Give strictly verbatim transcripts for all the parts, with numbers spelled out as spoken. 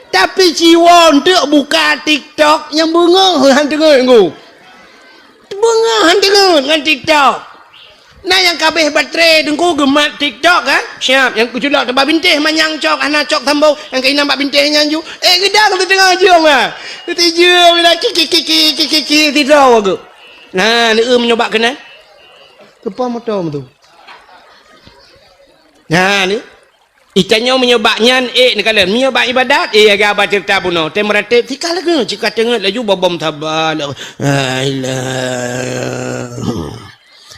Tapi ci woe eunteuk buka TikTok nyang beungoh han teungeut ngku. Beungoh han teungeut ngon TikTok. Na nyang ka abéh baterai teungku geumat TikTok kan? Siap, nyang keuculok teubak bintéh manyang cok, hana cok sambông, nyang keunan bak bintéh nyan ju. Eh, geudang teudeungoe jeuem ah. Teuti jeuem ila ki ki ki ki ki ki ki sidroe geuh. Nah, neueu meunyoe bak keunan. Keupa moto tu. Nah, ni. Itanyoe meunyoe bak nyan, eh, neukalon. Meunyoe bak ibadat, eh, ya, gaba ceurita bunoe. Tém meuratéb, sika lagèe, sika teungeut laju bobom saba. La ilaha.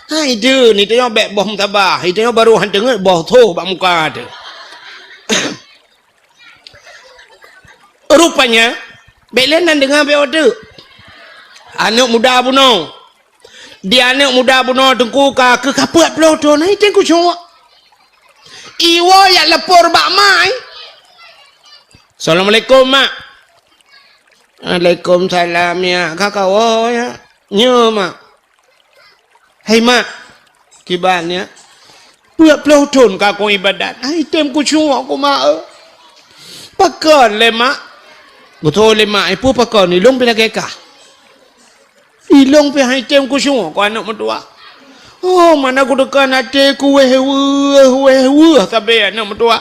Ha, itu, ni tanyoe bèk bom saba. Itanyoe baru han teungeut, boh tho bak muka tu. Rupanya, bèk lé nan deungoe bèk odeuk. Aneuk muda bunoe. Di aneuk muda bunoe teungku ka keu kapeuet ploh thon, hai teuh kucok. Iwoe yak lapor bak mak, eh. Assalamualaikum, Mak. Waalaikumsalam, ya. Ka kawoe, ya. Nyo, Mak. Hai, Mak. Kiban, ya. Peuet ploh thon ka kong ibadat. Hai teuh kucok ku, Mak, eh. Pakon lé, Mak? Beutôi lé, Mak. Eh, peue pakon? Ilong pih lagèe kah. Ilong pih hai teuh kucok ku aneuk meutuah. Oh, mana kuteuka até ku wéh weueh, wéh weueh sabe aneuk meutuah.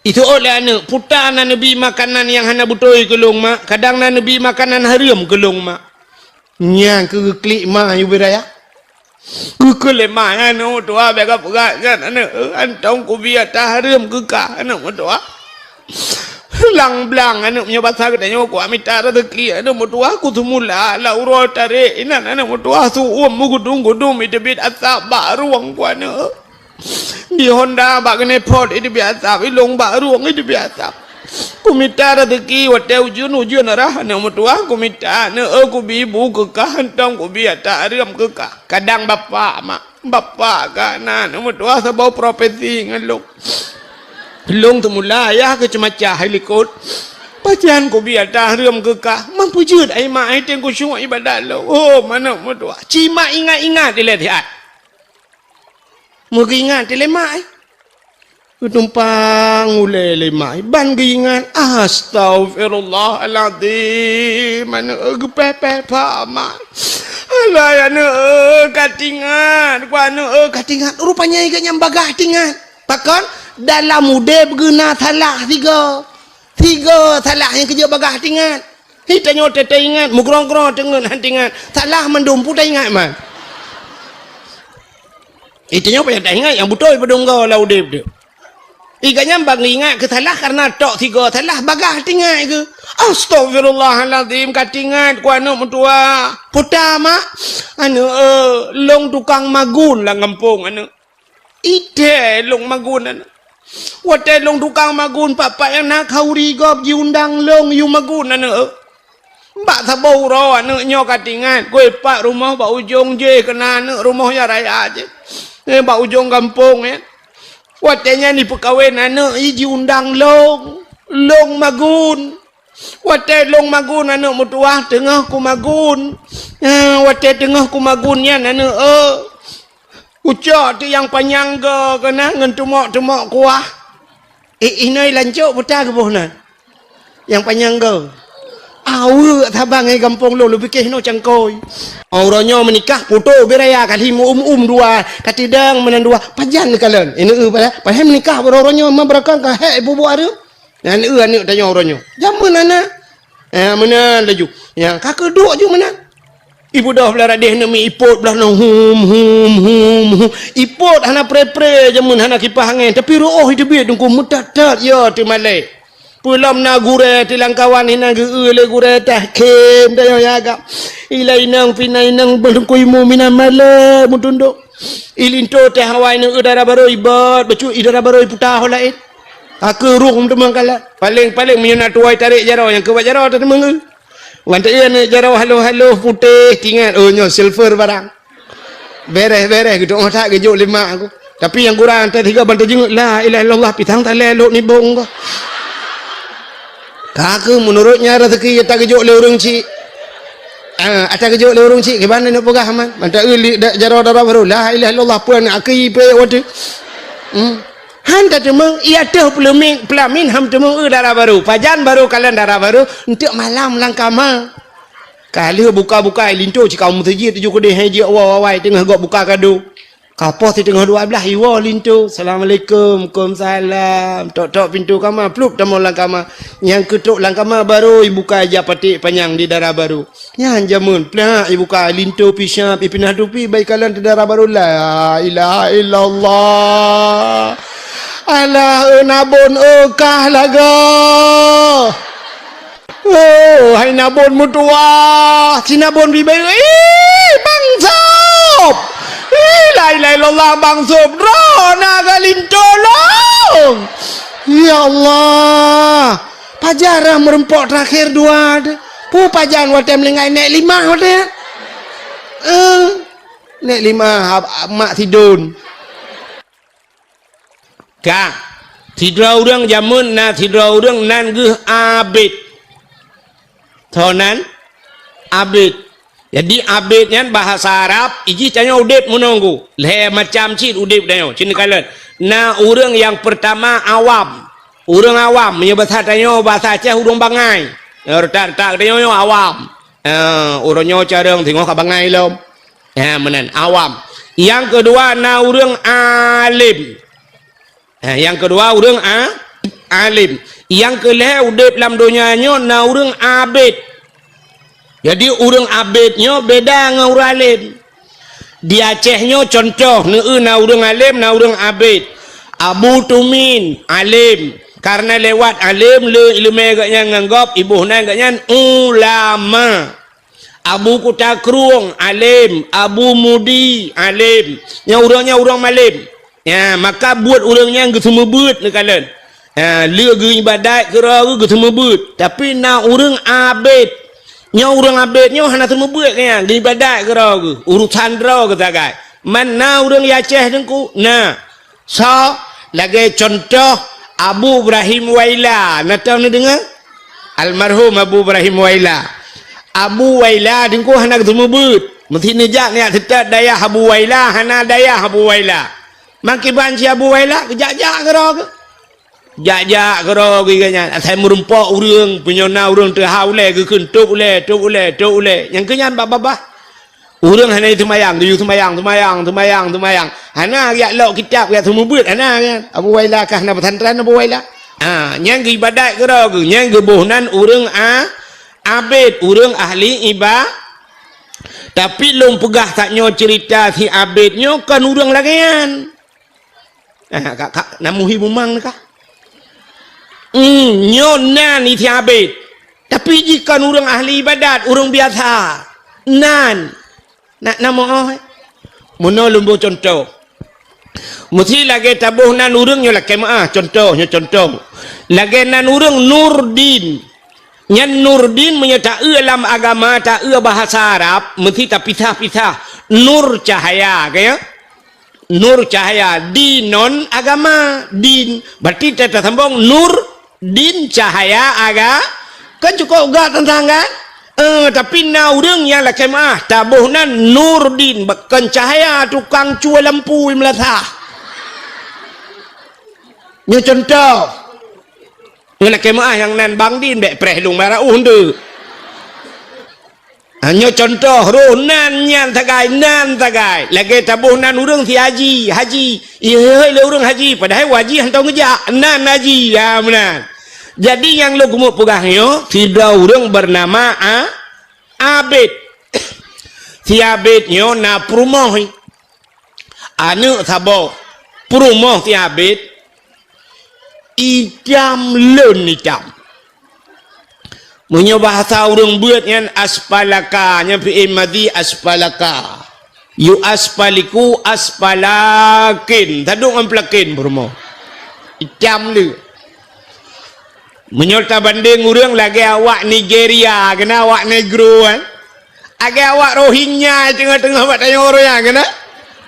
Iteuôt lé aneuk, puta na neubi makanan nyang hana beutôi keu lôn, Mak. Kadang na neubi makanan hareuem keu lôn, Mak. Nyan keu geuklik ma yue beu raya. Geukheun lé ma nyan, aneuk meutuah, bèk kapeugah nyan, aneuk, eh, hantom kubi ata hareuem keu kah, aneuk meutuah. Blang-blang, aneuk, meunyoe basa geutanyoe, kuat mita raseuki, aneuk meutuah, kuseumula, lam uroe tarek inan, aneuk meutuah, su-uem meugudum-gudum, iteubiet asap bak rueng ku aneuk. Di Honda bak keuneuk phot, iteubiet asap, ilong bak rueng, iteubiet asap. Kumita raseuki watèe ujeuen-ujeuen rhah aneuk meutuah, kumita aneuk, eh, kubi bu keu kah, hantom kubi ata hareuem keu kah. Kadang bapak, mak, bapak ka na aneuk meutuah saboh profesi ngon lôn. Lôn teumula ayah keu ceumacah hai likot. Pajan kubi ata hareuem keu kah, man peujeuet ai mak hai teuh kucok ibadat lôn. Oh, aneuk meutuah. Ci mak ingat-ingat ilèe siat. Meugeuingat lé mak, eh. Geutumpang ulèe lé mak, eh. Ban geuingat, astaghfirullahalazim. Aneuk, eh, geupèh-pèh pha mak. Alah, aneuk, eh, ka teuingat. Ku aneuk, eh, ka teuingat. Rupanya geuh nyan bagaih teuingat. Pakon? Dalam udép geuh na salah sigoe. Sigoe salah nyang keujeuet bagaih teuingat. Hi tanyoe teuingat, meugrong-grong teungeut han teuingat. Salah mandum peue taingat man. Itu nyoe payah taingat nyang beutôi peudong goe lam udép teuh. Iga nyan ban ingat keu salah kareuna tok sigoe salah bagaih teuingat keu. Astaghfirullahalazim, ka teuingat ku aneuk meutuah. Puta mak, aneuk, eh, lôn tukang magun lam gampông aneuk. Itèe lôn magun aneuk. Watèe lôn tukang magun, pat-pat nyang na khauri gob jiundang lôn yue magun aneuk. Bak saboh uroe aneuk nyoe ka teuingat, keu pat rumoh bak ujong jéh keunan aneuk rumoh nyang raya jéh. Eh, bak ujong gampông, eh. Watèe nyan jipeukawen aneuk, i jiundang lôn, lôn magun. Watèe lôn magun aneuk meutuah teungoh kumagun. Eh, watèe teungoh kumagun nyan aneuk, eh. Kucok teuk nyang panyang goe keunan ngon teumok-teumok kuah. Eh, inoe lancok buta geuboh nan. Nyang panyang goe. Aweuek saban ngon gampông lôn, lôn pike hinoe cangkôi. Uroe nyoe meunikah, poto beu raya kali meu-um-um dua, ka tidang meunan dua, pajan neukalon. Inoe, eh, padahai, padahai meunikah uroe nyoe ma beurakang ka hék ibu-bu areuem. Nyan eu aneuk tanyoe uroe nyoe. Jameun hana. Eh, meunan laju. Nyang ka keuduek ju meunan. Ibeudôh blah radeh neumi ipot blah nyoe hum, hum, hum, hum. Ipot hana pre-pre jameun hana kipah angén, tapi reuôh iteubiet teungku meutat-tat ya teumalée. Peulom na gurée tilang kawan hinan geu-eu lé gurée tahkim tanyoe ya agam. Ilai inong pina inong beulungkui mu minan malée meutundok. Ilinto teh awai neu dara barô ibot, bacut i dara barô iputa ho laén. Ka keuh rhueng teuma kalak. Paléng-paléng meunyoe na tuwai tarek jaroe nyang keubat jaroe teumeung. Ngon teu aneuk jaroe haloh-haloh putéh tingat, oh nyoe silver barang. Bèrèh-bèrèh geutu'oh that geujok lé mak aku. Tapi nyang kurang teuh tiga ban teujeungeuet la ilaha illallah pisang talé lok nibong ko. Ka keuh meunurot nyan raseuki ata geujok lé ureueng chik. Ah, ata geujok lé ureueng chik kiban neuk peugah man. Mantap eu li da-, jaroe dara barô la ilaha illallah peue aneuk aki ipe watèe. Hmm. Han tateumeung, i ateueh peulamin, peulamin han teumeung, eu, dara barô. Pajan barô kalon dara barô, eunteuk malam lam kama. Ka lheueh buka-buka, linto cit ka u meuseujid, tujoh keudeh hai jeuet woe awai teungoh gob buka kado. Ka poh siteungoh dua blaih iwoe linto, "Assalamualaikum." "Waalaikumsalam." Tok-tok pintoe kama, plup tamong lam kama. Nyang keutok lam kama barô ibuka ija paték panyang di dara barô. Nyan jameun, plak ibuka linto, pih siap, ipinah tupi, bak ikalon di dara barô. La ilaha illallah. Alah, eu, Nabon, eu, kah lagoe. Oh, hai Nabon meutuwah, si Nabon bibeu, "Ih, Bang Sob! Ih, la ilaha illallah, Bang Sob, droeneuh ka linto lôn!" Ya Allah, pajarah meureumpok terakhir dua deh. Peue pajan watèe meuninggai nèk limah watèe? Eh, nèk limah, ha, mak sidon. Ka, sidroe ureueng jameun na sidroe ureueng nan geuh Abid. Soe nan? Abid. Jadi, Abid nyan bahasa Arab, ijih tanyoe udeb meununggu. Lhèe macam cit udeb tanyoe, cit neukalon. Na ureueng nyang peurtama awam. Ureueng awam, meunyoe basa tanyoe, basa Aceh, ureueng bangai. Nyang reutak-reutak tanyoe nyoe awam. Eh, ureueng nyoe carông singoh ka bangai lom. Ha, meunan, awam. Nyang keudua na ureueng alim. Ha, nyang keudua ureueng a-, alim. Nyang keulhèe udeb lam donya nyoe na ureueng abid. Jadi ureueng abid nyoe beda ngon ureueng alim. Di Aceh nyoe cuntoh, neueu na ureueng alim, na ureueng abid. Abu Tumin, alim. Karena lewat alim, le ileumèe geuhnyan ngon gob, iboh nan geuhnyan ulama. Abu Kuta Krueng, alim. Abu Mudi, alim. Nyan ureueng nyan ureueng malem. Nyan, maka buet ureueng nyan geuseumeubeuet neukalon. Ha, le geuibadat keudroe geuh geuseumeubeuet. Tapi na ureueng abid. Nyoe ureueng abid nyoe hana seumeubeuet nyan, geuibadat keudroe geuh. Urusan droe geuh sagai. Man na ureueng di Aceh teungku? Na. Soe? Lagèe cuntoh Abu Ibrahim Waila. Na teuh neudeungoe? Almarhum Abu Ibrahim Waila. Abu Waila teungku hana geuseumeubeuet. Meusti neujak neujak seutôt dayah Abu Waila, hana dayah Abu Waila. Meukiban si Abu Waila, geujak-jak keudroe geuh. Jak-jak keudroe geuh nyan. Asai meurumpok ureueng, meunyoe na ureueng teuhah ulèe, geukheun, "Tôb ulèe, tôb ulèe, tôb ulèe." Nyang keu nyan bak babah. Ureueng hana seumayang, geuyue seumayang, seumayang, seumayang, seumayang. Hana geujak lok kitab, geujak seumeubeuet, hana nyan. Abu Waila kah na pesantren Abu Waila. Ha, nyan geuibadat keudroe geuh, nyan geuboh nan ureueng a-, abid, ureueng ahli iba-, tapi lôn peugah tanyoe ceurita si abid nyoe kon ureueng lagèe nyan. Ah, ka, ka, na muhi bumang kah? Hmm, nyoe nan isi abid. Tapi jih kon ureueng ahli ibadat, ureueng biasa. Nan. Na, na meu'oh, eh? Meunoe lôn boh cuntoh. Meusti lagèe taboh nan ureueng nyoe lakèe meu'ah, cuntoh, nyoe cuntoh. Lagèe nan ureueng Nurdin. Nyan Nurdin meunyoe taeu lam agama, taeu bahasa Arab, meusti tapisah-pisah. Nur cahaya, ka ya? Nur cahaya, dinon agama, din. Berarti ta-, tasambong nur, din, cahaya, aga-, kan cukôp gak teuntang kan? Eh, tapi na ureueng nyang lakèe meu'ah, taboh nan nur din, bak-, kon cahaya tukang cue lampu meulathah. Nyoe cuntoh. Nyoe lakèe meu'ah nyang nan Bang Din, bèk preh lôn bara uh ndeuk. Ha, nyoe cuntoh, roh nan nyan sagai, nan sagai. Lagèe taboh nan ureueng si haji, haji. Ihôi lé ureueng haji, padahai haji hantom geujak. Nan haji, ha, meunan. Jadi nyang lôn keumeung peugah nyoe, sidroe ureueng beunama A-, Abid. Si Abid nyoe na peurumoh. Aneuk saboh peurumoh si Abid, itam lôn itam. Meunyoe bahasa ureueng beuet nyan aspalaka, nyan fi'il madhi aspalaka. Yu aspaliku aspalakin, tadong ngon pelakin peurumoh. Itam le. Meunyoe tabandeng ureueng lagèe awak Nigeria, keunan awak negro, eh. Lagèe awak Rohingya teungoh-teungoh bak tanyoe ureueng nyan, keunan.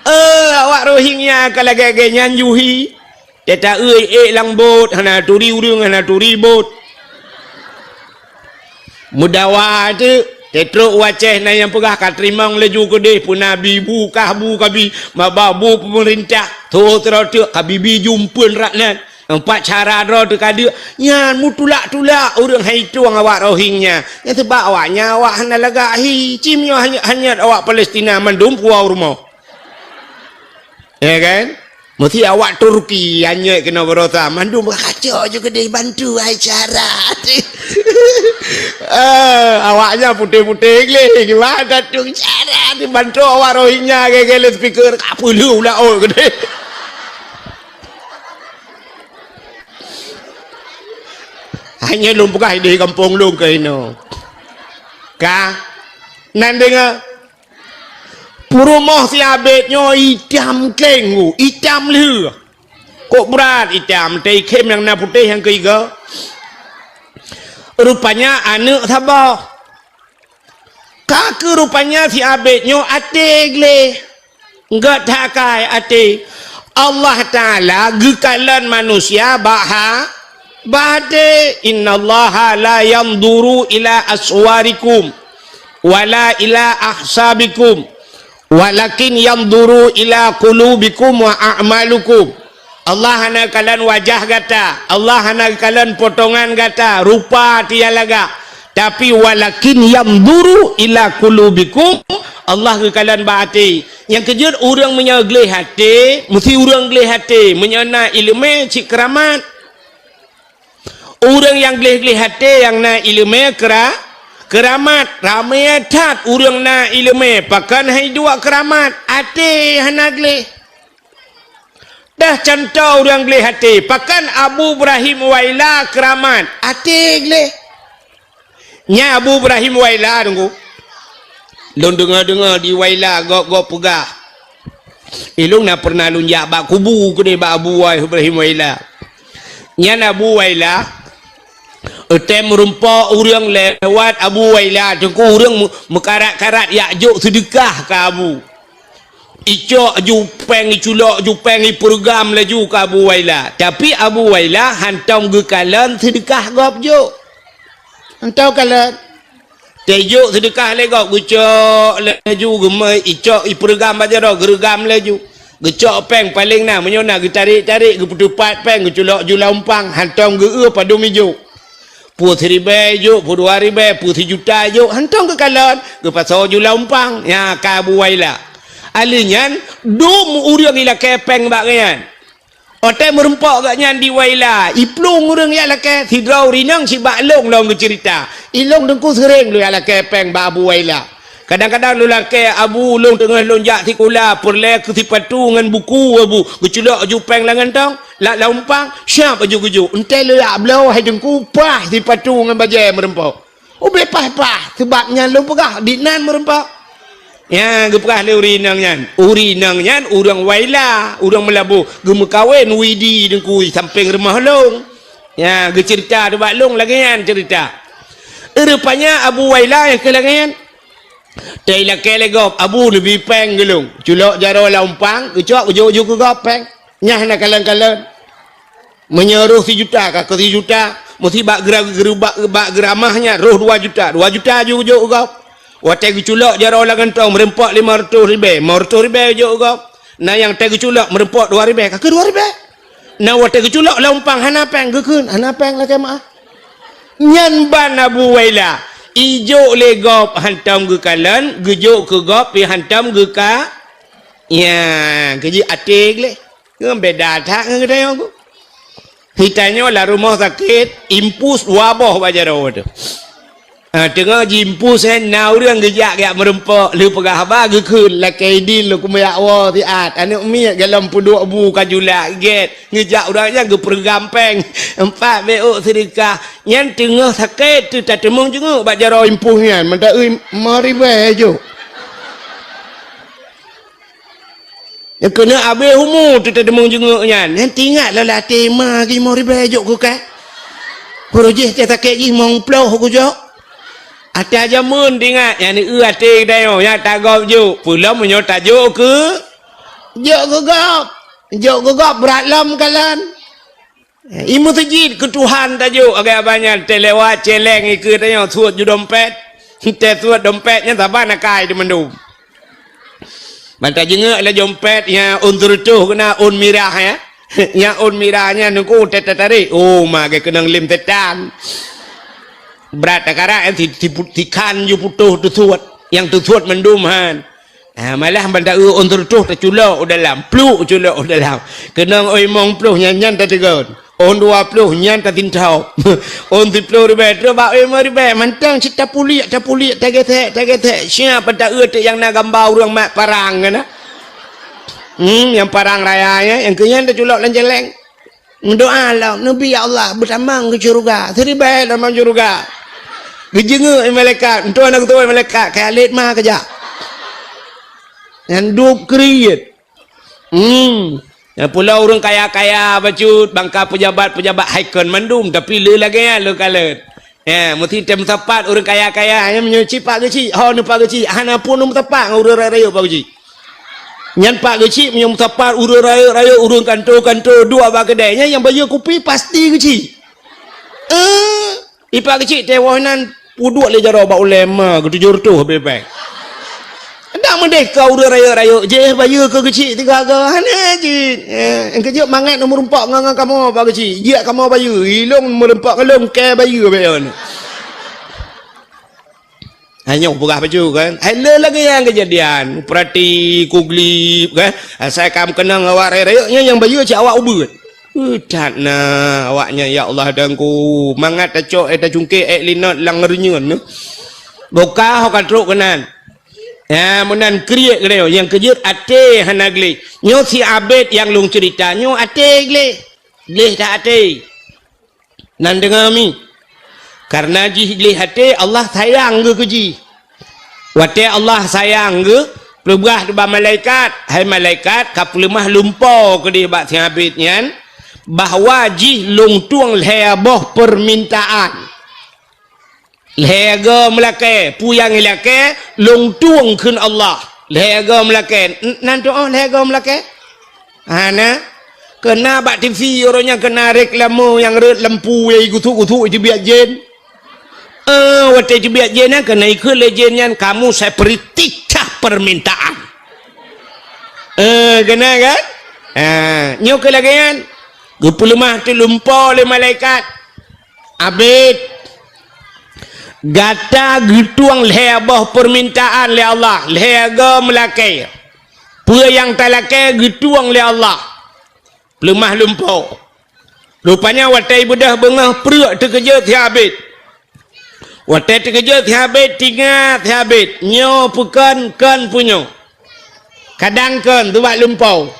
Eh, awak Rohingya ka lagèe-lagèe nyan juhi. Teuta eu ék lam bot, hana turi ureueng, hana turi bot. Meudawa teuk. Teutrok u Aceh na nyang peugah ka teurimong laju keudeh, peuna bi bu kah bu kabi, maba bu peumeurintah, tho sidroe teuk kabi bi jumpeuen rak nan. Empat cara droe teuka deuk, nyan meutulak-tulak ureuëng hai tueng awak Rohingya. Nyan seubab awaknyan awak hana lagak hi, cim nyoe hanyot-hanyot awak Palestina mandum puwoe u rumoh. Ya kan? Mesti awak Turki hanyot keunoe barosa, mandum kacok ju keudeh bantu hai cara. Eh, awaknyan putéh-putéh gleh, gimana tu cara dibantu awak Rohingya gaya-gaya speaker, ka peuleuh ulah oi keudeh. Hanya lôn peugah di gampông lôn keunoe. Ka? Nan deungoe? Peurumoh si Abed nyoe itam kleng, itam lheueh. Kok brat itam, teuikhém nyang na putéh nyang keuiga. Rupanya aneuëk saboh. Ka keu rupanya si Abed nyoe até gleh. Gét that akai até. Allah Taala geukalon manusia bak ha-, bak até. "Innallaha la yanzuru ila aswarikum wala ila ahsabikum, walakin yanzuru ila qulubikum wa a'malukum." Allah hana kalon wajah gata, Allah hana kalon potongan gata, rupa tiya lagak. Tapi walakin yanzuru ila qulubikum, Allah geukalon bak até. Nyang keujeuet ureuëng meunyoe gleh até, meusti ureuëng gleh até meunyoe na iéleumé cit keuramat. Ureuëng nyang gleh-gleh até nyang na iéleumé keura-, keuramat. Ramé that ureuëng na iéleumé, pakon hai duek keuramat, até hana gleh. Dah cuntoh ureuëng gleh até, pakon Abu Ibrahim Waila keuramat, até gleh. Nyan Abu Ibrahim Waila, Teungku. Lôn deungoe-deungoe di Waila gob-gob peugah. Ilôn na pernah lôn jak bak kubu keudeh bak Abu Ibrahim Waila. Nyan Abu Waila, eutem meurumpok ureuëng lewat Abu Waila, Teungku, ureuëng meu-, meukarat-karat jak jok seudeukah keu Abu. Icok ju péng, iculok ju péng, ipeureugram laju keu Abu Waila. Tapi Abu Waila hantom geukalon seudeukah gob jok. Hantom kalon. Teujok seudeukah lé gob, geucok laju, geumeu-, icok ipeureugram bak jaroe, geureugam laju. Geucok péng paléng na, meunyoe na geutarek-tarek, geupeuteupat péng, geuculok ju lam umpang, hantom geu-eu padum ijok. Peue siribèe ijok, peue dua ribèe, peue sijuta ijok, hantom geukalon, geupasoe ju lam umpang. Nyan ka Abu Waila. Alèh nyan, dum ureuëng ilakèe péng bak gobnyan. Watèe meurumpok gobnyan di Waila, iplueng ureuëng jak lakèe, sidroe ureuëng inong sibak lôn lom geuceurita. Ilôn Teungku seuréng lôn jak lakèe péng bak Abu Waila. Kadang-kadang lôn lakèe, "Abu, ulôn teungoh lôn jak sikula, peureulèe keu sipatu ngon buku, Abu." Geuculok ju péng lam gantong, lam, lam umpang, siab laju geujok. Entèe lôn jak bloe, hai Teungku, paih sipatu ngon bajèe meurumpok. Ubé paih-paih, sabab nyan lôn peugah, di nan meurumpok. Nyan geupeugah lé ureuëng inong nyan. Ureuëng inong nyan ureuëng Waila, ureuëng Meulaboh, geumeukawen Widi Teungku sampéng rumoh lôn. Nyan geuceurita bak lôn lagèe nyan ceurita. Rupanya Abu Waila nyang keu lagèe nyan. Teilakèe lé gob, "Abu, neubi péng keu lôn." Culok jaroe lam umpang, geucok, geujok ju keu gob péng. Nyan hana kalon-kalon. Meunyoe roh sijuta, ka keu sijuta, meusti bak geura-, geura-, bak, bak geuramah nyan roh dua juta, dua juta ju geujok keu gob. Watèe geuculok jaroe lam gantong, meurumpok limong reutôh ribèe, limong reutôh ribèe jok keu gob. Na nyang watèe geuculok meurumpok dua ribèe, ka keu dua ribèe. Na watèe geuculok lam umpang hana péng, geukheun, "Hana péng lakèe meu'ah." Nyan ban Abu Waila, ijok lé gob hantom geukalon, geujok keu gob pih hantom geuka-, ya, geujeuet até gleh. Ngon beda that ngon geutanyoe, Teungku. Geutanyoe lam rumoh sakét, impus dua boh bak jaroe teuh. Ah, teungoh jiimpus, eh, na ureuëng geujak, geujak meurumpok, lheueh peugah haba geukheun, "Lakèe idin lôn keumeujak woe siat, aneuk miet golom peuduek bu ka julak gét." Geujak ureuëng nyan geupeureugram péng, empat bèe ôk seudeukah. Nyan teungoh sakét teuh tateumeung jeungeuek bak jaroe impus nyan, mantong, "Ui, limong ribèe jok." Nyang keuneuk abéh umu teuh tateumeung jeungeuek nyan. Nyan teuingat lom lam até, "Ma, limong ribèe jok keu kah? Peureujih teuh sakét jih limong ploh kujok." Até jameun teuingat, nyan eu até geutanyoe, nyan tagob jok. Peulom meunyoe tajok keu, jok keu gob. Jok keu gob brat lom kalon. I meuseujid keu Tuhan tajok, agak banyak teulewat celeng ikeue tanyoe suet ju dompet. Teusuet dompet nyan saban akai di mandum. Ban tajeungeuk lé dompet nyang ôn seureutôh keunan ôn mirah, ya. Nyang ôn mirah nyan nungku tatarik. Oh, ma geukeunong lem setan. Brat takarak, eh, si, si, si khan ju putôh teusuet. Nyang teusuet mandum han. Ah, malah ban taeu ôn seureutôh taculok u dalam, pluk culok u dalam. Keunong ôn limong ploh nyan, nyan tateugon. Ôn dua ploh nyan tatintoe. Ôn siploh ribèe trok bak ôn limong ribèe, mantong cit tapuliek, tapuliek, tagesek, tagesek. Siap ban taeu teuk nyang na gamba ureueng mat parang keunan. Hmm, nyang parang raya nyan, nyang keu nyan taculok lam jaleng. Meudoa lom, "Neubi, ya Allah, beutamong keu syeuruga." Siribèe tamong syeuruga. Geujeungeuk lé malaikat, "Entoh na geutuwö malaikat, keu Khalid ma keujak." Nyan duek kriet. Hmm. Nyan pula ureueng kaya-kaya bacut, bangka pejabat-pejabat hai kon mandum, tapi le lagèe nyan le kalon. Ya, meusti tem sapat ureueng kaya-kaya, nyan meunyoe cit Pak Geuchik, ho neu Pak Geuchik, hana pun meusapat ngon ureueng rayeuk-rayeuk Pak Geuchik. Nyan Pak Geuchik meunyoe meusapat ureueng rayeuk-rayeuk, ureueng kantô-kantô, duek bak keudè, nyan nyang bayeue kupi pasti Geuchik. Eh, i Pak Geuchik teuh woh nan peuduek lé jaroe bak ulèe ma geutujoh reutôh bèe-bèe. Dak meudeh ka ureueng rayeuk-rayeuk jih bayeue keu Geuchik tiga go, hana jih. Eh, nyang keujeuet mangat meureumpok ngon, ngon kamoe Pak Geuchik. Jeuet kamoe bayeue, ilôn meureumpok ngon lôn keu bayeue bèk yon. Hai nyoe peugah bacut kan. Hai le lagèe nyang keujadian. Peurati kuglip kan. Asai ka meukeunong awak rayeuk-rayeuk nyan nyang bayeue cit awak ubeut. Eh, that na awak nyan, ya Allah Tuhanku. Mangat tacok, eh, tacungkek, eh, linot lam reunyeun nyoe. Boka ho ka trok keunan. Ya, meunan kriet keunoe. Nyang keujeuet até hana gleh. Nyoe si Abed nyang lôn ceurita. Nyoe até gleh. Gleh that até. Nan deungoe mi. Kareuna jih gleh até, Allah sayang geuh keu jih. Watèe Allah sayang geuh, peugah bak malaikat, "Hai malaikat, ka peuleumah lumpo keudeh bak si Abed nyan, bahwa jih lôn tueng lhèe boh peumintaan." Lhèe go meulakèe, peue nyang ilakèe, lôn tueng kheun Allah. Lhèe go meulakèe, n-, nan tuoh lhèe go meulakèe? Hana. Keunan bak T V uroe nyan keunan reklame nyang rhot lampu nyang gusuk-gusuk teubiet jén. Eh, watèe teubiet jén nyan keunan ikheun lé jén nyan, "Kamu saya beri tiga permintaan." Eh, keunan kan? Ha, nyoe keuh lagèe nyan. Geupeuleumah teulumpo lé malaikat. Abed, gata geutueng lhèe boh peumintaan lé Allah, lhèe go meulakèe. Peue nyang talakèe geutueng lé Allah. Peuleumah lumpo. Rupanya watèe beudôh beungoh pruet teukeujot si Abed. Watèe teukeujot si Abed, teuingat si Abed, nyoe peue kon, kon peue nyoe. Kadang kon teuh bak lumpo.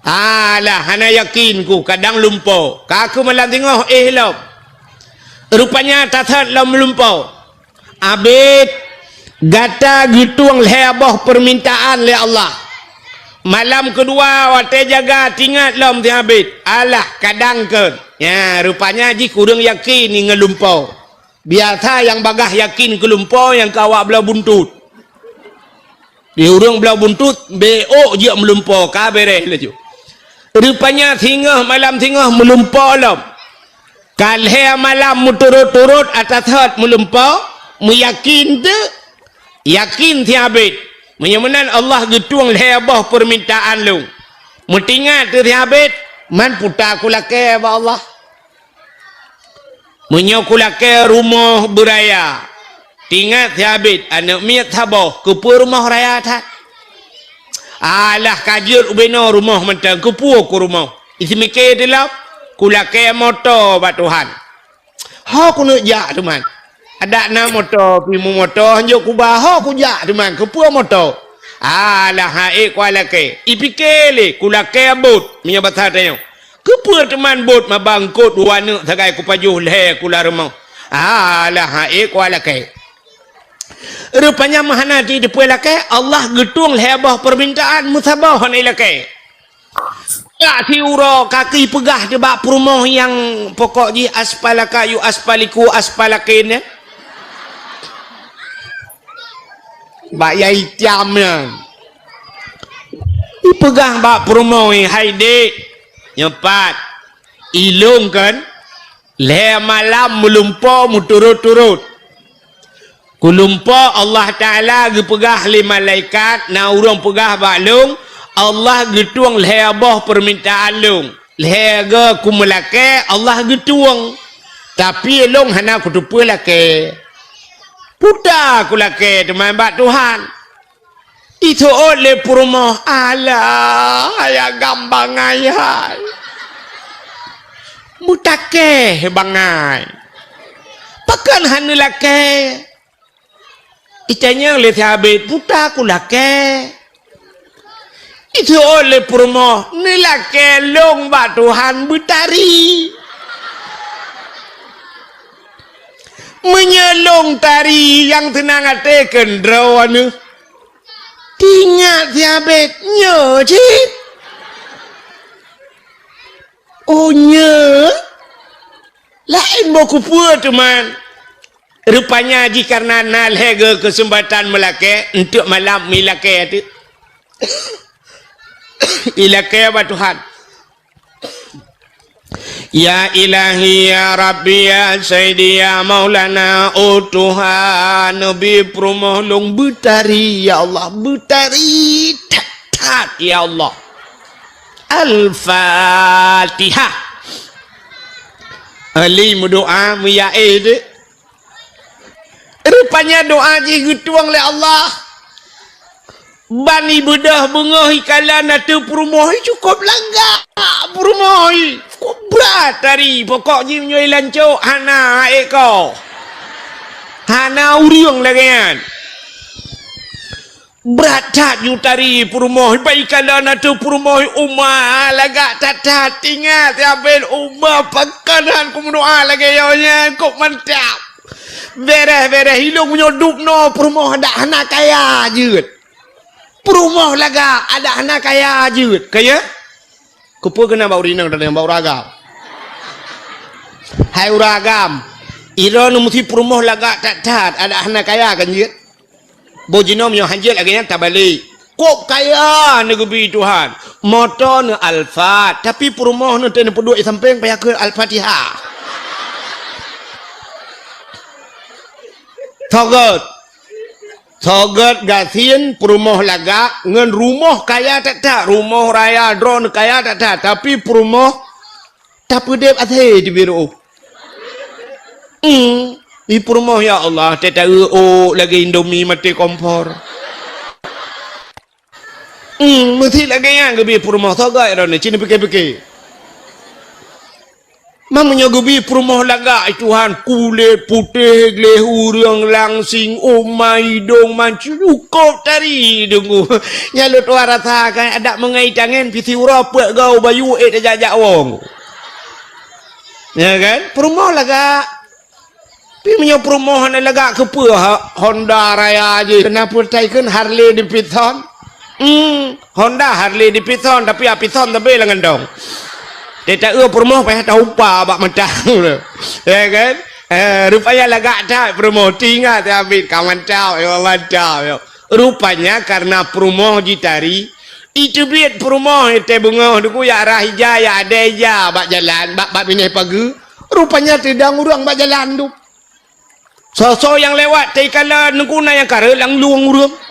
Alah, hana yakin ku, kadang lumpo. Ka keuh malam singoh éh lom. Rupanya tathot lom lumpo. Abed, gata geutueng lhèe boh peumintaan lé Allah. Malam keudua watèe jaga teuingat lom si Abed. Alah, kadang kon. Nyan, rupanya jih kureueng yakin ngon lumpo. Biasa nyang bagaih yakin keu lumpo nyang keu awak bloe buntut. Di ureueng bloe buntut, bèk ôk jeuet meulumpo, ka bèrèh laju. Rupanya singoh malam singoh meulumpo lom. Ka lhèe malam meuturot-turot ata thot meulumpo, meuyakin teuk, yakin si Abed. Meunyoe meunan Allah geutueng lhèe boh peumintaan lôn. Meuteuingat teuk si Abed, man puta kulakèe bak Allah. Meunyoe kulakèe rumoh beuraya, teuingat si Abed aneuk miet saboh, keupeue rumoh raya that? Alah ka jeuet ubé noe rumoh mantong, keupeue ku rumoh? Iseumiké teulom, kulakèe moto bak Tuhan. Ho kuneuk jak teuman. Adak na moto, pih meumoto, hanjeuet kuba, ho kujak teuman, keupeue moto? Alah, ha'ék kualakèe. Ipiké lé, kulakèe bot, meunyoe basa tanyoe. Keupeue teuman bot maba eungkôt dua neuk sagai kupajoh lhèe kulam rumoh? Alah, ha'ék kualakèe. Rupanya meuhana jiteupeue lakèe, Allah geutueng lhèe boh peumintaan meusaboh hana ilakèe. Jak siuroe kaki peugah teuh bak peurumoh nyang pokok jih aspalaka yu aspaliku aspalakin nyan. Bak yai tiam nyan. Ipeugah bak peurumoh nyan, "Hai dék, nyoe pat, ilôn kon lhèe malam meulumpo meuturot-turot. Kulumpo Allah Taala geupeugah lé malaikat, na ureuëng peugah bak lôn, Allah geutueng lhée boh peumintaan lôn. Lhée goe kumeulakée, Allah geutueng. Tapi lôn hana kuteupeue lakée. Puta kulakée teuma bak Tuhan. Iteuôt lé peurumoh, "Alah, hai agam bangai hai. Meutakée bangai. Pakon hana lakée?" Itanyong lé sahabét, "Puta kulakée?" Iteuôt lé peurumoh, "Neulakée lôn bak Tuhan beutari. Meunyoe lôn tari nyang teunang até keundroe aneuëk." Tingat sahabét, "Nyoe cit." "Oh, nyoe?" "Laén boh kupeue teuma." Rupanya jih karena na lhée goe keuseumpatan meulakée, eunteuk malam meulakée teuk. Ilakée bak Tuhan. "Ya Ilahi, ya Rabbi, ya Sayyidi, ya Maulana, oh Tuhan, neubi peurumoh lôn beutari, ya Allah, beutari that-that, ya Allah." Al-Fatihah. Ali meudoá, meuyaé deh. Rupanya doá jih geutueng lé Allah. Ban ibeudôh beungoh ikalon ateueh peurumoh, cukôp lagak peurumoh, cukôp brat tari, pokok jih meunyoe ilancok hana ék ko. Hana ureuëng lagée nyan. Brat that ju tari peurumoh, ban ikalon ateueh peurumoh, uma lagak that-that, tingat sahabét, uma pakon han kumeudoá lagée nyoe nyan, kok mantap. Béréh-béréh ilong meunyoe dub noe peurumoh adak hana kaya jeuet. Peurumoh lagak adak hana kaya jeuet. Kaya? Keupeue keunan bak ureuëng inong dan bak ureuëng agam? Hai ureuëng agam, droeneuh meusti peurumoh lagak that-that, adak hana kaya kan jeuet? Boh jinoe meunyoe han jeuet lagée nyan tabalek. Kok kaya neugeubi Tuhan. Moto neuh Alphard, tapi peurumoh neuh teuh neupeuduek di sampéng payah kheun Al-Fatihah. Sogot. Sogot gasien peurumoh lagak ngon rumoh kaya that-that, rumoh raya droeneuh kaya that-that, tapi peurumoh tapeudeb asée di biroh. Hmm, di peurumoh, ya Allah, teuta eu-ôk lagée Indomie maté kompor. Hmm, meusti lagée nyan geubi peurumoh, sogot droeneuh, ci neupike-pike. Meunyoe geubi peurumoh lagak, ai Tuhan, kulét putéh gleh ureuëng langsing, uma idong mancung, cukôp tari deungoe. Nyan lôn tuan rasa kan, adak meungai tangen, pih siuroe peuet goe bayu ék tajak-jak wong. Ya kan? Peurumoh lagak. Tapi meunyoe peurumoh hana lagak keupeue ha-, Honda raya jih, keupeue taikheun Harley Davidson? Hmm, Honda Harley Davidson, tapi Davidson tapi lam gantong. Teuta eu peurumoh payah taupa bak mata. Ya kan? Eh, rupanya lagak that peurumoh. Tingat ya, Abid, ka mantap, ya mantap, ya. Rupanya karena peurumoh jitari, iteubiet peurumoh itée beungoh duku ya rah ija, ya adée ija bak jalan, bak, bak binéh pageue. Rupanya teudong ureuëng bak jalan tu. Soe-soe nyang lewat, teukalon neuguna nyang kareueng lam lueng ureuëng.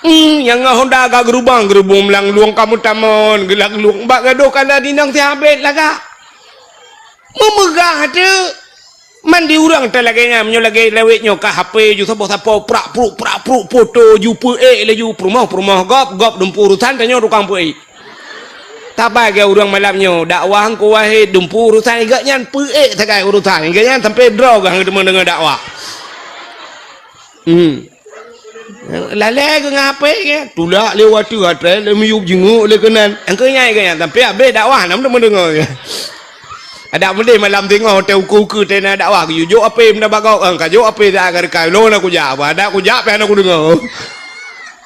Hmm, nyang ngon Honda ka geurubang, geurubong lam lueng ka meutamon, geulam lueng bak gadôh kala dinang sihabet lagak. Meumeugah teuk. Man di ureuëng ta lagée nyan, meunyoe lagée lawét nyoe ka H P ju saboh sapo prak pruk, prak pruk, foto ju peuék laju peurumoh, peurumoh gob, gob dumpu urusan tanyoe tukang peuék. Tabai geu ureuëng malam nyoe, dakwah Teungku Wahid dumpu urusan, gobnyan peuék sagai urusan, gobnyan sampai droe geuh teuma deungoe dakwah. Hmm. Lalée geu ngon H P geu, tulak lé watée atrée lé miyueb jinguk lé keunan. Engkeu nyai gobnyan sampai habéh dakwah nam teuma deungoe. Adak meudeh malam singoh watée ukeue-ukeue teuh na dakwah geuyue jok H P meunan bak gob, ka jok H P dak ka reukai lôn na kujak, adak kujak pih hana kudeungoe.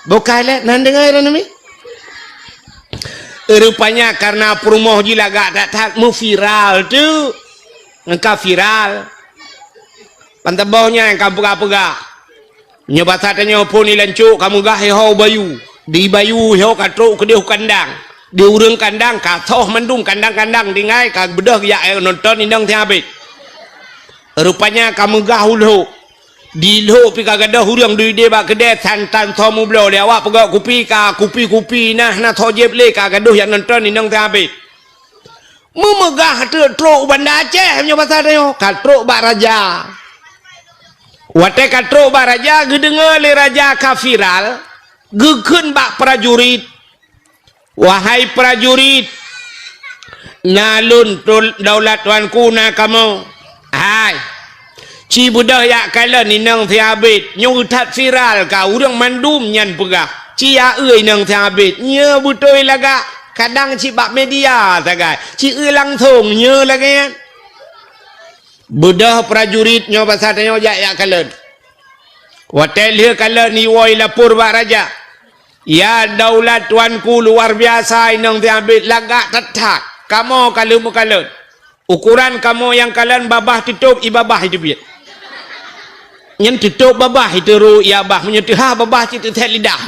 Bukai lé nan deungoe droeneuh mi. Rupanya karena peurumoh jih lagak that-that meuviral tu. Nyang ka viral. Ban saboh nyan ka peugah-peugah. Nyoe basa tanyoe phon ilancok ka meugah iho bayu. Di bayu iho ka trok keudeh u kandang. Di ureuëng kandang ka soh mandum kandang-kandang tinggai ka beudôh geujak nonton inong sihabet. Rupanya ka meugah u lhok. Di lhok pih ka gadôh ureuëng duek ideh bak keudè, tan-tan tho meubloe lé awak peugöt kupi, ka kupi-kupi na, na tho jieb lé, ka gadôh jak nonton inong Thiang Abed. Meumeugah teuk trok u Banda Aceh meunyoe basa tanyoe, ka trok bak raja. Watèe ka trok bak raja, geudeungoe lé raja ka viral, geukheun bak prajurit, "Wahai prajurit, na lôn tul-, daulat tuanku na kamoe. Hai, ci beudôh jak kalon inong Thiang Abed, nyoe that viral ka ureuëng mandum nyan peugah. Ci jak eu inong Thiang Abed, nyoe beutôi lagak, kadang cit bak media sagai, ci eu langsong nyoe lagèe nyan." Beudôh prajurit nyoe basa tanyoe jak, jak kalon. Watèe lheueh kalon iwoe ilapor bak raja, "Ya daulat tuanku, luar biasa inong Thiang Abed, lagak that-that. Kamoe ka lheueh meukalon. Ukoran kamoe nyang kalon babah teutôb, ié babah iteubiet. Nyan teutôb babah iteurô ié babah, meunyoe teuhah babah cit teuthét lidah."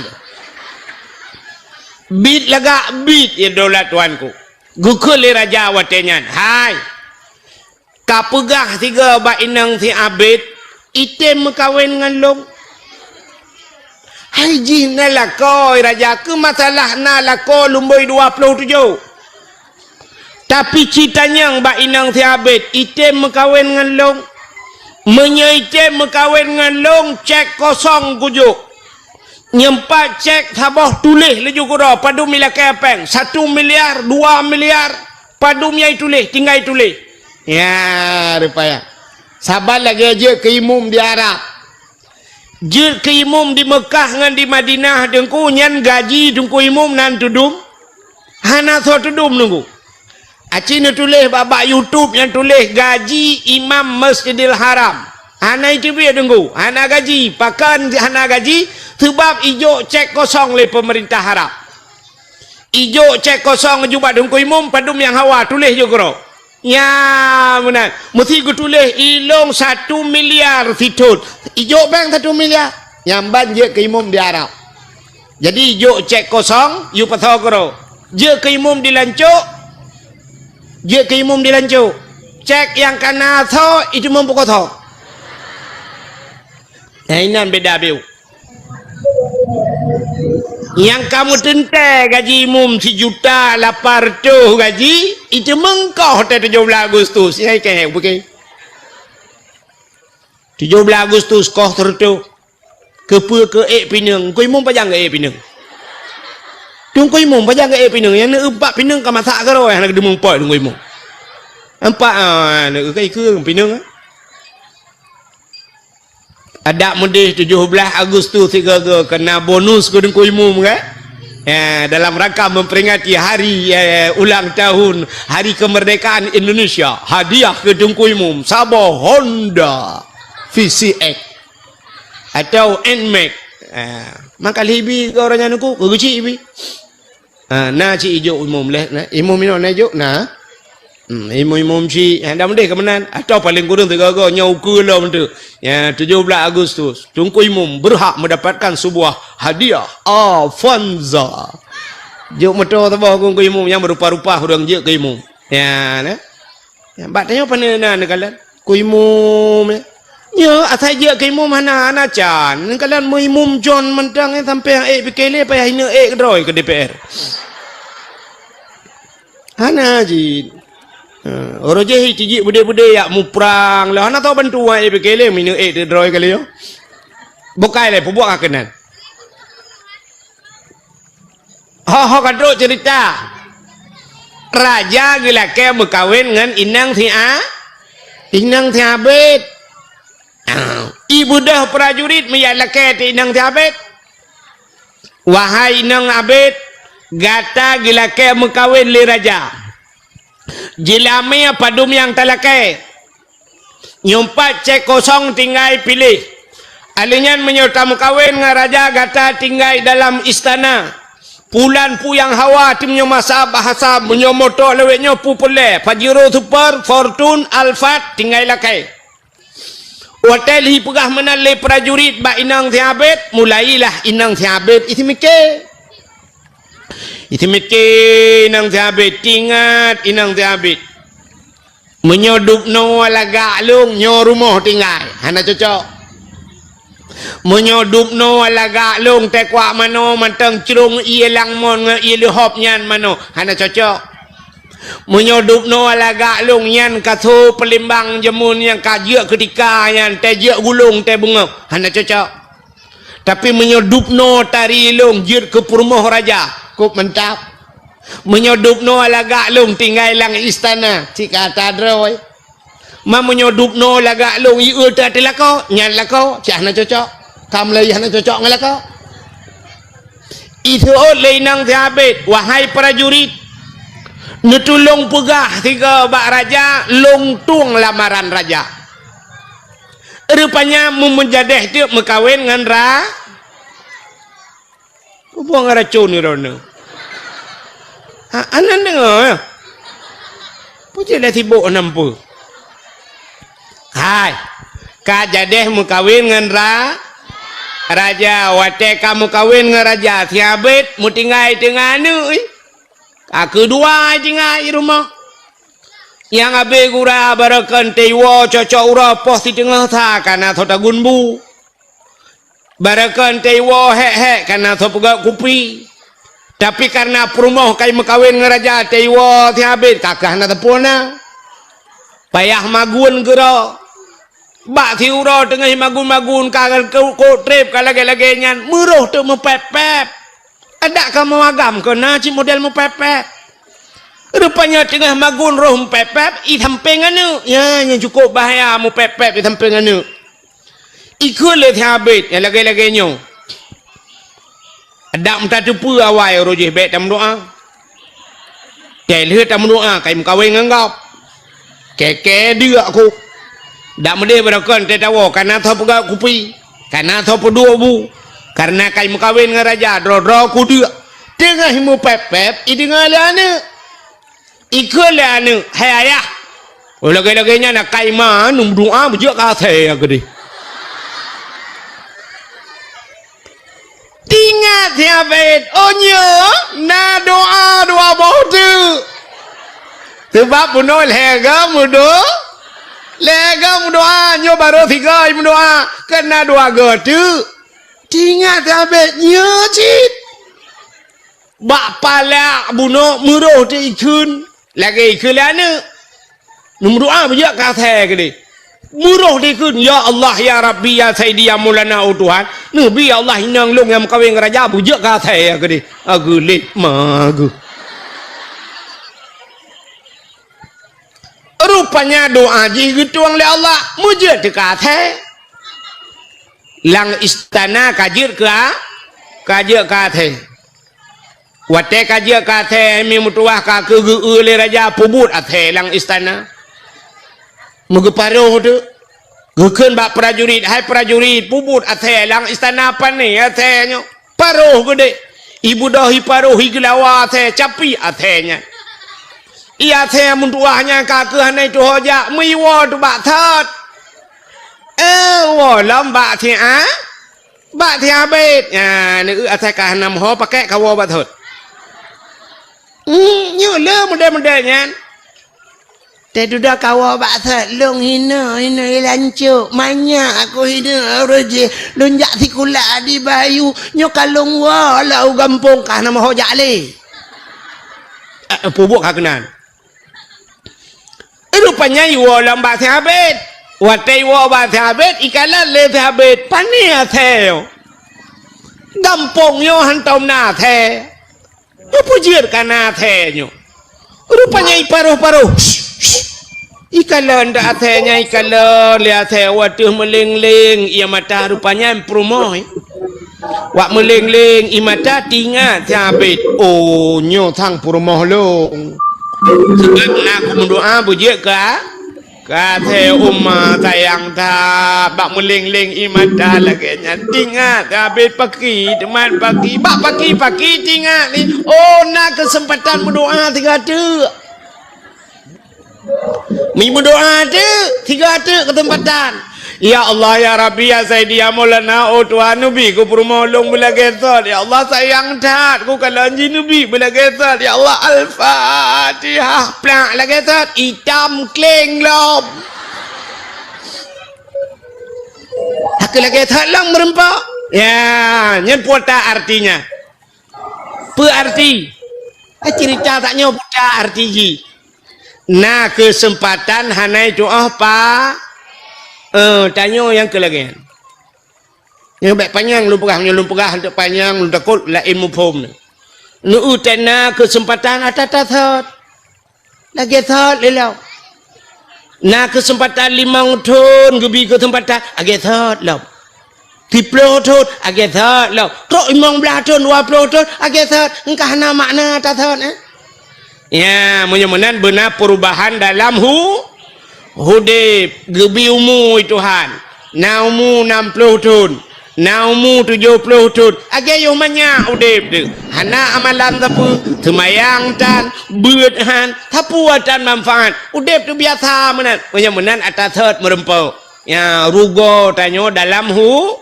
Biet lagak biet, ya daulat tuanku. Geukheun lé raja watèe nyan, "Hai, ka peugah sigoe bak inong Thiang Abed, item meukawen ngon lôn." "Hai jih na lakoe raja, keu masalah na lakoe lumboi dua ploh tujoh. Tapi ci tanyong bak inong Thiang Abed, item meukawen ngon lôn. Meunyoe item meukawen ngon lôn, cek kosong kujok. Nyoe pat cek saboh, tuléh laju keudroe, padum ilakèe péng, satu miliar, dua miliar, padum nyang ituléh, tinggai tuléh." Ya, rupaya. Saban lagèe jeuet keu imum di Arab. Jeuet keu imum di Meukah ngon di Madinah, Teungku, nyan gaji Teungku Imum na tudum? Hana soe tudum, Teungku. Aci neutuléh bak, bak YouTube nyang tuléh gaji imam Masjidil Haram. Hana iteubiet, Teungku. Hana gaji. Pakon hana gaji? Seubab ijok cek kosong lé peumeurintah Arab. Ijok cek kosong aju bak Teungku Imum, padum nyang hawa, tuléh jok keudroe. Nyan meunan. Meusti geutuléh ilôn satu miliar sithon. Ijok péng satu miliar. Nyan ban jeuet keu imum di Arab. Jadi, ijok cek kosong, yue pasoe keudroe. Jeuet keu imum di Lancok, jeuet keu imum di Lancok. Cek nyang ka na soe, itu meupukoe soe. Nah, inan beda biu. Nyang ka meuteuntèe gaji imum sijuta lapan reutôh gaji, itu meungkoh teuh tujoh blah Agustus. Nyang ikei, bukon? Tujoh blah Agustus koh teureutôh. Keupeue keu ék pineung? Teungku Imum pajan geu ék pineung? Teungku Imum pajan geu ék pineung? Nyang na empat pineung ka masak keudroe, hana geudeumeung pot Teungku Imum. Empat, ah, na ikeu pineung, ah. Adak meudeh tujoh blah Agustus sigoe-goe keu na bonus keu Teungku Imum, kan? Ya, dalam rangka memperingati hari, eh, ulang tahun Hari Kemerdekaan Indonesia, hadiah keu Teungku Imum saboh Honda V C X. Atau Nmax. Ah, maka lheuh ibi keu ureueng nyan Teungku, geuchik ibi. Ah, na cit ijok imum leh, na. Imum inoe na ijok, na. Hmm, imum-imum cit, ah, dak meudeh keu meunan. Atau paléng kureueng sigoe-goe nyoe ukeue lom tu. Ya, tujoh blah Agustus, Teungku Imum berhak mendapatkan sebuah hadiah Avanza. Jok moto saboh Teungku Imum nyang meurupa-rupa ureueng jeuet keu imum. Ya, na. Ya, bak tanyoe pane na neukalon? Teungku Imum, ya. Nyoe asai jeuet keu imum hana, hana can. Neukalon meuimum John mantong, ya, sampai nyang ék pike lé payah ineuk ék keudroe keu D P R. Hana cit. Ha, uroe jéh tijik beudé-beudé yak muprang lé. Hana tau bantu nyang ék pike lé, meuineuk ék keudroe kali nyoe. Bukai lé, peubuet ka keunan. Ho, ho ka trok cerita. Raja geulakée meukawen ngon inong si A-, inong si Abed. Ibeudôh prajurit meujak lakée teuh inong si Abed. "Wahai inong Abed, gata geulakée meukawen lé raja. Jeulamé padum nyang talakée. Nyoe pat cék kosong tinggai piléh. Alèh nyan meunyoe tameukawen ngon raja gata tinggai dalam istana. Pulan peue nyang hawa, teuma nyoe masa bahasa, meunyoe moto lawét nyoe peue peureulée, Pajero Super, Fortuner, Alphard, tinggai lakée." Watée lheuh peugah meunan lé prajurit bak inong si Abed, mulailah inong si Abed iseumiké. Iseumiké inong si Abed, teuingat inong si Abed. Meunyoe dubnoe lagak lôn, nyoe rumoh tinggai, hana cocok. Meunyoe dubnoe lagak lôn teukuak manoe mantong crông ié langmon ngon ié leuhop nyan manoe, hana cocok. Meunyoe dubnoe lagak lôn nyan ka tho peulimbang jameun nyang ka jeuet keutika nyan teu jeuet gulong teu beungoh, hana cocok. Tapi meunyoe dubnoe tari lôn jeuet keu peurumoh raja, kôp mantap. Meunyoe dubnoe lagak lôn tinggai lam istana, cit ka ata droe. Ma meunyoe dubnoe lagak lôn ié teuh lakoe, nyan lakoe, cit hana cocok. Ka mulai hana cocok ngon lakoe. Iseuôt lé inong Teuhabét, "Wahai prajurit, neutulông peugah sigoe bak raja lôn tueng lamaran raja." Rupanya meumeujadeh teuk meukawen ngon ra-, peue buang racun droeneuh. Ha, aneuk deungoe, ya? Peue cit lé sibok nam peue? Hai, ka jadeh meukawen ngon ra-, raja. Watée ka meukawen ngon raja, Teuhabét meutinggai teungoh aneuk, ih. Ka keudua tinggai rumoh. Nyang abéh gura barokon teuiwoe cocok uroe poh siteungoh sa ka na soe tagun bu. Barokon teuiwoe hék-hék ka na soe peugöt kupi. Tapi kareuna peurumoh ka meukawen ngon raja teuiwoe Teuhabét ka keuh hana teupeu na. Payah magun keudroe. Bak siuroe teungoh magun-magun ka keu-, keu treb ka lagée-lagée nyan, meuroh teuk meupép-pép. Adak kamoe agam keu na cit model meupép-pép. Rupanya teungoh magun roh meupép-pép, i sampéng aneuk. Ya, nyan cukôp bahaya meupép-pép i sampéng aneuk. Ikheun lé Teuhabét nyang lagée-lagée nyoe. Adak meutateupeue awai uroe jih bék tameudoá. Teuh lheueh tameudoá ka meukawen ngon gob. Kée-kée deuk kôh. Dak meudeh barokon teuh tawoe ka na soe peugöt kupi, ka na soe peuduek bu. Kareuna ka meukawen ngon raja, droe-droe kudeuk. Teungoh meupép-pép, ideungoe lé aneuk. Ikheun lé aneuk, "Hai ayah, oh lagée-lagée nyan akai ma neumeudoá beujeuet keu asèe keudeh." Tingat Teuhabét, oh nyoe na doá dua boh teuk. Sabab bunoe lhée goe meudo-, lhée goe meudoá, nyoe barô sigoe meudoá, keu na dua goe teuk. Tingat Teuhabét nyoe cit. Bak palak bunoe meuroh teuk ikheun, lagée ikheun lé aneuk. Neumeudoá beujeuet keu asèe keudeh. Meuroh teuk ikheun, "Ya Allah, ya Rabbi, ya Sayyidi, ya Maulana, oh Tuhan, neubi ya Allah inong lôn nyang meukawen ngon raja beujeuet keu asèe keudeh." Ageulet ma geuh. Rupanya doá jih geutueng lé Allah, meujeuet teuk keu asèe. Lam istana ka jeuet keu a-, ka jeuet keu asèe. Watée ka jeuet keu asèe, mi meutuwah ka keu geu-eu lé raja peubuet asèe lam istana. Meugeuparoh teuk. Geukheun bak prajurit, "Hai prajurit, peubuet asèe lam istana pane asèe nyoe." Paroh geudeh. Ibeudôh iparoh igeulawa asèe, capi asèe nyan. Ié asèe meutuwah nyan ka keuh hana tuho jak, meuiwoe teuk bak thot. Eh, woe lom bak siat. Bak siat abét. Nyan, neueu asai ka hana meuho pakèk kawoe bak thot. Hmm, nyoe le model-model nyan. Teududoe kawoe bak thot, lôn hinoe, hinoe i lancok, manyak aku hinoe ureueng jih, lôn jak sikula di Bayu, nyoe ka lôn woe lom u gampông ka hana meuho jak lé. Eh, peubuet ka keunan. Rupanya iwoe lom bak siat abét. Watèe iwoe bak siat abét, ikalon lé siat abét, "Pane asèe nyoe? Gampông nyoe hantom na asèe. Peue jeuet ka na asèe nyoe?" Rupanya iparoh-paroh. Ikalon dak asèe nyan, ikalon lé asèe, watèe meuléng-léng ié mata rupanya peurumoh. Wak meuléng-léng ié mata teuingat siat abét, "Oh, nyoe sang peurumoh lôn." Sabab na kumeudoa beujeuet ka, ka asèe uma sayang that. Bak meuléng-léng ié mata lagèe nyan teuingat siat abét paki, teumat paki, bak paki-paki teuingat ni, "Oh, na keuseumpatan meudoa sigoe teuk." Mi meudoa teuk, sigoe teuk keuseumpatan. "Ya Allah, ya Rabbi, ya Sayyidi, ya Maulana, oh Tuhan, neubi keu peurumoh lôn beulagèe thot. Ya Allah, sayang that kukalon jih, neubi beulagèe thot. Ya Allah, Al-Fatihah." Plak lagèe thot, itam kleng lom. Lagée that lom meureumpok. Ya, nyan peue artinya. Peue arti? Eh, cerita tanyoe peue arti jih. Na keuseumpatan hana tu'oh pa, eh, tanyoe nyang keu lagée nyan. Nyoe bék panyang lôn peugah, nyoe lôn peugah hantom panyang, lôn takot laén muphom. Neu-eu teuk na keuseumpatan ata tasot. Lagée sot lé lom. Na keuseumpatan limong thon geubi keuseumpatan, lagée sot lom. Siplôh thon, lagée sot lom. Trok limong blaih thon, dua plôh thon, lagée sot. Engkah na makna tasot, eh? Ya, meunyoe meunan beuna perubahan dalam hu-, udeb, geubi umu Tuhan. Na umu nam plôh thon, na umu tujoh plôh thon, lagée yoh manyak udeb teuh. Hana amalan sapeue, seumayang tan, beuet han, sapeue tan manfaat. Udeb teuh biasa meunan. Meunyoe meunan ata sot meureumpok. Ya, rugoe tanyoe dalam hu-,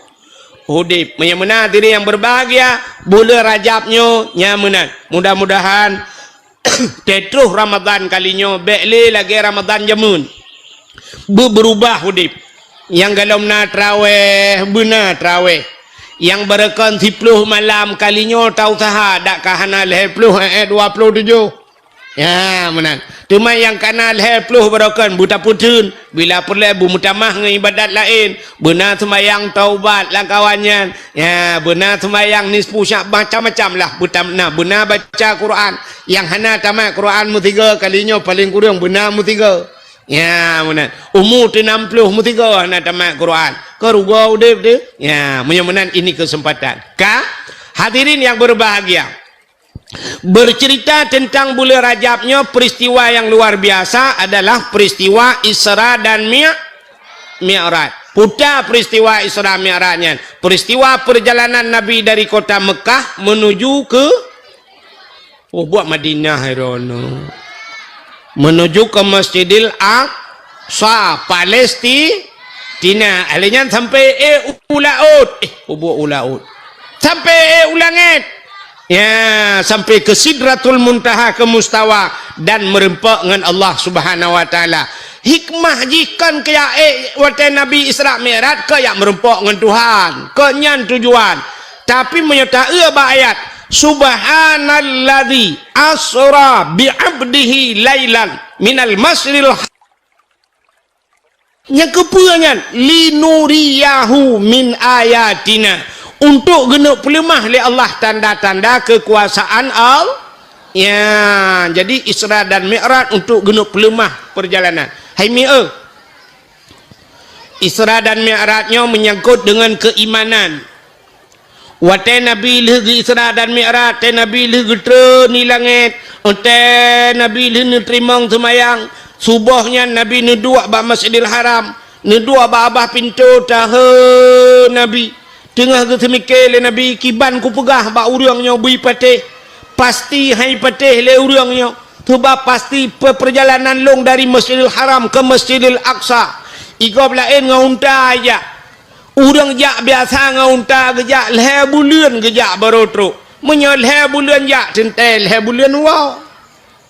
udeb. Meunyoe meunan hadirin nyang berbahagia, buleuen Rajab nyoe nyang meunan. Mudah-mudahan Teutroh Ramadhan kali nyoe bék lé lagée Ramadhan jameun. Beu-, beurubah udeb. Nyang golom na traweh, beuna traweh. Nyang barokon siplôh malam kali nyoe tausaha, dak ka hana lhée plôh, eh, eh, dua plôh tujoh. Ya, meunan. Teuma nyang ka na lhée plôh barokon beutapeutheun, bila peureulée beumeutamah ngon iébadat laén. Beuna seumayang taubat lam kawan nyan. Ya, beuna seumayang nisfu Sya'ban, macam-macam lah. Beutam-, na, beuna baca Quran. Nyang hana tamat Quran meusigoe kali nyoe paleng kureueng beuna meusigoe. Ya, meunan. Umu teuh nam plôh meusigoe hana tamat Quran. Keu rugoe udeb teuh. Ya, meunyoe meunan ini kesempatan. Ka, hadirin yang berbahagia. Bercerita tentang buleuen Rajab nyoe, peristiwa yang luar biasa adalah peristiwa Isra dan Mi-, Mi'raj. Peue peristiwa Isra Mi'raj nyan? Peristiwa perjalanan Nabi dari kota Mekah menuju ke, oh, buet Madinah, hai droeneuh. Menuju ke Masjidil Aqsa, Palesti-, Tina, lheueh nyan sampoe ék u laôt. Eh, peubuet u laôt. Sampoe ék u langét. Ya, sampoe keu Sidratul Muntaha, keu mustawa dan meureumpok ngon Allah Subhanahu wa Taala. Hikmah jih kon keu jak ék watée Nabi Isra Mi'raj keu jak meureumpok ngon Tuhan. Kon nyan tujuan. Tapi meunyoe taeu bak ayat, "Subhanalladzi asra bi 'abdihi lailan minal masjidil." Nyang keupeue nyan? "Linuriyahu min ayatina," untuk geuneuk peuleumah lé Allah tanda-tanda keukuasaan Allah. Ya, jadi Isra dan Mi'raj untuk geuneuk peuleumah perjalanan. Hai mi-, eh. Isra dan Mi'raj nyoe meunyangkot deungon keuimanan. Watée Nabi lheueh geu-Isra dan Mi'raj, watée Nabi lheueh geutreun di langét, watée Nabi lheueh neuteurimong seumayang, suboh nyan Nabi neuduek bak Masjidil Haram, neuduek bak babah pintoe tahe Nabi. Teungoh geuseumike lé Nabi, "Kiban kupeugah bak ureuëng nyoe beu patéh? Pasti han patéh lé ureuëng nyoe. Sabab pasti pe-, peurjalanan lôn dari Masjidil Haram keu Masjidil Aqsa, i gob laén ngon unta jak." Ureuëng jak biasa ngon unta geujak, lhée buleuen geujak barô trok. Meunyoe lhée buleuen jak, teuntée lhée buleuen woe.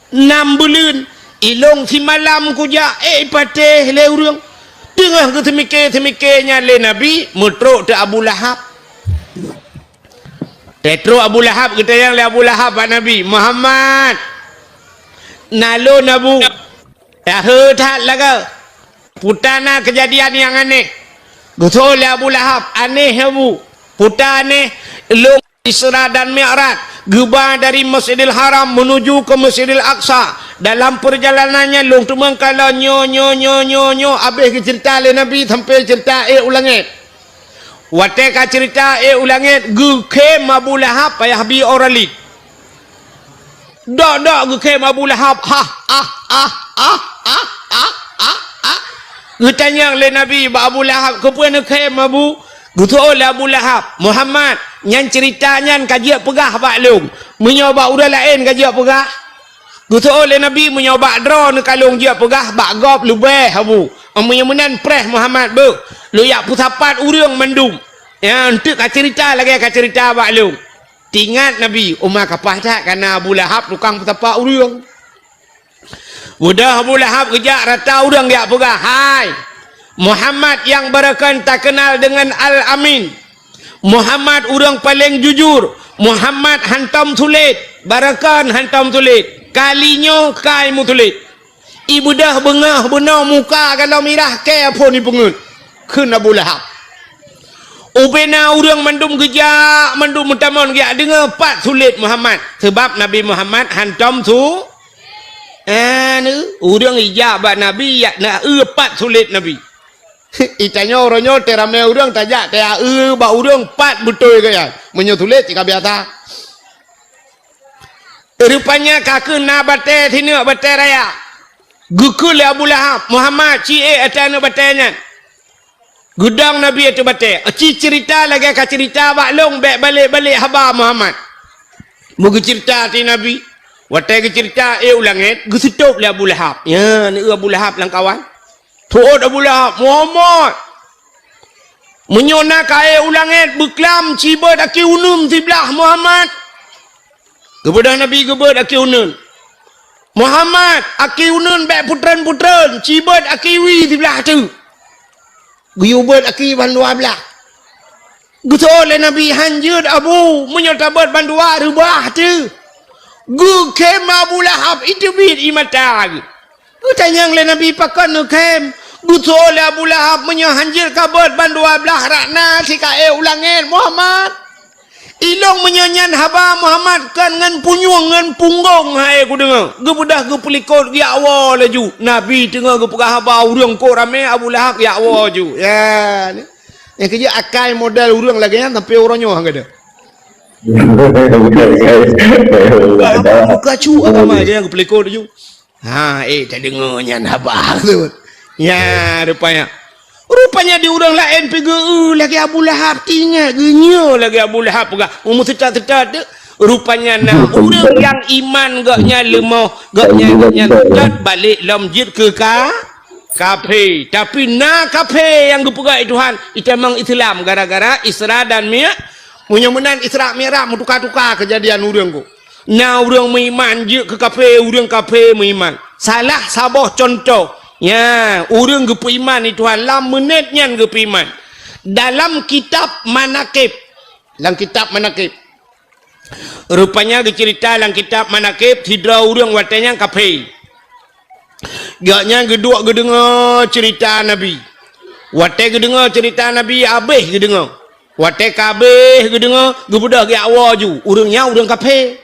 Nam buleuen, ilôn simalam kujak, ék patéh lé ureuëng. Teungoh geuseumike-seumike nyan lé Nabi, meutrok teuk Abu Lahab. Teutrok Abu Lahab, geutanyong lé Abu Lahab bak Nabi, "Muhammad, na lôn Abu, tahe that lagoe." Peue na keujadian nyang aneh. Geutanyong lé Abu Lahab, "Aneh, Abu." "Peue aneh?" "Lôn Isra dan Mi'raj, geuba dari Masjidil Haram menuju ke Masjidil Aqsa. Dalam perjalanan nyan lôn teumeukalon nyoe, nyoe, nyoe, nyoe, nyoe." Habéh geuceurita lé Nabi sampoe ceurita ék u langét. Watée ka ceurita ék u langét, geukhém Abu Lahab payah bi ora lét. Dok-dok geukhém Abu Lahab, "Hah, ah, ah, ah." Geutanyong lé Nabi bak Abu Lahab, "Keupeue neukhém, Abu?" Geutanyong lé Abu Lahab, "Muhammad, nyang ceurita nyan ka jeuet peugah bak lôn. Meunyoe bak ureuëng laén ka jeuet peugah?" Geutanyong lé Nabi, "Meunyoe bak droeneuh ka lôn jeuet peugah, bak gob leubeh, Abu. Meunyoe meunan preh Muhammad beuh, lôn jak peusapat ureuëng mandum. Nyan teuk ka ceurita lagée ka ceurita bak lôn." Teuingat Nabi, uma kapah that kana Abu Lahab tukang peusapat ureuëng. Udah Abu Lahab geujak rata ureuëng jak peugah, "Hai, Muhammad nyang barokon takeunal deungon Al-Amin. Muhammad ureuëng paleng jujur. Muhammad hantom sulet. Barokon hantom sulet. Kali nyoe kai meusulet. Ibeudôh beungoh bunoe muka galom mirah kée phon ipeungeuet. Kheun Abu Lahab. Ubena ureuëng mandum geujak, mandum meutamong geujak deungoe pat sulet Muhammad. Sabab Nabi Muhammad hantom su-, eh, ureuëng ijak bak Nabi, yak na eu pat sulet Nabi. Itanyoe uroe nyoe teuramé ureuëng tajak taya eu bak ureuëng pat beutôi gaya. Meunyoe sulet cit ka biasa. Rupanya ka kheun na batée sineuk batée raya. Geukheun lé Abu Lahab, "Muhammad, ci ék ateueh aneuëk batée nyan." Geudong Nabi ateueh batée. Ci cerita lagée ka cerita bak lôn bék balek-balek haba Muhammad. Meugeucerita ateueh Nabi. Watée geucerita ék u langét, geuseutôb lé Abu Lahab. Ya, neu Abu Lahab lam kawan. Teuôt Abu Lahab, "Muhammad! Meunyoe na kayée u langét beuklam cibeuet aki uneun siblah Muhammad." Geubeudôh Nabi geubeuet aki uneun. "Muhammad, aki uneun bék putreun-putreun, cibeuet aki wie siblah teuk." Geuyue beuet aki bandua blaih. Geuseuôt lé Nabi, "Han jeuet Abu, meunyoe tabeuet bandua reubah teuk." Geukhém Abu Lahab, iteubiet ie mata geuh. Geutanyong lé Nabi, "Pakon neukhém?" Geuseuôt lé Abu Lahab, "Meunyoe han jeuet kabeuet bandua blaih rakna sikaék u langét, Muhammad, ilong meunyoe nyan haba Muhammad kon ngon punyueng ngon punggong hai kudeungoe." Geubeudôh geupeulikot geujak woe laju. Nabi teungoh geupeugah haba ureuëng kok ramé, Abu Lahab geujak woe ju. Ya, ni. Nyang keujeuet akai model ureuëng lagée nyan sampai uroe nyoe han gadôh. Buka cu agama je nyang geupeulikot ju. Ha, eh, tadeungoe nyan haba tu. Ya, rupanya. Rupanya di ureuëng laén pi geu lagée Abu Lahab, tingat geunyoe lagée Abu Lahab peugah. Umur seutat-seutat tu. Rupanya na ureuëng nyang iman geuhnyan leumoh, geuhnyan, geuhnyan seutat balek lom jeuet keu ka, kafé. Tapi na kafé nyang geupeugah lé Tuhan, itamong Islam gara-gara Isra dan Mi-, meunyoe meunan Isra Mi'raj meutuka-tuka keujadian ureuëng ku. Na ureuëng meuiman jeuet keu kafé, ureuëng kafé meuiman. Salah saboh cuntoh, ya, ureuëng geupeuiman lé Tuhan lam meunét nyan geupeuiman. Dalam kitab Manaqib, lam kitab Manaqib, rupanya geucerita lam kitab Manaqib, sidroe ureuëng watée nyan kafé. Gobnyan geuduek geudeungoe ceurita Nabi. Watée geudeungoe ceurita Nabi, habéh geudeungoe. Watée ka habéh geudeungoe, geubeudôh geujak woe ju. Ureuëng nyan ureuëng kafé.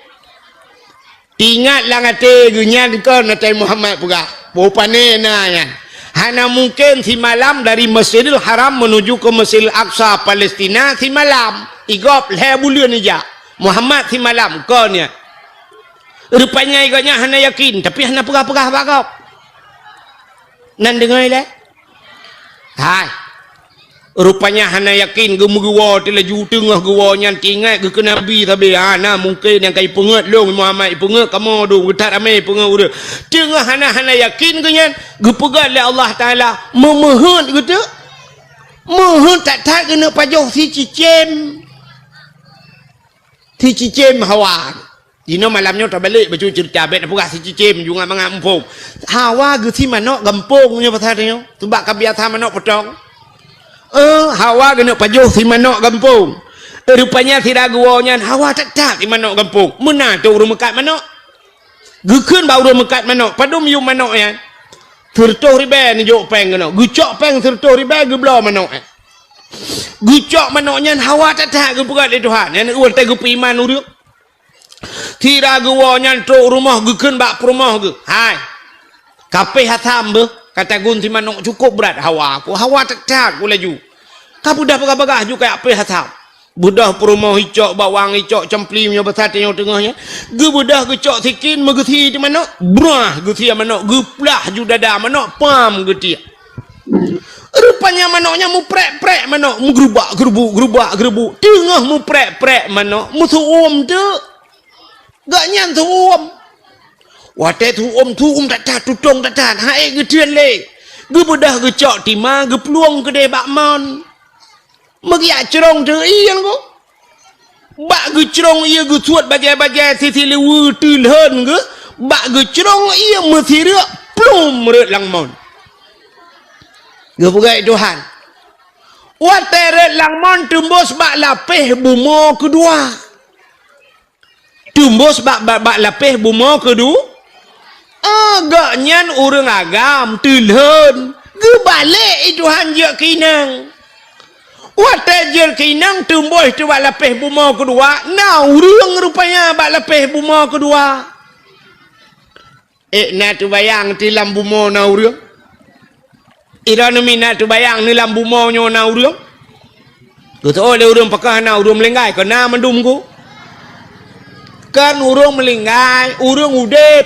Teuingat lam até geuh nyan kon Nabi Muhammad peugah, "Boh pané na nyan. Hana mungken simalam dari Masjidil Haram menuju ke Masjidil Aqsa, Palestina, simalam. Igob lhée buleuen ijak. Muhammad simalam kon nyan." Rupanya gobnyan hana yakin, tapi hana peugah-peugah bak gob. Nan deungoe lé? Hai. Rupanya hana yakin, geumeugeue woe teuk laju, teungoh geuwoe nyan teuingat geukheun Nabi sabe, "Hana mungken nyang ka ipeungeuet lôn Muhammad, ipeungeuet kamoe dum, geuthat ramé ipeungeuet ureuëng." Teungoh hana, hana yakin geuh nyan, geupeugah lé Allah Taala, "Meumeuheuet geuh teuk." Meuheuet that-that geuneuk pajoh sicicém. Sicicém hawa. Jinoe malam nyoe tabalek bacut ceurita, bék tapeugah sicicém, ju ngat mangat muphom. Hawa geusie manök gampông nyoe pasal nyoe, seubab ka biasa manök peutong. Eh, hawa geuneuk pajoh sie manök gampông. Eh, rupanya sira geuwoe nyan hawa that-that sie manök gampông. Meunan teuk ureuëng meukat manök. Geukheun bak ureuëng meukat manök, "Padum yum manök nyan?" "Sireutôh ribée neujok péng keunoe." Geucok péng sireutôh ribée geubloe manök nyan. Geucok manök nyan hawa that-that geupeugah lé Tuhan. Nyan watée geupeuiman ureuëng. Sira geuwoe nyan trok rumoh geukheun bak peurumoh geuh, "Hai, kapéh asam beuh, ka tagun sie manök cukôp brat hawa ku, hawa that-that ku laju. Ka beudah bagah-bagah ju kajak péh asam." Beudah peurumoh icok bawang, icok campli meunyoe basa tanyoe teungoh nyan. Geubeudah geucok sikin meugeusie di manök, brah geusie manök, geuplah ju dada manök, pam geutiek. Rupanya manök nyan muprek-prek manök, meugeurubak-geurubuk, geurubak-geurubuk. Teungoh muprek-prek manök, meuseuuem teuk. Gobnyan seuuem. Watée seuuem, seuuem that-that, tutong that-that, han ék geuteun lé. Geubeudah geucok tima, geuplueng keudeh bak mon. Meugiak crong teu ié ngon. Bak geucrong ié geusuet bajée-bajée sisi liweue teulhon geuh, bak geucrong ié meusireuk plum rot lam mon. Geupeugah Tuhan. Watée rot lam mon teumbus bak lapéh bumoe keudua. Teumbus bak, bak, bak lapéh bumoe keudua. Oh, gobnyan ureuëng agam, teulhon. Geubalek i Tuhan jeuet keu inong. Watée jeuet keu inong teumbus teubak lapéh bumoe keudua, na ureuëng rupanya bak lapéh bumoe keudua. Ék na teubayang ti lam bumoe na ureuëng? Droeneuh mi na teubayang ni lam bumoe nyoe na ureuëng? Geuteuôt lé ureuëng pakon na ureuëng meulinggai, kon na mandum ku. Kon ureuëng meulinggai, ureuëng udeb.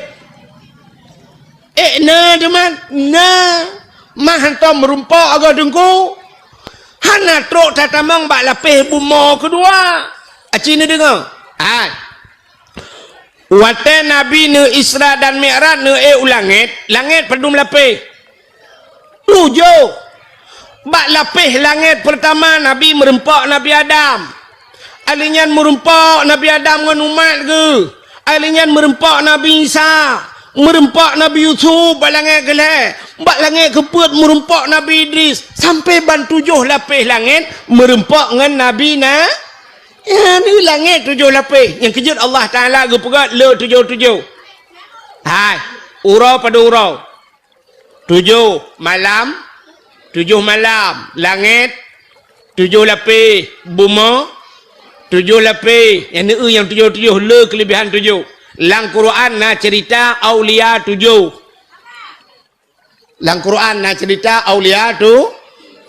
Ék na teuma? Na. Mah hantom meurumpok agoe teungku. Hana trok tatamong bak lapéh bumoe keudua. Aci neudeungoe? Hai. Watée Nabi neu Isra dan Mi'raj neu ék u langét, langét padum lapéh? Tujoh. Bak lapéh langét peurtama Nabi meurumpok Nabi Adam. Alheuh nyan meurumpok Nabi Adam ngon umat geuh. Alheuh nyan meurumpok Nabi Isa. Meurumpok Nabi Yusuf bak langét keulhée. Bak langét keupeuet meurumpok Nabi Idris. Sampoe ban tujoh lapéh langét meurumpok ngon Nabi na Ya, neu langét tujoh lapéh. Nyang keujeuet Allah Taala geupeugah le tujoh-tujoh. Hai, uroe padum uroe. Tujoh malam, tujoh malam. Langét, tujoh lapéh. Bumoe, tujoh lapéh. Nyang neu nyang tujoh-tujoh, le keuleubihan tujoh. Lam Quran na ceurita aulia tujoh. Lam Quran na ceurita aulia tu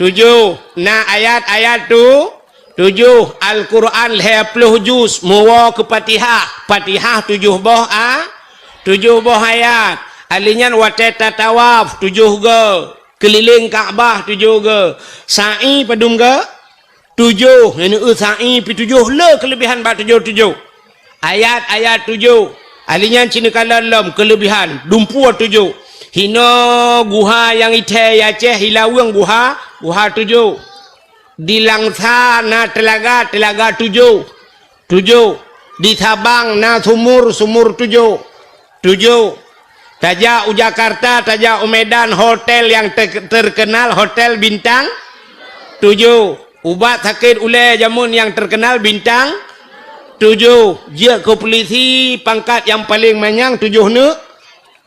tujoh, na ayat-ayat tu tujoh. Al-Quran lhée ploh juz, meuwoe keu Fatihah. Fatihah tujoh boh a, tujoh boh ayat. Alheuh nyan watée tatawaf tujoh goe, keulileng Ka'bah tujoh goe, sa'i padum goe? Tujoh, nyan eu sa'i pih tujoh, le keuleubihan bak tujoh-tujoh. Ayat-ayat tujoh. Alheuh nyan ci neukalon lom keuleubihan, dumpeue tujoh. Hinoe guha nyang ithée i Aceh, i Laweueng guha, guha tujoh. Di Langsa na teulaga, teulaga tujoh. Tujoh. Di Sabang na sumur, sumur tujoh. Tujoh. Tajak u Jakarta, tajak u Medan, hotel nyang ter-, terkenal, hotel bintang tujoh. Ubat sakét ulée jameun nyang terkenal bintang tujoh. Jeuet keu pulisi pangkat nyang paleng manyang tujoh neuk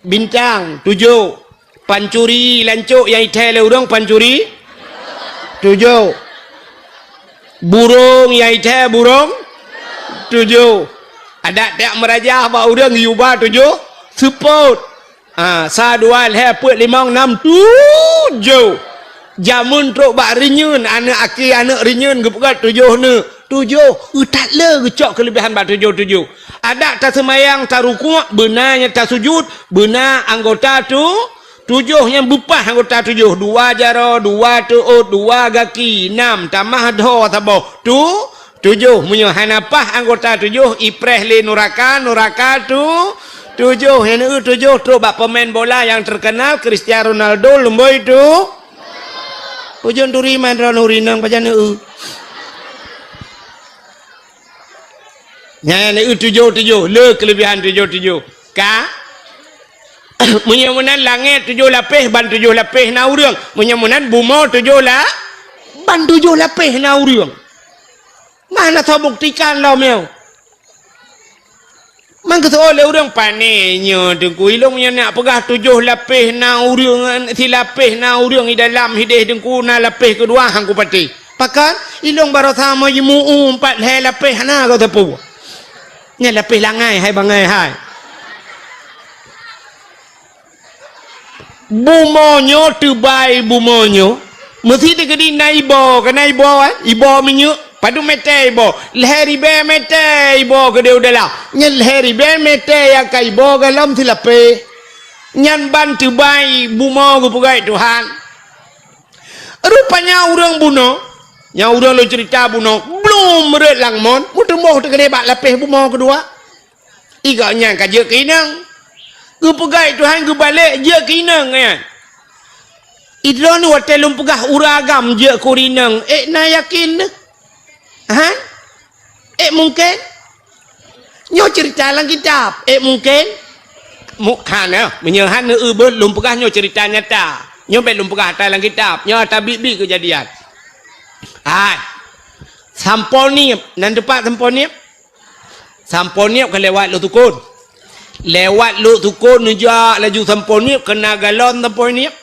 bintang tujoh. Pancuri lancok nyang ithée lé ureuëng pancuri tujoh. Burong nyang ithée burong tujoh. Adak tiek meurajah bak ureuëng yuba tujoh seupôt. Ha, sa dua lhée peuet limong nam tujoh. Jameun trok bak reunyeun, aneuëk aki aneuëk reunyeun geupeugah tujoh neuk. Tujoh, eu that le geucok keuleubihan bak tujoh-tujoh. Adak taseumayang, tarukuk, beuna nyang tasujut, beuna anggota tu, tujoh nyang beupah anggota tujoh. Dua jaroe, dua teuôt, dua gaki, nam, tamah dhoe saboh. Tu, tujoh. Meunyoe hana pah anggota tujoh, ipreh lé nuraka, nuraka tu, tujoh. Nyang neu tujoh trok bak peumain bola nyang terkenal, Cristiano Ronaldo, lumboi tu. Ujong turi man droe nuri nang pajan eu. Nyan eu tujoh-tujoh, le keuleubihan tujoh-tujoh. Ka? Meunyoe meunan langét tujoh lapéh, ban tujoh lapéh na ureuëng. Meunyoe meunan bumoe tujoh la-, ban tujoh lapéh na ureuëng. Mana soe buktikan lom nyoe? Mangkeuseuôt lé ureuëng pané nyoe teungku, ilong nyoe nak peugah tujoh lapéh na ureuëng, silapéh na ureuëng i dalam hideh teungku, na lapéh keudua hang kupatéh. Pakon? Ilong barosa meujimu u empat lhée lapéh hana gata peue. Nyan lapéh langai hai bangai hai. Bumoe nyoe teubai bumoe nyoe, meusi teukeudi na iboh, ka na iboh, eh? Iboh minyeuk, padum mètè iboh? Lhèe ribèe mètè iboh keudéh u dalam. Nyan lhèe ribèe mètè nyang ka iboh gohlom silapéh. Nyan ban teubai bumoe geupeugöt Tuhan. Rupanya ureueng bunoe, nyang ureueng lôn ceurita bunoe, blom rhot lam mon, meuteumèe teukeudéh bak lapéh bumoe keudua. I gobnyan ka jeuet keu inong. Geupeugöt Tuhan geubalek jeuet keu inong nyan. Idroeneuh watèe lôn peugah ureueng agam jeuet keu inong, ék na yakin neuh? Ha? Ék mungken? Nyoe ceurita lam kitab, ék mungken? Mu-, hana, meunyoe hana, eu, beuh, lôn peugah nyoe ceurita nyata. Nyoe bék lôn peugah ata lam kitab, nyoe ata biet-biet keujadian. Hai. Sampoe Nieb, nan teumpat Sampoe Nieb? Sampoe Nieb ka lewat Lhoksukon. Lewat Lhoksukon neujak laju Sampoe Nieb, keu na galon Sampoe Nieb.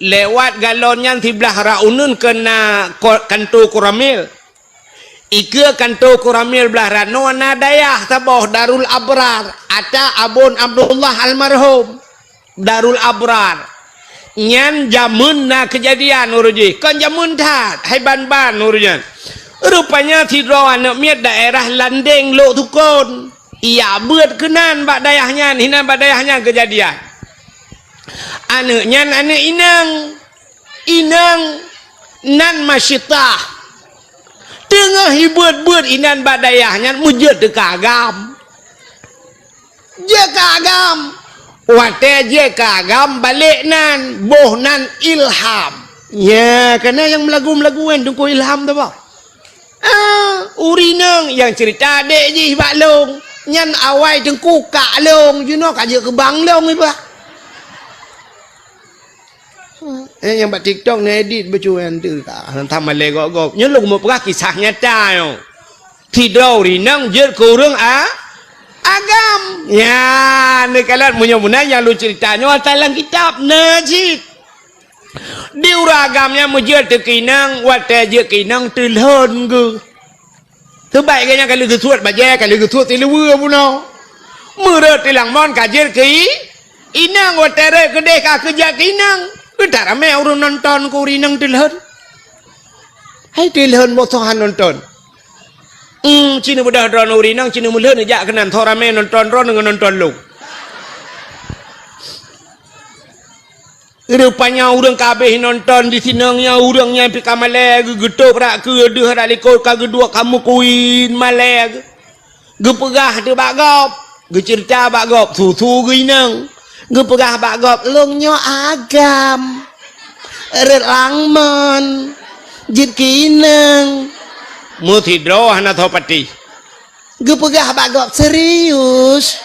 Lewat galon nyan siblah rot uneuen keu na ko-, kantô Koramil. Ikeue kantô Koramil blah rot nyoe na dayah saboh Darul Abrar, ata Abon Abdullah almarhum. Darul Abrar. Nyan jameun na keujadian ureuëng jih. Kon jameun that, hai ban-ban ureuëng nyan. Rupanya sidroe aneuëk miet daerah Landeng Lhoksukon. Ijak beuet keunan bak dayah nyan, hinan bak dayah nyan keujadian. Aneuëk nyan aneuëk inong. Inong nan Masyitah. Teungoh jibeuet-beuet inan bak dayah nyan meujeuet teuka agam. Jeuet ka agam. Watée jeuet ka agam balek nan, boh nan Ilham. Nya, kana nyang meulagu-meulagu nyan Teungku Ilham tu bah. Ah, ureuëng inong nyang ceurita adék jih bak lôn. Nyan awai Teungku kak lôn, jinoe ka jeuet keu bang lôn iba. Eh, nyang bak TikTok neuedit bacut nyan tu ka. Hana malée gob-gob. Nyoe lôn meupeugah kisah nyata nyoe. Sidroe ureuëng inong jeuet keu ureuëng a-, agam. Nyan, neukalon meunyoe meunan nyang lôn ceurita nyoe ata lam kitab, na cit. Di ureuëng agam nyan meujeuet teuka inong, watée jeuet keu inong teulhon geuh. Teubaik geuh nyan ka lheueh geusuet bajée, ka lheueh geusuet siluweue bunoe. Meureuet tilang mon ka jeuet keu i-, inong, watée rhot keudeh ka keujak keu inong. Geutak ramé ureuëng nonton keu ureuëng inong teulhon. Hai teulhon boh soe han nonton. Hmm, ci neubeudôh droeneuh ureuëng inong, ci neumeulhon neujak keunan, soe ramé nonton droeneuh ngon nonton lôn. Rupanya ureuëng ka habéh nonton di sinong nyan, ureuëng nyan pih ka malée geuh, geutôb brat keudeh brat likot ka geuduek ka meukuin malée geuh. Geupeugah teuk bak gob, geuceurita bak gob, su-su geuh inong. Geupeugah bak gob, "Lôn nyoe agam. Rhot lam mon, jeuet keu inong." Meusidroe hana soe patéh. Geupeugah bak gob, "Serius?"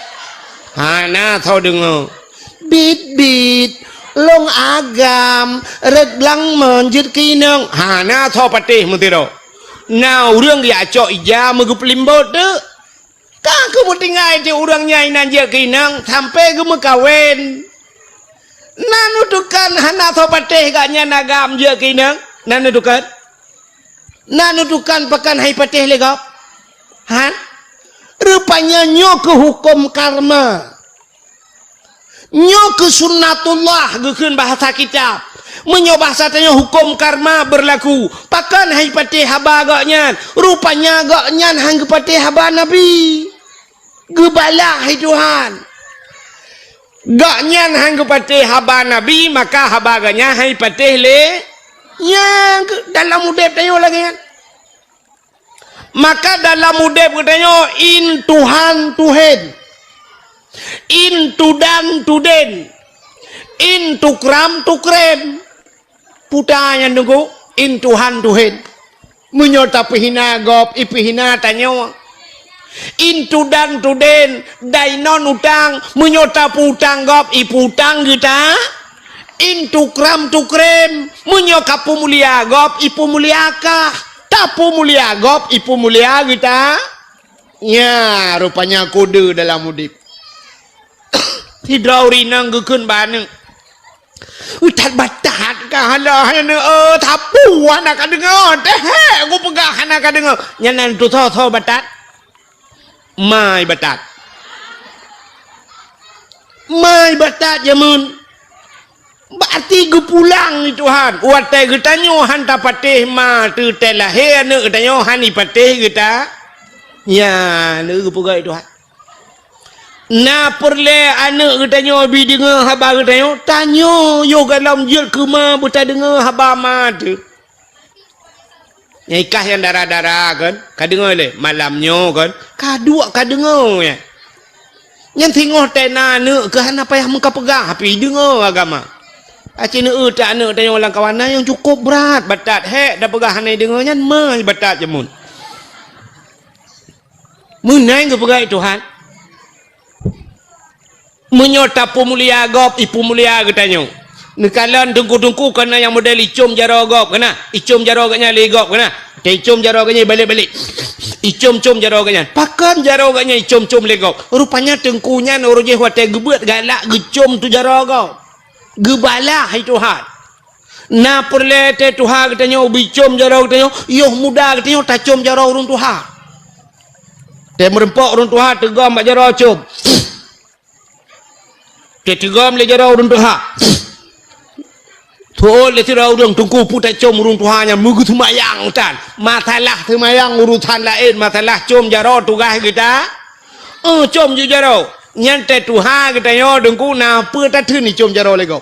Hana soe deungoe. "Bit-bit, lôn agam, rhot lam mon jeuet keu inong." Hana soe patéh meusidroe. Na ureuëng geujak cok ija meugeupeulimbot teuk. Ka geupeutinggai teuk ureuëng nyan inan jeuet keu inong sampoe geumeukawen. Na neutukan hana soe patéh gobnyan agam jeuet keu inong? Na neutukan? Na neutukan pakon han jipatéh lé gob? Han? Rupanya nyoe keuh huköm karma. Nyoe keuh sunnatullah geukheun bahasa kitab. Meunyoe bahasa tanyoe huköm karma beurlaku, pakon han jipatéh haba gobnyan? Rupanya gobnyan han geupatéh haba Nabi. Geubalah lé Tuhan. Gobnyan han geupatéh haba Nabi, maka haba gobnyan han jipatéh lé. Nyan keuh dalam udeb tanyoe lagée nyan. Maka dalam udeb geutanyoe in tuhan tuhen, in tudan tuden, in tukram tukrem. Puta nyan Teungku, in tuhan tuhen. Meunyoe tapeuhina gob, ipeuhina tanyoe. In tudan tuden, dainon utang, meunyoe tapeuutang gob, ipeuutang geuta. In tukram tukrem, meunyoe kapeumulia gob, ipeumulia kah. Tapeumulia gob, ipeumulia geuta. Nya, rupanya kode dalam udeb. Sidroe ureuëng inong geukheun bak aneuëk, "Utat batat ka hala aneuëk, eh, sapeue hana ka deungoe, teuhek geupeugah hana ka deungoe." Nyan nan tusoe-soe batat. Mai batat. Mai batat jameun. Berarti geupulang lé Tuhan. Watée geutanyoe han tapatéh ma teuh tée lahé aneuëk geutanyoe han jipatéh geuta. Nyan lé geupeugah lé Tuhan. Na peureulée aneuëk geutanyoe bi deungoe haba geutanyoe, tanyoe yoh gohlom jeuet keu ma beutadeungoe haba ma teuh. Nyang ikah nyang dara-dara kan, ka deungoe lé malam nyoe kan, ka duek ka deungoe nyan. Nyan singoh tée na aneuëk keuh hana payah meukapeugah, tapi deungoe agama. Aci neueu that aneuëk tanyoe lam kawan na nyang cukôp brat, batat hék tapeugah hana deungoe nyan, mai batat jameun. Meunan geupeugah lé Tuhan. Meunyoe tapeumulia gob, ipeumulia geutanyoe. Neukalon teungku-teungku keunan nyang model icom jaroe gob keunan. Icom jaroe gobnyan lé gob keunan. Teuicom jaroe gobnyan balek-balek. Icom-com jaroe gobnyan. Pakon jaroe gobnyan icom-com lé gob? Rupanya teungku nyan uroe jéh watée geubeuet galak geucom tu jaroe gob. Geubalah hai Tuhan. Na peureulée teuh tuha geutanyoe bicom jaroe geutanyoe, yoh muda geutanyoe tacom jaroe ureuëng tuha. Teumeureumpok ureuëng tuha teugom bak jaroe com. Teuteugom lé jaroe ureuëng tuha. Tuôn lé sidroe ureuëng teungku peue tacom ureuëng tuha nyan meugeuseumayang tan. Masalah seumayang urusan laén, masalah com jaroe tugaih geuta. Eh, com ju jaroe. Nyan teuh tuha geutanyoe teungku na peue tatheun icom jaroe lé gob.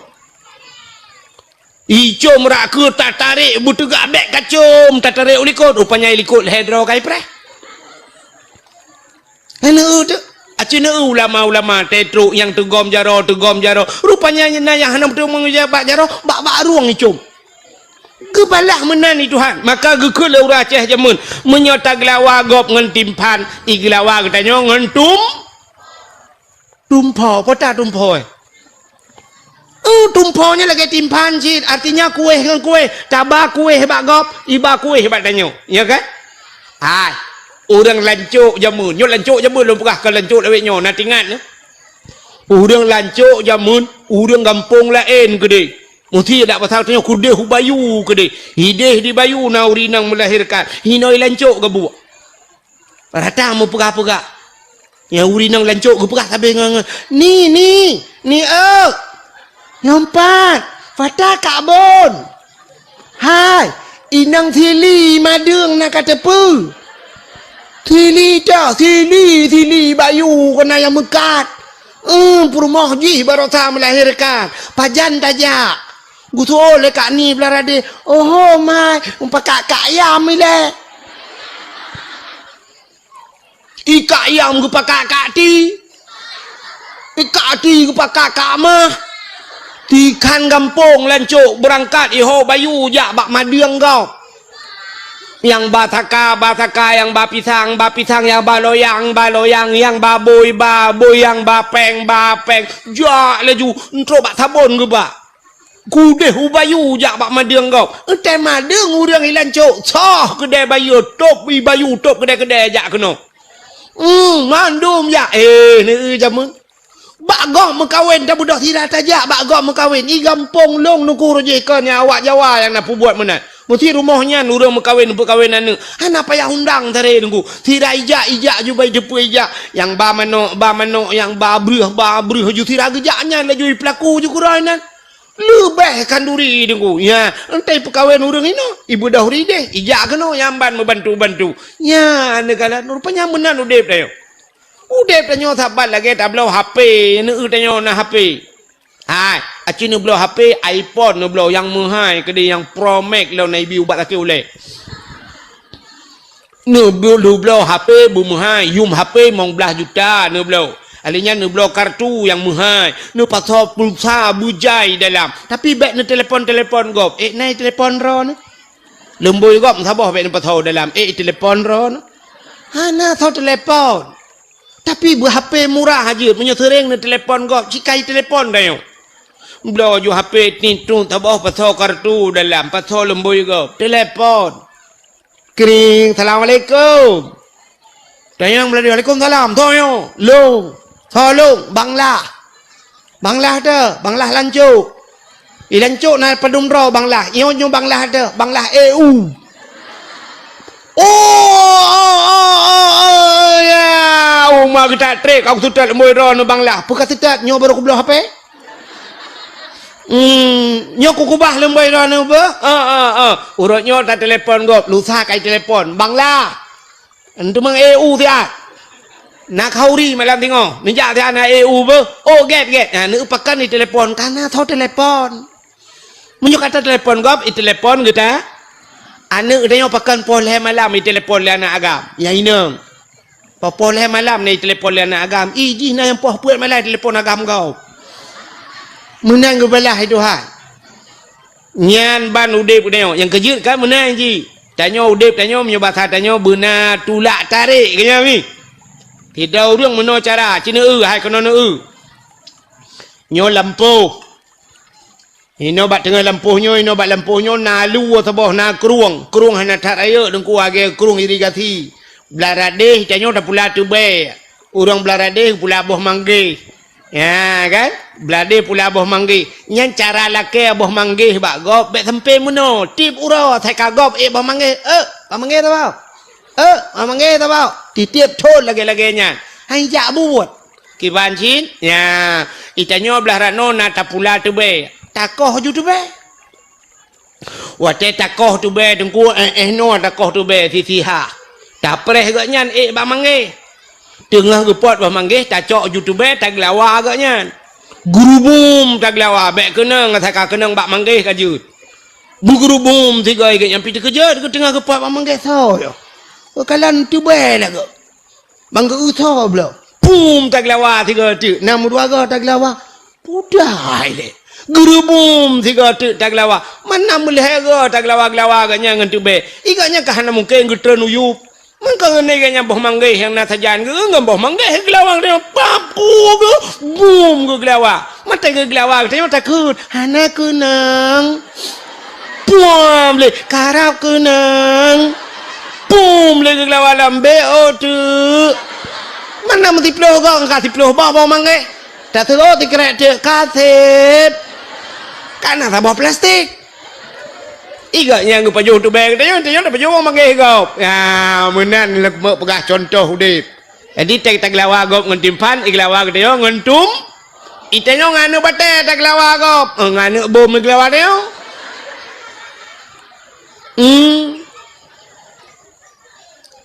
Icom rak keu tatarek beuteugah bék kacom, tatarek u likot, rupanya i likot lhée droe kai preh. Hana eu teuk. Aci neu ulama-ulama teutrok nyang teugom jaroe, teugom jaroe. Rupanya na nyang hana beutôi meungeujak bak jaroe, bak, bak rueng icom. Geubalah meunan i Tuhan. Maka geukheun lé ureuëng Aceh jameun, meunyoe tageulawa gob ngon timphan, igeulawa geutanyoe ngon tum, tumpho. Peue ta tumpho, eh? Eh, tumpho nyan lagée timphan cit, artinya kueh ngon kueh. Taba kueh bak gob, iba kueh bak tanyoe. Ya kan? Hai, ureuëng lancok jameun. Nyoe lancok jameun lôn peugah, kon lancok lawét nyoe, na tingat nyoe. Ureuëng lancok jameun, ureuëng gampông laén keudeh. Meusti dak pasal tanyoe keudeh u bayu keudeh. Hideh di bayu na ureuëng inong meulahérkan. Hinoe lancok geubuek. Rata meupeugah-peugah. Nyang ureuëng inong lancok geupeugah sabe ngon, ngon, "Ni, ni, ni, eu! Nyoe pat, pata kak bon! Hai, inong sili madeueng na ka teupeue! Sili ta, sili, sili bayu keunan nyang meukat! Eum, peurumoh jih barosa meulahérkan! Pajan tajak?" Geusu'oh lé kak ni blah radeh, "Oho, mai, mupakak kak yam ilée." I kak yam geupakak kak ti. I kak ti geupakak kak mah. Tikhan gampông lancok beurangkat iho bayu jak bak madeueng gob. Nyang ba saka, ba saka, nyang ba pisang, ba pisang, nyang ba loyang, ba loyang, nyang ba bôi, ba bôi, nyang ba péng, ba péng. Jak laju, entrok bak sabon geubak. Keudeh u bayu jak bak madeueng gob. Eunteuk madeueng ureuëng i lancok, soh keudée bayu, tôb i bayu, tôb keudée-keudée jak keunoe. Hmm, mandum jak. Eh, neu jameun. Bak gob meukawen, tabeudôh sira tajak bak gob meukawen. I gampông lôn nuku rujih kon nyang awak Jawa nyang na peubuet meunan. Meusti rumoh nyan ureuëng meukawen, peukawen aneuëk. Hana payah undang taré nunggu. Sira ijak, ijak ju bai teupeu ijak. Nyang ba manok, ba manok, nyang ba breuh, ba breuh ju sira geujak nyan laju i peulaku ju keudroe nyan. Leubeh khanduri deungoe. Nya, entai peukawen ureuëng inoe, ibeudôh rideh, ijak keunoe nyang ban meubantu-bantu. Nya, neugala rupanya meunan udeb tanyoe. Udeb tanyoe saban lagée tabloe H P, neueu tanyoe na H P. Hai, aci neubloe H P, iPhone neubloe nyang meuhai keudeh nyang Pro Max lom na ibi ubat sakét ulée. Neubloe, neubloe H P beumeuhai, yum H P limong blaih juta neubloe. Alèh nyan neubloe kartu nyang meuhai, neupasoe pulsa beujai dalam. Tapi bék neutelepon-telepon gob. Ék na itelepon droeneuh? Lumbôi gob saboh bék neupasoe dalam. Ék itelepon droeneuh? Hana soe telepon. Tapi beu H P murah jeuet, meunyoe seuréng neutelepon gob, cit ka itelepon tanyoe. Bloe ju H P tiet-tiet saboh pasoe kartu dalam, pasoe lumbôi gob, telepon. Kring, "Assalamualaikum." Tanyong meulalu, "Waalaikumsalam." Soe nyoe? "Lôn." "Soe lôn?" "Bang Lah." "Bang Lah teuh?" "Bang Lah lancok." "I lancok na padum droe Bang Lah?" "Nyoe, nyoe Bang Lah teuh, Bang Lah E U." "Oh, oh, oh, oh, oh, ya. Uma geutak trek, aku seutôt lumbôi droeneuh Bang Lah." "Peue ka seutôt, nyoe barô kubloe H P." Hmm, nyoe kukubah lumbôi droeneuh beuh? Ah, ah, ah. Uroe nyoe tatelepon gob, lusa ka itelepon. Bang Lah. Enteuk mang E U siat. Na khauri malam singoh. Neujak siat na E U beuh. Oh, gét, gét. Ha, neueu pakon itelepon. Ka na soe telepon. Meunyoe ka tatelepon gob, itelepon geuta. Aneuk tanyoe pakon poh lhée malam itelepon lé aneuk agam. Ya inong. Poh lhée malam na itelepon lé aneuk agam, ih jih na nyang poh peuet malam itelepon agam gob. Meunan geubalah hai Tuhan. Nyan ban udeb tanyoe, nyang keujeuet kan meunan jih. Tanyoe udeb tanyoe meunyoe basa tanyoe beuna tulak tarek keu nyan mi. Sidroe ureuëng meunoe cara, ci neueu hai keunoe neueu. Nyoe lampôh. Inoe bak teungoh lampôh nyoe, inoe bak lampôh nyoe na luwa saboh, na krueng. Krueng hana that rayeuk, Teungku, lagèe krueng irigasi. Blah radeh, tanyoe tapula teubèe. Ureueng blah radeh pula boh manggeh. Ya kan? Blah radeh pula boh manggeh. Nyan cara lakèe boh manggeh bak gob, bèk sampoe meunoe. Tiep uroe, asai ka gob ék boh manggeh. Eh, boh manggeh saboh. Eh, boh manggeh saboh. Titiep thon lagèe-lagèe nyan. Hai jak buet. Kiban cit, ya, i tanyoe blah rot nyoe na tapula teubèe, takoh ju teubèe. Watèe takoh teubèe, Teungku, eh, eh, noe takoh teubèe sisi ha. Tapreh gobnyan ék bak manggeh. Teungoh geupot bak manggeh, tacok ju teubèe, taglawa gobnyan. Geurubum taglawa, bèk keunong, asai ka keunong bak manggeh ka jeuet. Beugeurubum sigoe gobnyan pih teukeujot, geuteungoh geupot bak manggeh soe nyoe. Geukalon teubèe lagoe. Bang geu-eu soe bloe. Pum taglawa sigoe teuk, na meudua goe taglawa. Pudai lé. Geurubum sigoe teuk taglawa. Mana meulhèe goe taglawa-glawa gobnyan ngon teubèe. I gobnyan ka hana mungken geutreun u yup. Mangka ngon i gobnyan boh manggeh nyang na sajan geu-eu ngon boh manggeh geulawa geutanyoe. Papu geu, bum geuglawa. Mata geuglawa geutanyoe takheun. Hana keunong. Puam lé, karab keunong. Pum lé geuglawa lam B O teuk. Mana meusiploh gong ka siploh boh boh manggeh. Taseuôt sikrek teuk ka sép. Ka na saboh plastik. I gobnyan geupajoh teubèe geutanyoe, tanyoe tapajoh boh manggeh gob. Ya, meunan lé meuk peugah cuntoh udép. Jadi, tag-, taglawa gob ngon timphan, iglawa geutanyoe ngon tum-, itanyoe ngon aneuk batèe taglawa gob. Eh, ngon aneuk bom iglawa tanyoe. Hmm.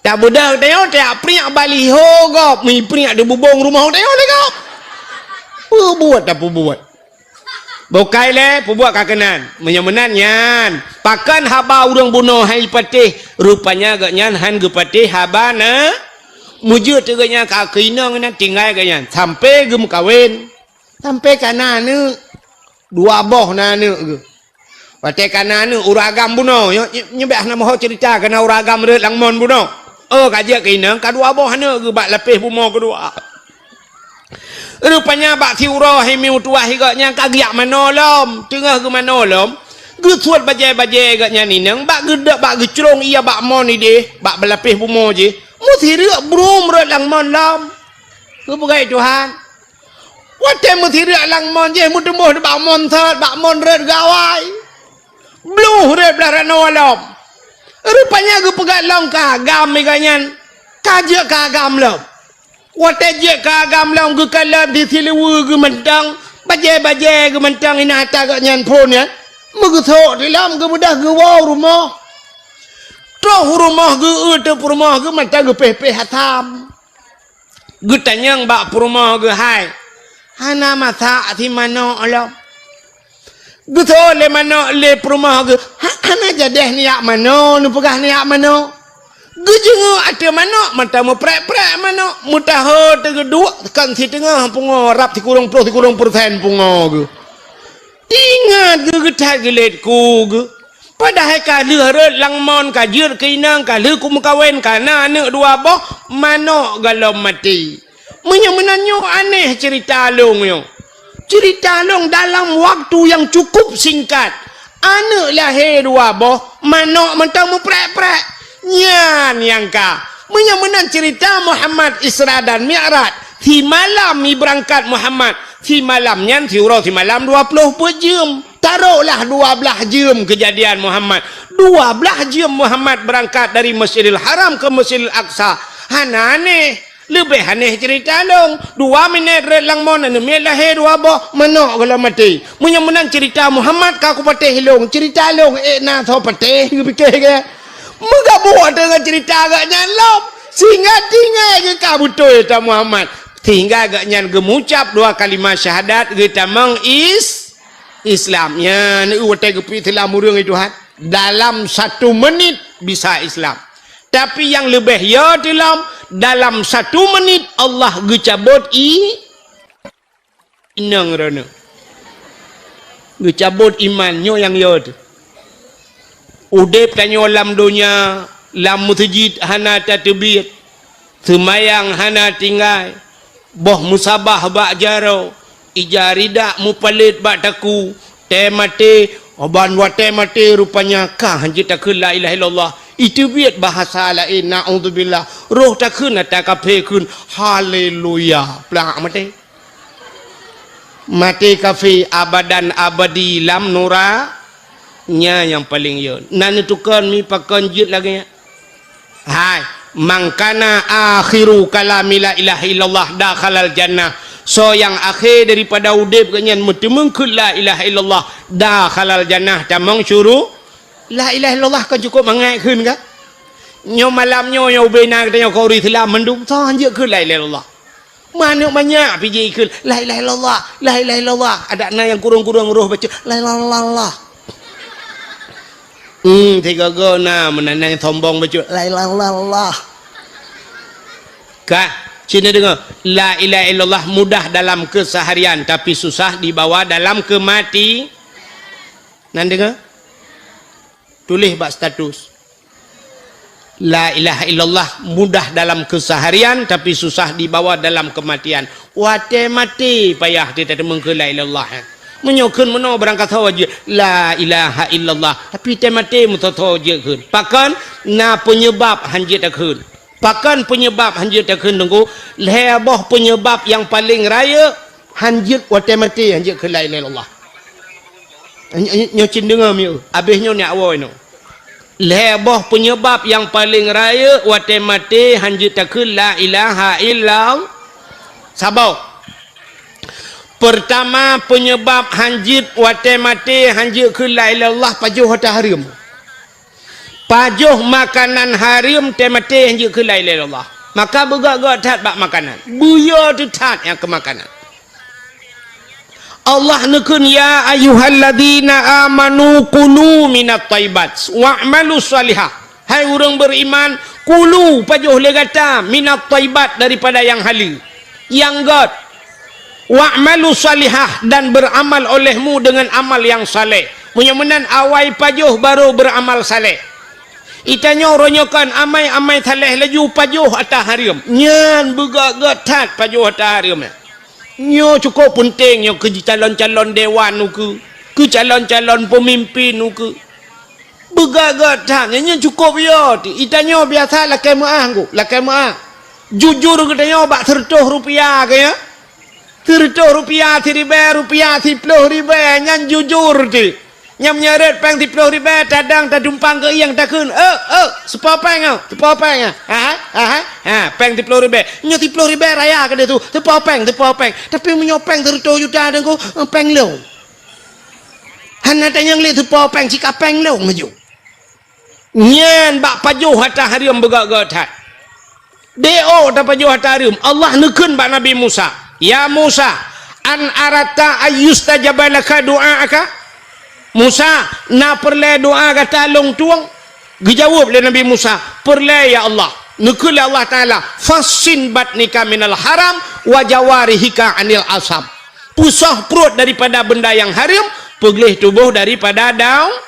Tabeudôh geutanyoe, tajak priek baliho gob, meupriek di bubông rumoh geutanyoe lé gob. Peubuet tapeubuet. Bukai lé, peubuet ka keunan. Meunyoe meunan nyan, pakon haba ureueng bunoe han jipatéh, rupanya gobnyan han geupatéh haba na. Meujeuet teuk gobnyan ka keu inong inan tinggai gobnyan, sampoe geumeukawen, sampoe ka na aneuk. Dua boh na aneuk geuh. Watèe ka na aneuk ureueng agam bunoe, nyoe, nyoe, nyoe bèk hana meuho ceurita, ka na ureueng agam rhot lam mon bunoe. Oh, ka jeuet keu inong, ka dua boh aneuk geuh bak lapéh bumoe keudua. Rupanya bak siuroe hai mi meutuwah i gobnyan ka geujak manoe lom. Teungoh geumanoe lom, geusuet bajèe-bajèe gobnyan inong bak geudok bak geucrông ie bak mon idéh, bak beulapéh bumoe jih. Meusireuk brum rhot lam mon lom. Geupeugah Tuhan. Watèe meusireuk lam mon jih meuteumboh bak mon sot, bak mon rhot gawai. Bluh rhot blah ranoe lom. Rupanya geupeugah lom keu agam i gobnyan. Ka jeuet keu agam lom. Watèe jeuet keu agam lom geukalon di siluweue geuh mantong, bajèe-bajèe geuh mantong inan ata gobnyan phon nyan. Meugeusok di lom geubeudôh geuwoe u rumoh. Troh u rumoh geu-eu teuk peurumoh geuh mantong geupéh-péh asam. Geutanyong bak peurumoh geuh hai. Hana masak si manok lom. Geuseuôt lé manok lé peurumoh geuh, ha-, hana jadeh neujak manoe, neupeugah neujak manoe. Geujeungeuk ateueh manok, mantong meuprek-prek manok, meutaho teugeuduek kon siteungoh pungo rab sikureueng ploh sikureueng peureusén pungo geuh. Ingat geuh geuthat geulet ku geuh. Padahai ka lheueh rhot lam mon ka jeuet keu inong, ka lheueh kumeukawen, ka na aneuk dua boh, manok gohlom maté. Meunyoe meunan nyoe aneh ceurita lôn nyoe. Ceurita lôn dalam waktu nyang cukup singkat, aneuk lahé dua boh, manok mantong meuprek-prek. Nyan nyang ka. Meunyoe meunan ceurita Muhammad Isra dan Mi'raj, simalam ibeurangkat Muhammad, simalam nyan siuroe simalam dua ploh peuet jeuem. Taroklah dua blaih jeuem keujadian Muhammad. Dua blaih jeuem Muhammad beurangkat dari Masjidil Haram keu Masjidil Aqsa. Hana aneh. Leubeh aneh ceurita lôn. Dua minét rhot lam mon, aneuk miet lahé dua boh, manok gohlom maté. Meunyoe meunan ceurita Muhammad ka kupatéh lôn, ceurita lôn ék na soe patéh, geupike geuh. Meugabuk deungon ceurita gobnyan lom. Sehingga tinggai geuh ka beutôi ceurita Muhammad. Sehingga gobnyan geumucab dua kalimah syahadat geutamong is-, Islam. Nyan watèe geupeuislam ureueng itu, ha. Dalam satu menit bisa Islam. Tapi nyang leubeh yo teulom, dalam satu menit Allah geucabot i-, inong droeneuh. Geucabot iman, nyoe nyang yo teuh. Udeb tanyoe lam donya, lam meuseujid hana tateubiet, seumayang hana tinggai, boh meusabah bak jaroe, ija ridak mupalét bak takue, Watèe maté, ban watèe maté rupanya ka hanjeuet takheun la ilaha illallah. Iteubiet bahasa laén, naudzubillah. Roh takheun ata kafé kheun, haleluya. Plak maté. Maté kafé abadan abadi lam nura. Nyan nyang paleng yö. Na neutukon mi pakon jeuet lagèe nyan. Hai, "Man kana akhiru kalami la ilaha illallah dakhalal jannah." Soe nyang akhé daripada udép geuh nyan meuteumeung kheun la ilaha illallah, dakhalal jannah, tamong syuru-, la ilaha illallah kan cukôp mangat kheun ka? Nyoe malam nyoe, nyoe ubé na geutanyoe keu ureueng Islam mandum, soe hanjeuet kheun la ilaha illallah. Manök manyak pih jikheun, "La ilaha illallah, la ilaha illallah." Adak na nyang kurong-kurong roh baca, "La ilaha illallah." Hmm, sigoe-goe na meunan nyang sombong baca, "La ilaha illallah." Ka, sini deungö, "La ilaha illallah mudah dalam keseharian, tapi susah dibawa dalam kemati-." Nan deungö? Tuléh bak status. La ilaha illallah mudah dalam keseharian, tapi susah dibawa dalam kematian. Watèe maté payah teuteumèe keu la ilaha illallah, eh. Meunyoe kheun meunoe barangkasoe jeuet la ilaha illallah, tapi watèe maté meusoe-soe jeuet kheun. Pakon? Na peunyeubab hanjeuet takheun. Pakon peunyeubab hanjeuet takheun, Teungku? Lhèe boh peunyeubab nyang paleng rayeuk hanjeuet watèe maté hanjeuet kheun la ilaha illallah. Nyoe, nyoe cit deungö mieu, abéh nyoe nyak woe nyoe. Lhèe boh peunyeubab nyang paleng rayeuk watèe maté hanjeuet takheun la ilaha illallah. Saboh. Peurtama, peunyeubab hanjeuet watèe maté hanjeuet kheun la ilaha illallah pajoh hareuem. Pajoh makanan hareuem watèe maté hanjeuet kheun la ilaha illallah. Maka beugöt-göt that bak makanan. Beuyö teuh that nyang keu makanan. Allah neukheun, "Ya ayyuhalladzina amanu kulu minat thaibat wa'malu shalihah." Hai ureueng beriman, kulu, pajoh lé gata, minat thaibat, daripada nyang haleue, nyang göt. Wa'malu shalihah, dan beramal olehmu dengan amal yang saleh. Meunyoe meunan awai pajoh baru beramal saleh. Itanyoe uroe nyoe kon amai-amai saleh laju pajoh ata hareuem. Nyan beugöt-göt that pajoh ata hareuem nyan. Nyoe cukôp peunteng nyoe keu calon-calon dewan ukeue, keu calon-calon peumimpin ukeue. Beugöt-göt that, nyan cukôp yo teuh. Itanyoe biasa lakèe meu'ah, Teungku, lakèe meu'ah. Jujur geutanyoe bak seureutôh rupiah keu nyan. Seureutôh rupiah, siribèe rupiah, siploh ribèe, nyan jujur teuh. Nyang meunyoe rhot péng siploh ribèe, tadang tatumpang keu ieng takheun, "Eh, eh, seupo péng ah, seupo péng ah." Aha, aha, ha, péng siploh ribèe. Nyoe siploh ribèe raya keudéh su, seupo péng, seupo péng. Tapi meunyoe péng seureutôh juta, Teungku, péng lôn. Hana tanyong lé seupo péng, sika péng lôn laju. Nyan bak pajoh ata hareuem beugöt-göt that. Di ôk tapajoh ata hareuem, Allah neukheun bak Nabi Musa, "Ya Musa, an aratta ayyustajaba laka du'aaka?" "Musa, na peureulèe doa gata lôn tueng?" Geujaweueb lé Nabi Musa, "Peureulèe, ya Allah." Neukheun lé Allah Taala, "Fassin batnika minal haram wa jawarihika anil asam." Peusoh pruet daripada benda nyang hareuem, peugleh tuboh daripada dau-,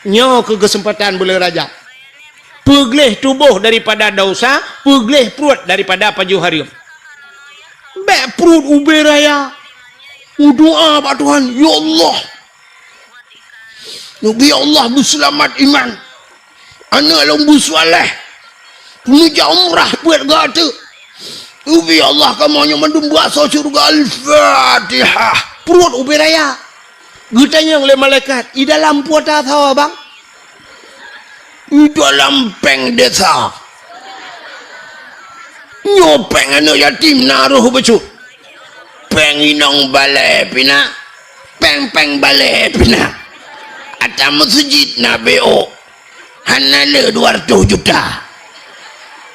nyoe keu keuseumpatan buleuen Rajab. Peugleh tuboh daripada desya, peugleh pruet daripada pajoh hareuem. Bèk pruet ubé raya. Udoa bak Tuhan, "Ya Allah, neubi Allah beuseulamat iman. Aneuk lôn beusaléh. Neujak umrah peuet gata. Neubi Allah kamoe nyoe mandum beuasoe syeuruga." Al-Fatihah. Pruet ubé raya. Geutanyong lé malaikat, "I dalam peue ata soe, Bang?" "I dalam péng desa." "Nyoe péng aneuk yatim na roh bacut. Péng inong balè pih na. Péng-péng balè pih na. Ata meuseujid na B O. Hana le dua ratus juta."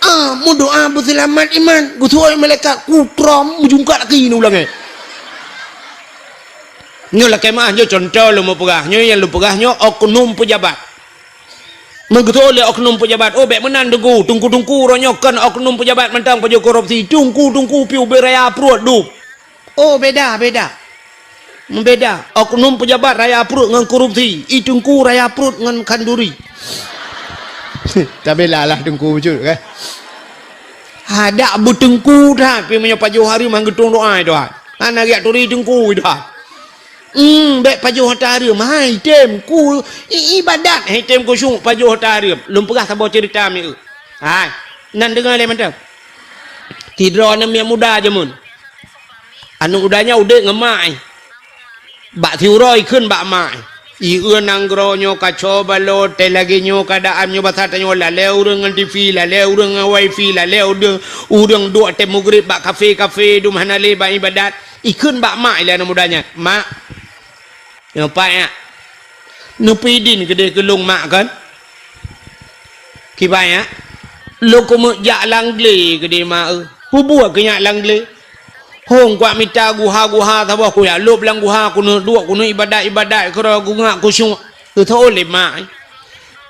Ah, meudoa beuseulamat iman, geusuai malaikat kutrom meujungkat laki nibak langèt. Nyoe lakèe meu'ah, nyoe cuntoh lôn peugah. Nyoe nyang lôn peugah nyoe oknum peujabat. Meugeutôi lé oknum peujabat, "Oh, bèk meunan, Teungku. Teungku-teungku uroe nyoe kon oknum peujabat mantong pajoh korupsi. Teungku-teungku pih ubé raya pruet dum." Oh, beda, beda. Meubeda. Oknum peujabat raya pruet ngon korupsi, i teungku raya pruet ngon khanduri. Tabila lah teungku bacut, kan? Hadak beuteungku that, pih meunyoe pajoh hareuem han geutueng doa, Tuhan. Hana geujak turi teungku, Tuhan. Hmm, bèk pajoh ata hareuem. Hai, tem ku i-, ibadat, hai, tem khusyuk pajoh ata hareuem. Lôn peugah saboh ceurita mieu. Hai, nan deungö lé mantong. Sidroe aneuk miet muda jameun. Aneuk muda nyan udép ngon mak, eh. Bak siuroe ikheun bak mak, eh. Ieu nanggroe nyoe kaco balot, teuh lagèe nyoe keuadaan nyoe basa tanyoe lalè ureueng ngon T V, lalè ureueng ngon wifi, lalè ureueng, ureueng duek teuh mugrib bak kafe-kafe, dum hana lé bak ibadat. Ikheun bak mak ilèe aneuk muda nyan, "Mak, nyoe pat nyak, neupeuidin keudeh keu lôn mak kon?" "Kiban nyak?" "Lôn keumeuk jak lam glé keudeh mak eu." "Peue buet keu nyak lam glé?" "Hông kuat mita guha-guha saboh, kujak lôb lam guha, keuneuk duek, keuneuk ibadat-ibadat, keudroe kungak khusyuk." "Geutho lé mak."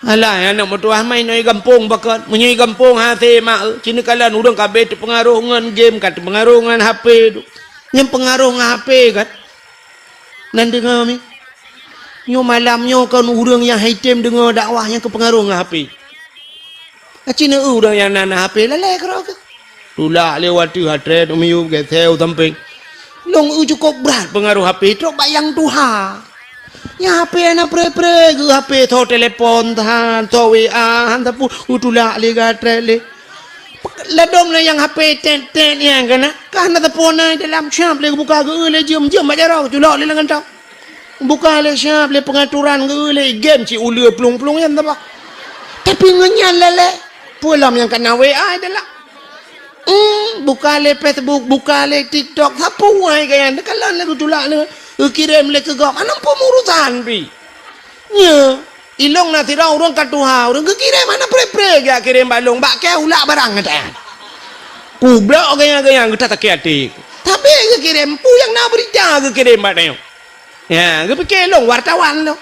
"Alah, aneuk meutuwah, ma inoe i gampông pakon? Meunyoe i gampông hase mak eu, ci neukalon ureueng ka abéh teupeungaroh ngon game, ka teupeungaroh ngon H P tu. Nyang peungaroh ngon H P kan?" Nan deungö mi. Nyoe malam nyoe kon ureueng nyang hai tem deungö dakwah nyang keupeungaroh ngon H P. Aci neu ureueng nyang na, na H P lalè keudroe keuh. Tulak lé watèe hatré miyueb geuséu sampéng. Lôn eu cukôp brat peungaroh H P trok bak nyang tuha. Nyang H P hana pré-pré geuh H P, tho telepon than, tho W A han sapeue, eu tulak lé gatré lé. Ladôm lé nyang H P tet-tet nyang keunan, ka hana sapeue na dalam, siap lé geubuka geu lé jeuem-jeuem bak jaroe, culok lé lam kantong. Buka lé siap lé peungaturan geu lé game cit uleue plueng-plueng nyan saboh. Tapi ngon nyan lalè, peue lom nyang kana W A dalam. Hmm, buka lé Facebook, buka lé TikTok, sapeue wai gaya, neukalon lé geutulak lé, geukirém lé keu gob, hana peue meurusan pih. Nyo, ilong na sidroe ureueng ka tuha, ureueng geukirém hana pré-pré geukirém bak lôn, bak kèe ulak barang gata. Kublok gaya-gaya gata sakét até. Tapi geukirém peue nyang na beurita geukirém bak tanyoe. Ya, geupike ilong wartawan tu.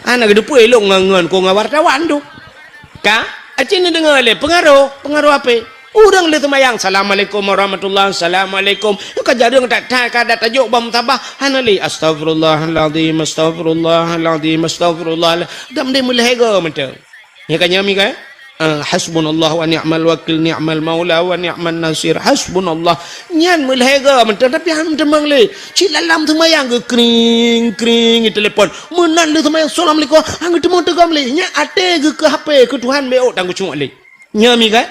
Hana geuteupeue ilong ngon, ngon ku ngon wartawan tu. Ka? Aci neudeungoe lé peungaroh, peungaroh H P. Ureueng lheueh seumayang, "Assalamualaikum warahmatullah, assalamualaikum." Ka jareueng that-that, ka dat tajok bak musabah, hana lé, "Astaghfirullahalazim, astaghfirullahalazim, astaghfirullah." Dam deh meulhèe goe mantong. Nyan ka nyan mi kan? Ah, "Hasbunallah wa ni'mal wakil, ni'mal maula wa ni'man nasir. Hasbunallah." Nyan meulhèe goe mantong, tapi han meuteumong lé. Cit lam seumayang geu kring, kring, telepon. Meunan lheueh seumayang, "Assalamualaikum." Han geuteumeung teugom lé. Nyan até geu keu H P, keu Tuhan beuôt tan geucok lé. Nyan mi kan?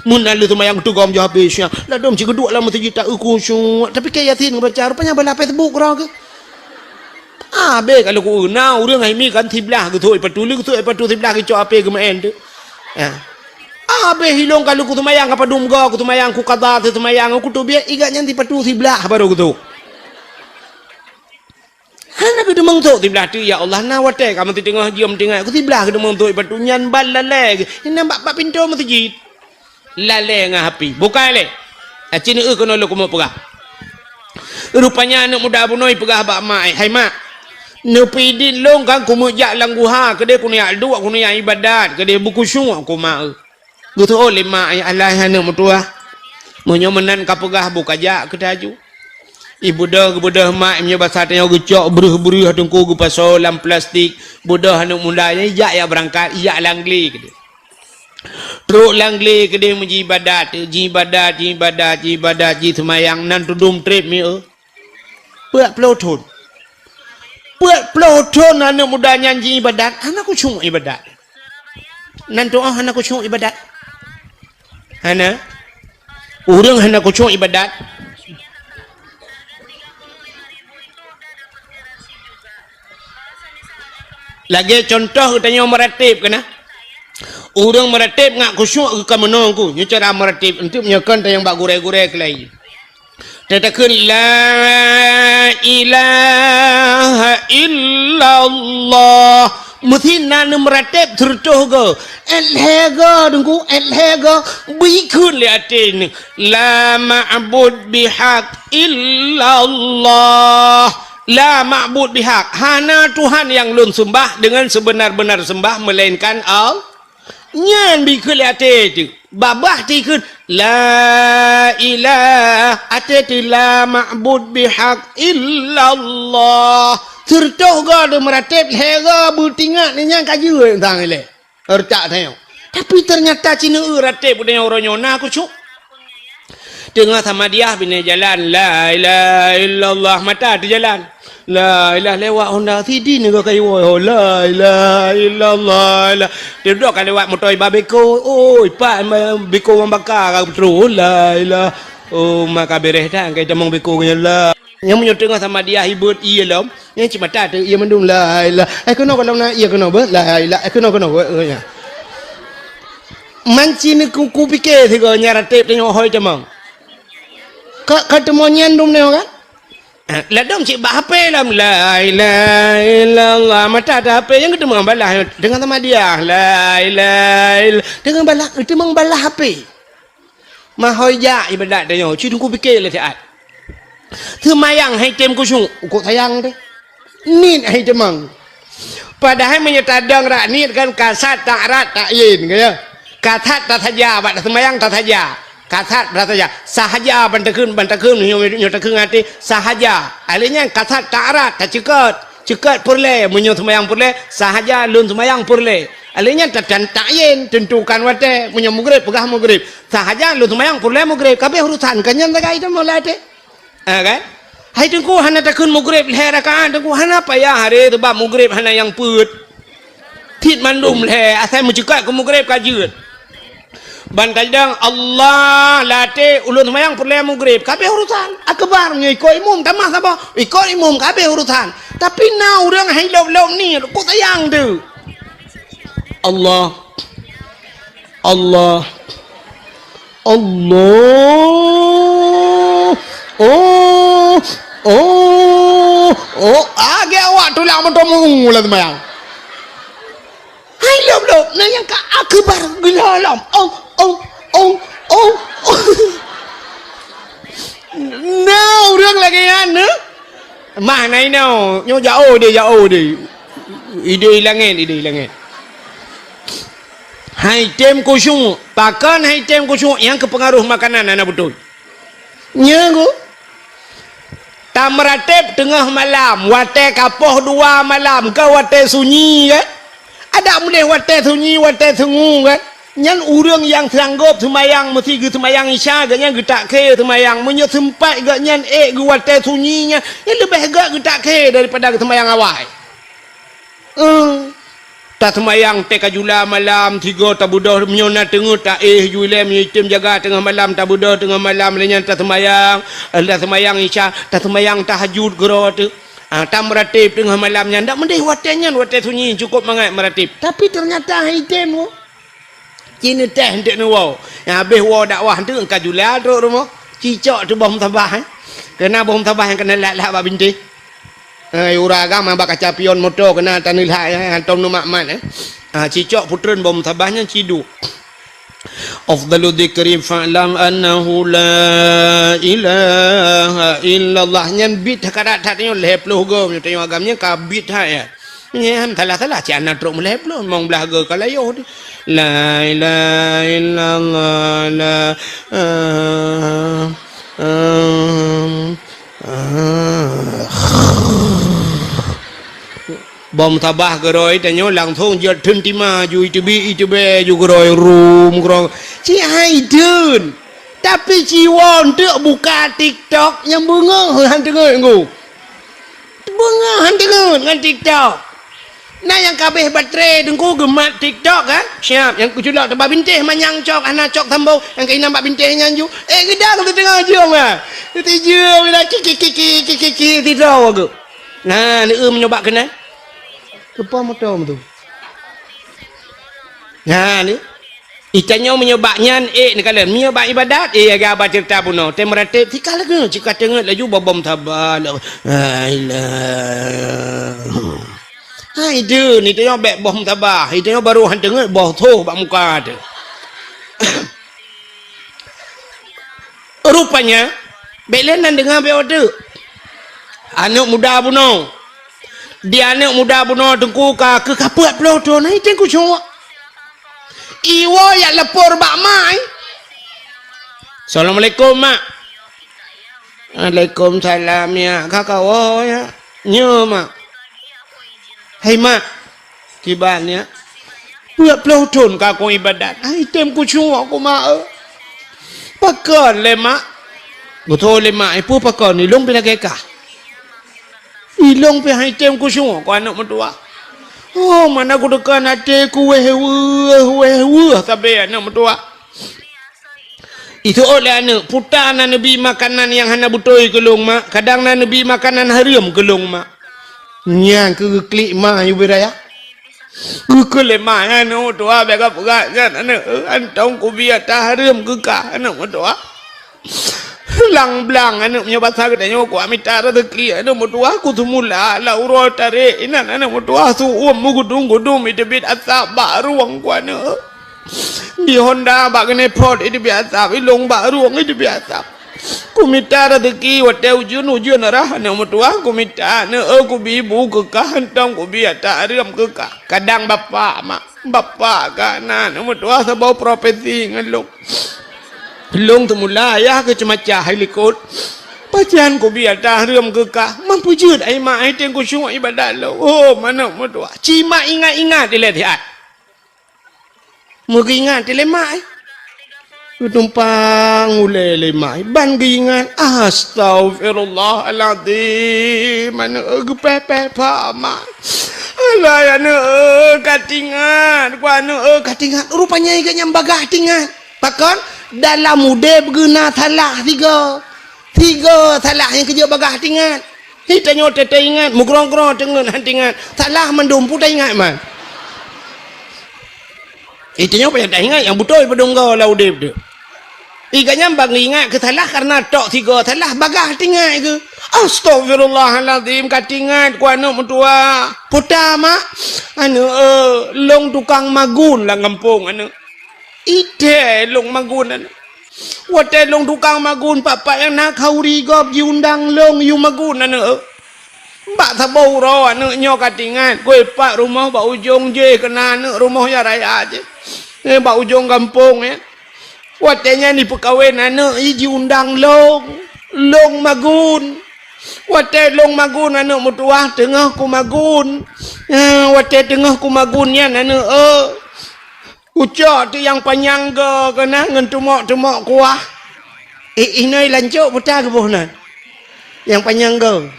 Mun na lheueh seumayang teugom jih habéh siang. Ladôm cit geuduek lam meuseujid ta-eu khusyuk. Tapi keu Yasin geubaca, rupanya bala Facebook keudroe keuh. Abéh ka lôn ku-eu, na ureueng hai mi kan siblah geuthok ipatu, lheueh geuthok ipatu siblah geucok H P geumeu'en tu. Ha. Abéh ilong ka lôn ku seumayang ka padum goe, ku seumayang ku qadha, seumayang ku teubiet, igat nyan sipatu siblah baru geuthok. Hana geuteumeung thok siblah teuk, ya Allah, na watèe kamoe siteungoh jeuem tinggai, ku siblah geuteumeung thok ipatu nyan ban lalè geuh, inan bak, bak pintoe meuseujid. Lalè ngon H P. Bukai lé. Aci neu keunoe lôn keumeung peugah. Rupanya aneuk muda bunoe peugah bak mak, "Hai mak, neupeuidin lôn kan keumeung jak lam guha, keudeh keuneuk jak duek, keuneuk jak ibadat, keudeh beukhusyuk," ku mak eu. Geuteu'ôt lé mak, "Alah, aneuk meutuwah. Meunyoe meunan ka peugah, bu kajak keu taju." Ibeudôh, geubeudôh mak, meunyoe basa tanyoe geucok breuh-breuh teungku geupasoe lam plastik, beudôh aneuk muda nyan ijak jak beurangkat, ijak lam glé keudeh. Trok lam glé keudeh meujibadat, jibadat, jibadat, jibadat, jiseumayang nan tudum trép mieu. Peuet ploh thon. Peuet ploh thon aneuk muda nyan jiibadat, hana khusyuk ibadat. Nan tu'oh hana khusyuk ibadat. Hana. Ureueng hana khusyuk ibadat. Lagèe contoh geutanyoe meuratib keunan. Ureueng meuratib ngat khusyuk geuka meunoe ku. Nyoe cara meuratib. Enteuk meunyoe kon tanyong bak gurèe-gurèe keulai. Tatakheun, "La ilaha illallah." Meusi na neumeuratib sireutôh goe. Èt lhèe goe, Teungku, èt lhèe goe. Beukheun lé até nyoe, "La ma'bud bihaq illallah." La ma'bud bihaq. Hana Tuhan nyang lôn seumbah deungon seubeuna-beuna seumbah meulainkan Allah. Nyan beukheun lé até teuh. Babah teuh kheun, "La ilaha," até teuh, "La ma'bud bihaq illallah." Sireutôh goe deuh meuratib, lhèe goe beutingat, nyan ka jeuet sang ilèe. Retak tanyoe. Tapi teunyata ci neu-eu ratib tanyoe uroe nyoe na khusyuk. Teungoh samadiah binéh jalan, la ilaha illallah, mata teujalan. La ilaha lewat honda sidin nyoe kayu woe, la ilaha illallah. La. Teuduek ka lewat moto iba beko, oi, pat beko membaka ka beutôi, la ilaha. Oh, maka bereh dah kai tamong beko nyoe la. Nyang meunyoe teungoh samadiah ibeuet ié lom, nyang cit mata teu ié mandum, la ilaha. Eh, keunoe ka lom na ié keunoe beuh, la ilaha. Eh, keunoe keunoe beuh, ya. Manci ni ku, ku pike sigoe nyang rateb tanyoe hôi tamong. Ka, ka teumo nyan dum nyoe kan? Eh, ladom cit bak H P lom, la ilaha illallah, mata ta H P nyang geuteumeung balah deungon samadiah, la ilaha ill-, deungon balah, geuteumeung balah H P. Mahôi jak ibadat tanyoe, ci teungku pike lé siat. Seumayang hai tem khusyuk, ukok sayang teh. Niet hai teumang. Padahai meunyoe tadong rak niet kan kasat tak rat tak yin, ka ya. Kasat tasaja, bak seumayang tasaja. Kasat tasaja. Sahaja ban takheun, ban takheun nyoe, nyoe takheun até sahaja. Alé nyan kasat tak rat taceukot. Ceukot peureulée, meunyoe seumayang peureulée, sahaja lôn seumayang peureulée. Alé nyan ta-, ta-, tak yin, tentukan watée, meunyoe mugreb peugah mugreb. Sahaja lôn seumayang peureulée mugreb, kabeh urusan ka nyan sagai teuma lam até. Ha, kan? Hai teungku hana takheun mugreb lhée rakaat, teungku hana payah haré teubab mugreb hana nyang peuet. Cit mandum lhée, asai meuceukot keu mugreb ka jeuet. Ban tajidong Allah lam até ulôn seumayang peureulée mugreb, kabeh urusan. Akbar nyoe ikot imum tamah saboh, ikot imum kabeh urusan. Tapi na ureuëng hai lop-lop niet, kok sayang teu. Allah. Allah. Allah. Oh. Oh. Oh. Agak awak tulak moto mung ulah sembahyang. Hai lop-lop, na nyang ka akbar gila lom. Oh, oh, oh, oh, oh. Na ureuëng lagée nyan, eh? Mah na inoe, nyoe jauh deh, jauh deh. Ideh langét, ideh langét. Hai tem khusyuk, pakon hai tem khusyuk nyang keupeungaruh makanan hana beutôi. Nyan ku. Tameuratéb teungoh malam, watée ka poh dua malam, ka watée sunyi kan? Adak meudeh watée sunyi, watée sungu kan? Nyan ureuëng nyang sanggob seumayang meusi geuseumayang Isya, geuhnyan geutak khe seumayang. Meunyoe seumpat geuhnyan ék geuwatée sunyi nyan, nyan leubeh gét geutak khe daripada geuseumayang awai. Eh, taseumayang teuka jula malam, sigoe tabeudôh meunyoe na teungeut taéh ju ilée, meunyoe item jaga teungoh malam tabeudôh teungoh malam, lheueh nyan taseumayang, taseumayang Isya, taseumayang tahajud keudroe teuh. Ah, tameuratéb teungoh malam nyan, dak meudeh watée nyan, watée sunyi cukôp mangat meuratéb. Tapi teunyata hai item woe. Ci neuteh eunteuk neuwoe. Nyang habéh woe dakwah eunteuk ka jula trok rumoh. Cicok teuh boh musabah, eh. Keuna boh musabah nyang keuneulak-lak bak bintéh. Eh, ureuëng agam bak kaca pion moto keuna taneulak, eh, hantom neumat-mat, eh. Ah, cicok putreun boh musabah nyan ciduek. Afdalu dzikri fa'lam annahu la ilaha illallah. Nyan bit ka that-that nyoe lhée ploh goe, meunyoe tanyoe agam nyan ka bit that, ya. Nyan salah-salah cit hana trok meulhée ploh, limong blaih goe ka layoh teuh. La ilaha illallah, la, ah, ah, ah. Boh musabah keudroe tanyoe langsong jeuet theun tima ju iteubiet iteubiet ju keudroe rum keudroe. Ci hai theun. Tapi ci woe eunteuk buka TikTok nyang beungoh han teungeut nggu. Beungoh han teungeut ngon TikTok. Na nyang ka abéh baterai teungku geumat TikTok kan? Siap, nyang keuculok teubak bintéh manyang cok, hana cok sambông, nyang keuinam bak bintéh nyan ju. Eh, geudang teuteungoh jeuem ah. Teuteujeuem lah, ki, ki, ki, sidroe geuh. Nah, neueu meunyoe bak keunan. Keupoh moto tu. Nah, ni. Itanyoe meunyoe bak nyan, ék neukalon. Meunyoe bak ibadat, ék, lagée haba ceurita bunoe. Tem meuratéb, sika lagée, sika teungeut laju boh musabah. La ilaha. Hai, deuh, itanyoe bék boh musabah. Itanyoe barô han teungeut boh soh bak muka teuh. Rupanya, bék lé nan deungoe bék watée. Aneuëk muda bunoe. Di aneuëk muda bunoe teungku ka keu kapeuet ploh thon, hai teungku cok. Iwoe jak lapor bak mak, eh. Assalamualaikum, Mak. Waalaikumsalam, ya. Ka kawoe, ya. Nyoe, Mak. Hai, Mak. Kiban, ya. Peuet ploh thon ka kong ibadat. Hai, tem kucok ku, Mak, eh. Pakon lé, Mak? Geutho lé mak, "Ipeue pakon, ilông pih lagèe kah?" "Ilông pih han item kusuet," kheun aneuk meutuah. "Oh, mana kuteuka até ku wéh weueh, wéh weueh sabe aneuk meutuah." Iseuôt lé aneuk, "Peue ta na neubi makanan nyang hana beutôi keu lông, Mak? Kadang na neubi makanan hareuem keu lông, Mak." Nyan keuh geuklik ma yue bri raya. Geukheun lé ma nyan, "Aneuk meutuah, bèk kapeugah nyan, aneuk. Hantom kubi ata hareuem keu kah, aneuk meutuah." Blang-blang aneuk, meunyoe basa geutanyoe, kuat mita raseuki aneuk meutuah, kuseumula lam uroe tarek inan aneuk meutuah, su-uem meugudum-gudum iteubiet asap bak rueng ku aneuk. Di honda bak keuneuk phot iteubiet asap, ilông bak rueng iteubiet asap. Kumita raseuki watèe ujeuen-ujeuen rhah aneuk meutuah, kumita aneuk, eu, kubi bu keu kah, hantom kubi ata hareuem keu kah. Kadang bapak, mak, bapak ka na aneuk meutuah saboh profesi ngon lông. Lông teumula ayah keu ceumacah hai likot. Pajan kubi ata hareuem keu kah, man peujeuet ai mak hai teueng kusuet ibadat lông. Oh, aneuk meutuah. Ci mak ingat-ingat ilèe siat. Meugeuingat ilèe mak ai. Geutumpang ulèe lé mak ai. Ban geuingat, astaghfirullahalazim. Aneuk, eu, geupèh-pèh pha mak. Alah, aneuk, eu, ka teuingat. Ku aneuk, eu, ka teuingat. Rupanya geuh nyan bagaih teuingat. Pakon? Dalam udép geuh na salah sigoe. Sigoe salah nyang keujeuet bagaih teuingat. Hi tanyoe teuingat, meugrong-grong teungeut han teuingat. Salah mandum peue taingat man. Hi tanyoe payah taingat nyang beutôi padum goe lam udép teuh. Hi gobnyan ban ingat keu salah kareuna tok sigoe salah bagaih teuingat keuh. Astaghfirullahalazim, ka teuingat ku aneuk meutuah. Peue ta mak? Aneuk, eu, lông tukang magun lam gampông aneuk. Idéh lông magun aneuk. Watèe lông tukang magun, pat-pat nyang na khauri gob jiundang lông yue magun aneuk. Bak saboh uroe aneuk nyoe ka teuingat, keu pat rumoh bak ujong jéh keunan aneuk rumoh nyang raya jéh. Eh, bak ujong gampông, eh. Watèe nyan jipeukawen aneuk, i jiundang lông, lông magun. Watèe lông magun aneuk meutuah teungoh kumagun. Eh, watèe teungoh kumagun nyan aneuk, eh. Kucok teuk nyang panyang goe keunan ngon teumok-teumok kuah. Eh, inoe lancok peue ta geuboh nan. Nyang panyang goe.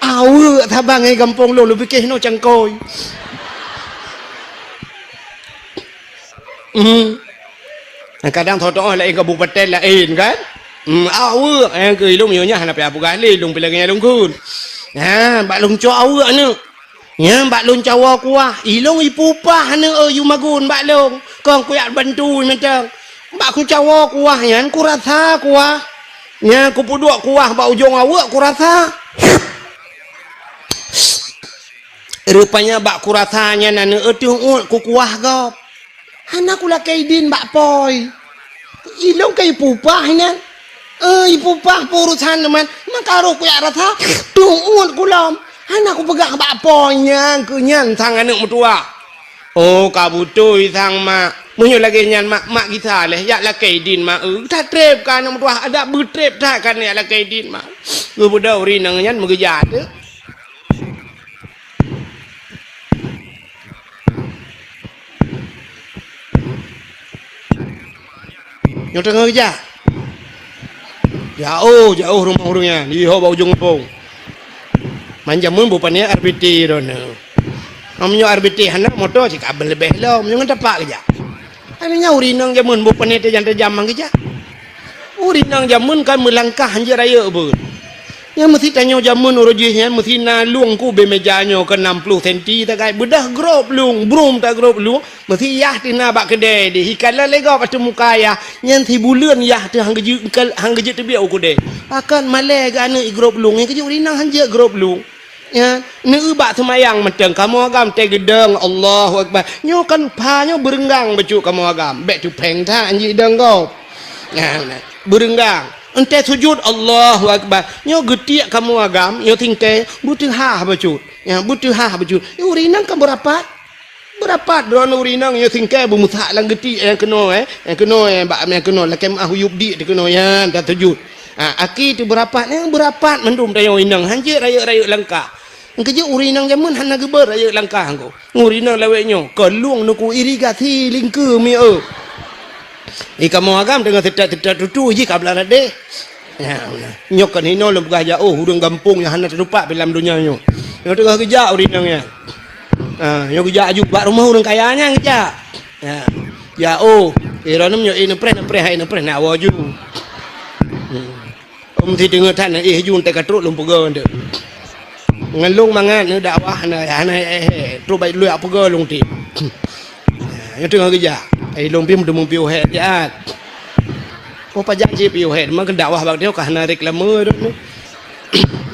Aweuek saban ngon gampông lôn, lôn piké inoe cangkôi. Hmm. Kadang tho-tho laén kabupaten laén kan. Hmm, aweuek, eh, keu ilông nyoe nyan hana payah peugah lé, ilông pih lagèe nyan lông kheun. Ha, bak lông cok aweuek aneuk. Nyan bak lôn cawoe kuah, ilông ipeupah aneuk, eu, yue magun bak lông, kong kuyak bantu mantong. Bak kucawoe kuah nyan kurasa kuah. Nyan kupeuduek kuah bak ujong aweuek kurasa. Rupanya bak kurasa nyan aneuk, eu, teuôt kukuah gob. Hana kulakèe idin bak pôi. Ilông ka ipeupah inan. Eh, ipeupah peurusan teuma. Maka roh kuyak rasa, teuôt kulom. Hana kupeugah bak pôi nyan, keu nyan sang aneuk meutuah. Oh, ka beutôi sang mak. Meunyoe lagèe nyan mak, mak gisa lé, jak lakèe idin mak. Eh, tatrép ka aneuk meutuah, adak beutrép that ka jak lakèe idin mak. Geubeudôh ureueng inong nyan meugeujak teuk. Nyoe teungoh geujak. Jaoh, jaoh rumoh ureueng nyan, di ho bak ujong gampông. Man jameun beu pané R B T droeneuh. Meunyoe R B T hana, moto cit ka leubeh lom, nyoe ngon tapak geujak. Hai meunyoe ureueng inong jameun beu pané tajam-tajam man geujak. Ureueng inong jameun kan meulangkah hanjeuet rayeuk beuet. Nyan meusi tanyoe jameun uroe jih nyan meusi na lueng ku ubé meja nyoe keu nam ploh senti tagai beudah grob lueng, brum ta grob lueng, meusi yah teuh na bak keudè deh. Ikalon lé gob ateueh muka yah, nyan sibuleuen yah teuh han geujeuet, han geujeuet teubiet u keudè. Pakon malèe geuh aneuk i grob lueng, nyan keuh jeuet ureueng inong hanjeuet grob lueng. Nyan, neueu bak seumayang mantong, kamoe agam teuh geudong, Allahu Akbar. Nyoe kan pha nyoe beureunggang bacut kamoe agam. Bèk tupèng that, anjih dong gob. Nyan, beureunggang. Eunteuk sujut, Allahu Akbar. Nyoe geutiek kamoe agam, nyoe singkèe, beuteuhah bacut. Nyan, beuteuhah bacut. Nyoe ureueng inong kan beurapat. Beurapat droeneuh ureueng inong nyoe singkèe beumeusak lam geutiek nyang keunoe, eh. Nyang keunoe, eh, bak nyang keunoe, lakèe meuah u yup dik teuh keunoe nyan, dan sujut. Ha, aki teuh beurapat, nyang beurapat mandum tanyoe inong, hanjeuet rayeuk-rayeuk langkah. Nyang keuh jeuet ureueng inong jameun hana geubeuet rayeuk langkah ko. Ureueng inong lawét nyoe, ka lueng nuku irigasi lingkeue mi eu. Di kamoe agam teungoh teutat-teutat tutu jih ka blah radeh. Ya, nyoe kan hinoe lôn peugah jak, oh, ureuëng gampông nyang hana teutupat lam donya nyoe. Nyoe teungoh geujak ureuëng inong nyan. Ha, nyoe geujak aju bak rumoh ureuëng kaya nyan geujak. Ya. Ya, oh, eh, droeneuh nyoe, eh, neupreh, neupreh, hai neupreh, nak woe aju. Hmm. Om si deungoe that na, eh, aju teuka trok lôn peugah nyoe. Ngon lôn mangat nyoe dakwah na, hana, eh, eh, trok baik lôn peugah lôn ti. Nyoe teungoh geujak. Eh, lôn pih meuteumé piôh hèt jeuet. Oh, pajan cit piôh hèt, meukeun dakwah bak nyoe ka hana reklame droeneuh.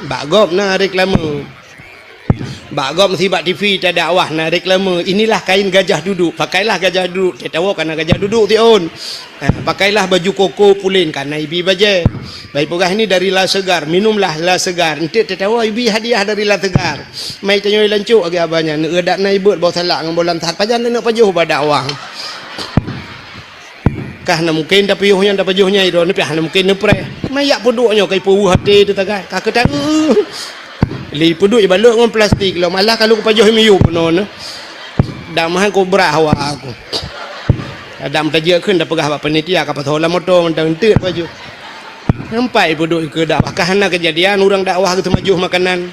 Bak gob na reklame. Bak gob meusi bak T V tadakwah na reklame, "Inilah kain gajah duduk, pakailah gajah duduk." Teuh tawoe ka na gajah duduk siôn. Ha, pakailah baju koko pulen, ka na ibi bajèe. Bak ipeugah, "Ini dari La Segar, minumlah La Segar." Enteuk teuh tawoe ibi hadiah dari La Segar. Mai tanyoe lancok lagèe abah nyan, neueu dak na ibeuet boh salak ngon boh lam that, pajan neuneuk pajoh bak dakwah. Ka hana mungken tapiôh nyan, tapajoh nyan, droeneuh pih hana mungken neupreh. Mai jak peuduek nyoe ka ipeuweuh até teuh tagai. Ka keutanggeuh. Lé peuduek ibalot ngon plastik lom. Alah ka lôn kupajoh miyueb bunoe nyoe. Dam han kubrah awak aku. Dam tajak kheun tapeugah bak panitia ka pasoe lam moto mantong enteuk pajoh. Sampai peuduek keu dakwah. Ka hana keujadian ureuëng dakwah geuteumajoh makanan.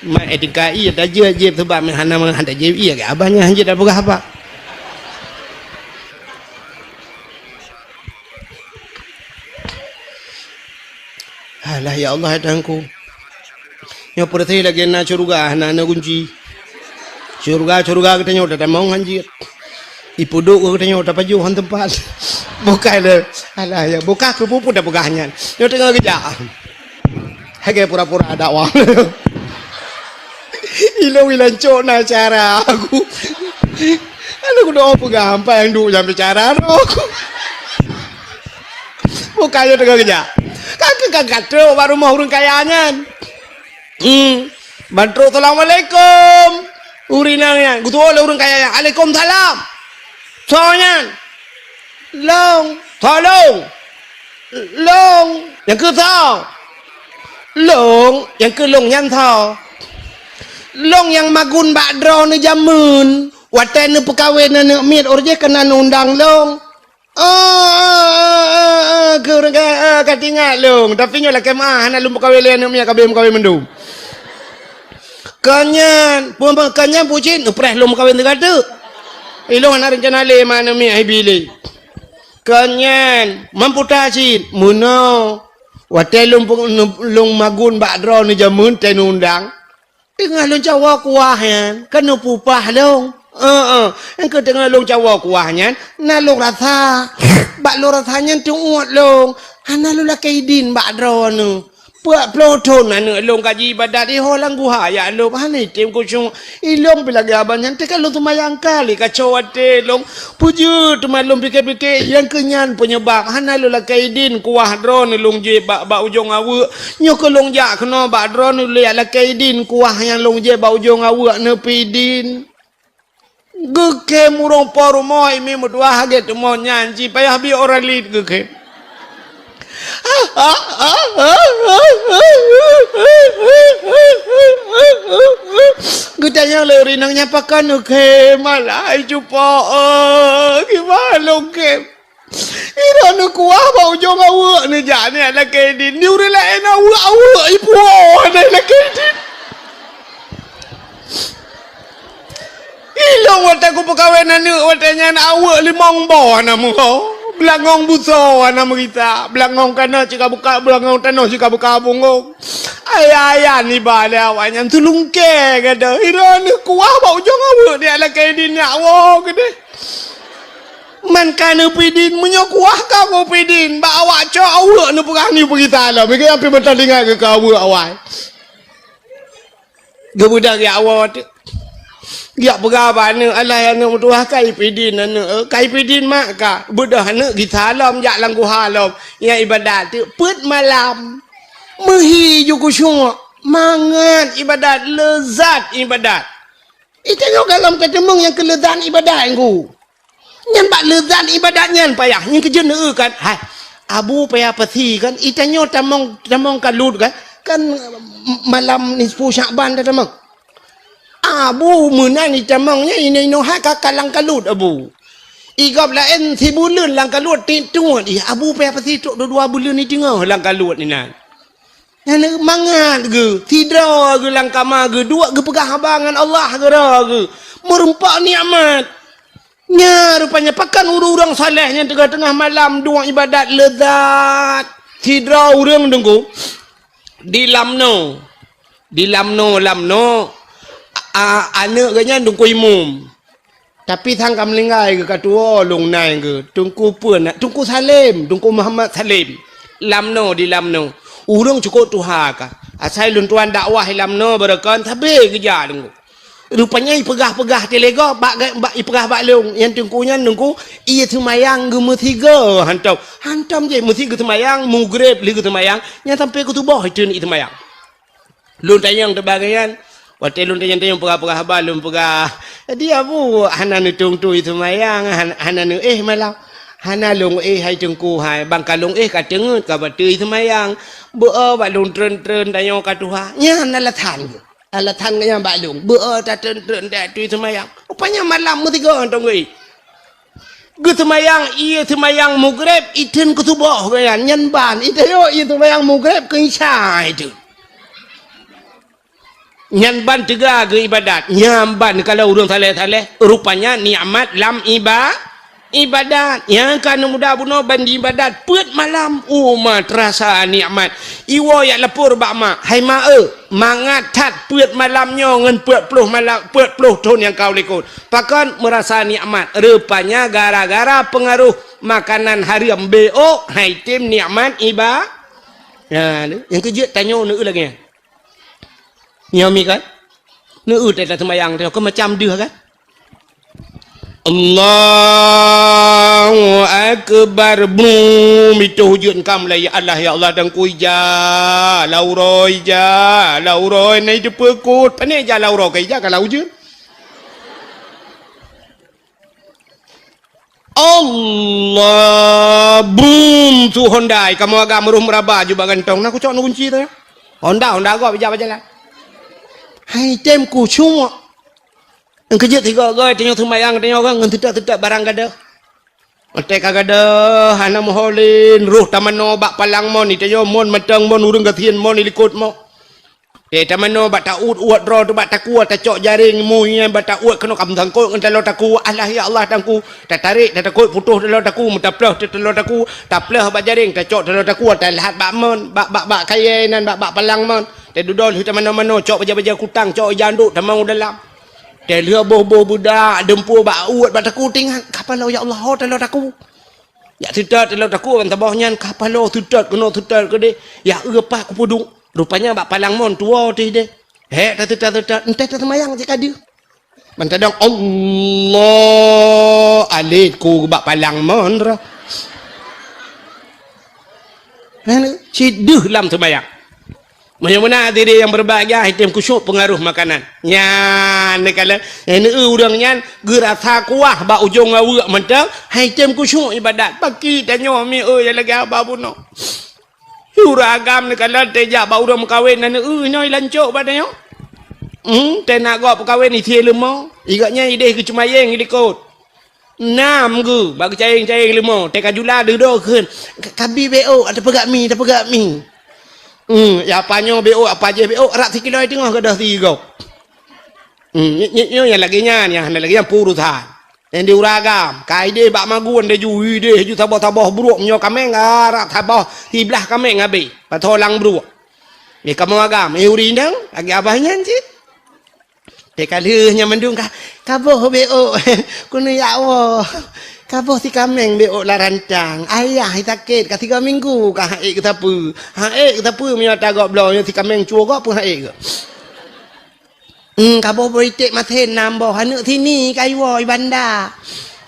Mak etika iya tajak jép sebab meuhana meuhan tajak iya ke abah nyan hanjeuet tapeugah apa. Alah, ya Allah, ya Tuhanku. Nyoe peureuséh lagèe na syeuruga, hana na gunci. Syeuruga-syeuruga geutanyoe tatamong hanjeuet. Ipeuduek geutanyoe tapajoh han teumpat. Bukai le. Alah, ya, buka keu peue-peue tapeugah nyan. Nyoe teungoh geujak. Lagèe pura-pura dakwah. Ilôn ilancok na cara aku. Aduh, kudoa peugah, hampa nyang duek nyang bicara tu. Bukan nyoe teungoh geujak. Ka keu ka trok bak rumoh ureuëng kaya nyan. Hmm. Ban trok, "Assalamualaikum." Ureuëng inong nyan, geutuwoe lé ureuëng kaya nyan, "Waalaikumsalam." Soe nyan? Lôn. Soe lôn? Lôn. Nyang keu soe? Lôn. Nyang keu lôn nyan soe? Lôn nyang magun bak droeneuh jameun. Watèe neupeukawen aneuk miet, óh jih keunan undang lôn. Oh, oh, oh, oh, oh, keu ureuëng ka, oh, ka teuingat lôn. Tapi nyoe lakèe meu'ah, hana lôn peukawen lé aneuk miet, ka abéh meukawen mandum. Kon nyan, peue, peue, kon nyan peue cit, neupreh lôn meukawen teuka teuk. Ilôn hana reuncana lé ma aneuk miet hibi lé. Kon nyan, mamputa cit, meunoe. Watèe lôn pe-, lôn magun bak droeneuh jameun teuh undang. Teungoh lôn cawoe kuah nyan, keuneuk peupah lôn. Heeh, engkeu teungoh lôn cawoe kuah nyan, na lôn rasa. Bak lôn rasa nyan teuôt lôn. Hana lôn lakèe idin bak droeneuh. Peuet ploh thon aneuk lôn ka jiibadat, iho lam guha jak lôn, hana item khusyuk. Ilôn pih lagèe abah nyan, teuka lôn seumayang kali kacau até lôn. Peue jeuet teuma lôn pike-pike, nyang keu nyan peunyebab hana lôn lakèe idin kuah droeneuh lôn jieb bak, bak ujong aweuek. Nyoe keuh lôn jak keunoe bak droeneuh lôn jak lakèe idin kuah nyang lôn jieb bak ujong aweuek neupeuidin. Geukhem ureuëng po rumoh, imi meutuah lagèe teuma nyan, ci payah bi orang laén geukhem. Geutanyong lé ureuëng inong nyan, "Pakon neukhem?" "Alah, ai cupo, eh, kiban lôn khem." Droeneuh kuah bak ujong aweuek neujak neujak lakèe idin. Di ureuëng laén aweuek-aweuek ipuwoe hana lakèe idin. Ilôn watèe kupeukawen aneuk watèe nyan aweuek limong boh hana meuho. Beulangong busoe hana meurita. Beulangong kana cit ka buka, beulangong tanoh cit ka buka bungong. Ayah-ayah niba lé awaknyan teulungkée gata. Droeneuh kuah bak ujong aweuek neujak lakèe idin nyak woe keudeh. Man ka neupeuidin, meunyoe kuah ka neupeuidin, bak awak cok aweuek neupeugah nyoe peugita lom. Bèk api meutalinggai keu aweuek awai. Geubeudôh jak woe teuk. Jak peugah bak aneuk, "Alah aneuk meutuah, ka ipeuidin aneuk, eh, ka ipeuidin mak ka." Beudôh aneuk gisa lom jak lam guha lom. Nyang ibadat teuk peuet malam. Meuhi ju khusyuk, mangat ibadat, leuzat ibadat. Itanyoe gohlom ka teumeung nyang keu leuzat ibadat nyan. Nyan bak leuzat ibadat nyan payah. Nyan keuh jeuet neueu kan. Hai, Abu payah pasi kan. Itanyoe tamong, tamong kalut kan. Kan malam nisfu Syakban dah tamong. Abu meunan itamong nyan inoe-inoe hai ka kalang kalut Abu. I gob laén sibuleuen lam kaluet tiep tuet, ih, abu pih apa sitrok dua-dua buleuen i teungoh lam kaluet inan. Nyan mangat geuh, sidroe geuh lam kama geuh, duek geupeugah haba ngon Allah geura geuh. Meurumpok nikmat. Nya rupanya pakon ureuëng-ureuëng saleh nyang teungoh-teungoh malam duek ibadat leuzat. Sidroe ureuëng Teungku di Lamno. Di Lamno, Lamno, a, aneuëk geuh nyan Teungku Imum. Tapi sang ka meuninggai geuh ka tuwoe lôn nai geuh. Teungku peue na, Teungku Salem, Teungku Muhammad Salem. Lamno di Lamno. Ureuëng cukôp tuha ka. Asai lôn tuan dakwah i Lamno beureukan sabe geujak Teungku. Rupanya ipeugah-peugah tilegoe bak, bak ipeugah bak lôn. Nyang Teungku nyan Teungku, ie seumayang geumeusigoe hantom. Hantom jih meusi geuseumayang, mugreb lé geuseumayang, nyan sampai keu suboh iteueh ie seumayang. Lôn tanyong teuh bak geuh nyan. Watée lôn tanyong-tanyong peugah-peugah haba lôn peugah, "Jadi Abu hana neutueng-tueng ie seumayang, han-, hana neuéh malam?" "Hana lôn éh hai Teungku hai, ban ka lôn éh ka teungeut ka bateue ie seumayang. Beu-o bak lôn treun-treun tanyoe ka tuha." Nyan alasan geuh. Alasan geuh nyan bak lôn, beu-o tatreun-treun tateue ie seumayang. Rupanya malam meusigoe hantom geuéh. Geuseumayang, ie seumayang mugreb, iteueh keu suboh geuh nyan, nyan ban. Iteueh ie seumayang mugreb keu isya iteueh. Nyan ban teuga geuh ibadat. Nyan ban kalau ureuëng saleh-saleh, rupanya nikmat lam iba-, ibadat. Nyang ka aneuk muda bunoe ban di ibadat peuet malam. Uma terasa nikmat. Iwoe jak lapor bak mak, "Hai mak eu, mangat that peuet malam nyoe ngon peuet ploh malam, peuet ploh thon nyang ka u likot." Pakon meurasa nikmat? Rupanya gara-gara peungaroh makanan hareuem, beok, hai tem nikmat iba-, ya, nyang keujeuet tanyoe neueu lagée nyan. Nyoe mi kan? Neueu teuh taseumayang teuh, keu macam deuh kan? Allahu Akbar. Brum, itu hujud engkam lah, ya Allah, ya Allah, dan ku ija, lau roi ija, lau roi nai teupeu kot. Pane ija lau roi, ka ija ka lau jeuet. Allah, brum, su Honda, kamoe agam rôh meuraba jubak gantong. Na kucok na kunci tu. Honda, Honda gob ija bajalan. Hai tem kucok. Nyang keujeuet sigoe-goe tanyoe seumayang tanyoe ngon teutot-teutot barang gadoh. Watée ka gadoh hana meuho lé, rôh tamanoe bak palang mon, itanyoe mon mantong mon, ureuëng gasien mon, ilikot mon. Tée tamanoe bak ta-uet-uet droe teuh bak takue, tacok jaréng mui nyan bak ta-uet keunoe ka meusangkot ngon taloe takue. Alah ya Allah Teungku, tatarek tatakot putôh taloe takue, meutaploh teuh taloe takue, tapleuh bak jaréng, tacok taloe takue, taleuhat bak mon, bak, bak, bak kayée nan, bak, bak palang mon. Tée dudoe lheueh tamanoe-manoe, cok bajée-bajée kutang, cok ija andok tamong u dalam. Tée lheueh boh-boh beudak, deumpue bak uet bak takue tingat, ka paloe ya Allah, ho taloe takue. Jak teutot taloe takue ban saboh nyan, ka paloe teutot keunoe teutot keudeh. Ya eu pat kupeuduek. Rupanya bak palang mon tuwoe teuh deh. Hék tateutot-teutot, enteh taseumayang cit ka deuh. Ban tadong Allah, alet ku bak palang mon roh. Hana, cit deuh lam seumayang. Meunyoe meunan hadirin nyang berbahagia, item khusyuk pengaruh makanan. Nyan, neukalon, eh, neu ureuëng nyan geurasa kuah bak ujong aweuek mantong, hai item khusyuk ibadat. Paki tanyoe mi, oi, nyang lagée haba bunoe. Ureuëng agam neukalon teuh jak bak ureuëng meukawen, na neu inoe lancok bak tanyoe. Hmm, teuh na gob peukawen isie leumo. Igak nyan ideh geuceumayeng ilikot. Nam geuh, bak geucayeng-cayeng leumo, teuka jula dudoe kheun, "Ka-, kabi beok, tapeugah mi, tapeugah mi." Hmm, ya apa nyoe beok, apa jih beok, rab sikilo teungoh gadoh sigoe. Hmm, nyoe, nyoe, nyoe nyang lagée nyan, nyang hana lagée nyan peurusan. Nyang di ureuëng agam, ka ideh bak magun deh ju, ideh ju saboh-saboh bruek, meunyoe kaméng, ah, rab saboh siblah kaméng habéh, pasoe lam bruek. Di kamoe agam, eh, ureuëng inong, lagée abah nyan cit. Teuka lheueh nyan mandum ka, ka boh beok, keuneuk jak woe. Ka boh si kaméng beok lam rantang. Ayah sakét, ka tiga minggu ka han ék geusapeue. Han ék geusapeue meunyoe ata gob bloe, nyoe si kaméng cue gob pun han ék geuh. Hmm, ka boh beuiték masen nam boh, aneuëk sini ka iwoe i banda.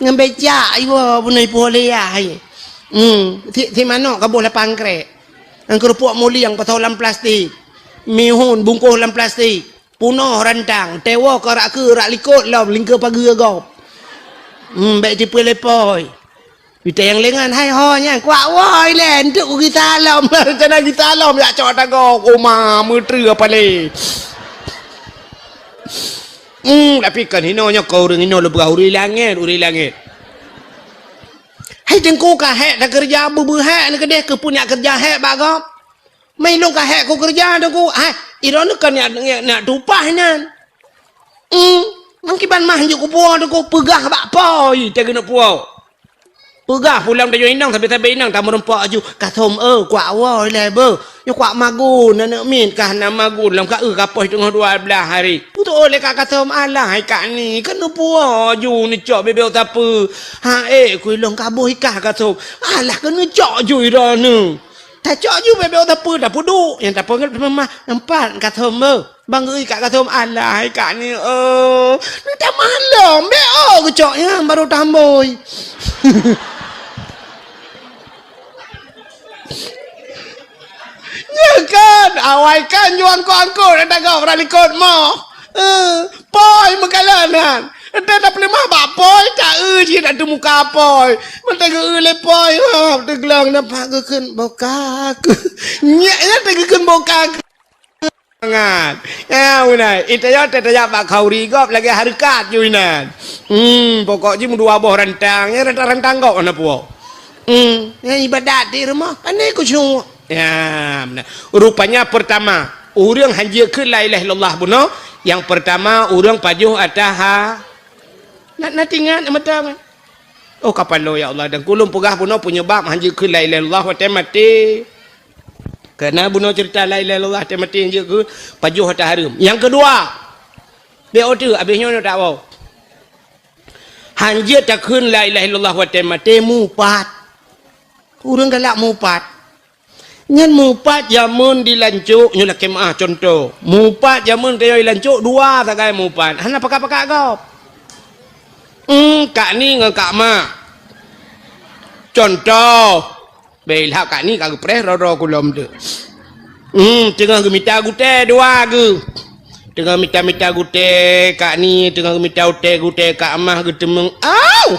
Ngon becak iwoe bunoe ipuih lé yah. Hmm, si, si manok ka boh lapan krek. Ngon keurupuk mulieng pasoe lam plastik. Mihun bungkôh lam plastik. Punoh rantang, teuwoe keu rak keue, rak likot lom lingkeue pageue gob. Hmm, bék tipeu lepoi. Pita nyang lengan, hai ho nyan, kuak woi lé, entuk ku gisa lom, rencana gisa lom, jak cok tagoe, oma, meutreue apa lé. Hmm, tapi kan hinoe nyoe keu ureuëng hinoe leubeh ureuëng langét, ureuëng langét. Teungku ka hék takeureuja, beubeue hék neuh keudeh, keupeue neujak keureuja hék bak gob? Meunyoe lôn ka hék kukeureuja, Teungku, hai, droeneuh kon neujak, neujak, neujak tupah nyan. Hmm, meukiban mah jeuet kupuwoe, Teungku, peugah bak Po, ih, teuh keuneuk puwoe. Peugah pulang tanyoe inong, sabe-sabe inong tameurumpok laju, "Ka thom, eu, kuak woe ilée beuh. Nyoe kuak magun, aneuk miet ka hana magun, lom ka eu ka poh teungoh dua blaih hari." Putôh lé ka, "Ka thom, alah, hai kak ni, keuneuk puwoe laju neucok bebek sapeue." "Ha ék, ku ilong ka boh ikah ka thom." "Alah, keuneuk cok laju droeneuh." Tacok laju bebek sapeue, tapeuduek. Nyang tapeugét teuma mah, "Empat ka thom, beuh." Bang geuikat ka thom, "Alah, hai kak ni, eu, neutamah lom, bék, eu, geucok nyan barô tambôi." Nyan kan, awai kan ju angkot-angkot, ata gob rot likot moh. Eh, poi meukalon nyan. Ata tapeuleumah bak poi, ta eu cit ata muka poi. Meuteugeu lé poi, ha, teuglong nampak geukheun boka. Nyak nyan teugeukheun boka. Mangat. Ya, beuna. Ita yo teutajak bak khauri gob lagée hareukat ju inan. Hmm, pokok jih meudua boh rantang, ya rantang-rantang gob hana puwoe. Hmm, ya ibadat di rumoh, pane kusyuk. Ya, beuna. Rupanya pertama, ureuëng hanjeuet kheun la ilaha illallah bunoe, yang pertama ureuëng pajoh ata ha. Na, na tingat mata. Oh, kapalo ya Allah, dan kulung peugah bunoe penyebab hanjeuet kheun la ilaha illallah watée maté. Karena bunoe cerita la ilaha illallah watée maté hanjeuet kheun pajoh ata hareuem. Yang kedua, bék ote habéh nyoe tak wow. Hanjeuet takheun la ilaha illallah watée maté mupat. Ureuëng galak mupat. Nyan mupat jameun di lancok, nyoe lakée meuah contoh. Mupat jameun teuyoe di lancok dua sagai mupat. Hana pakat-pakat gob. Hmm, kak ni ngon kak mak. Contoh. Bela kak ni ka geupreh roro kulom tu. Hmm, teungoh geumita gutée dua geuh. Teungoh mita-mita gutée kak ni, teungoh geumita gutée kak mah geuteumeung. Au!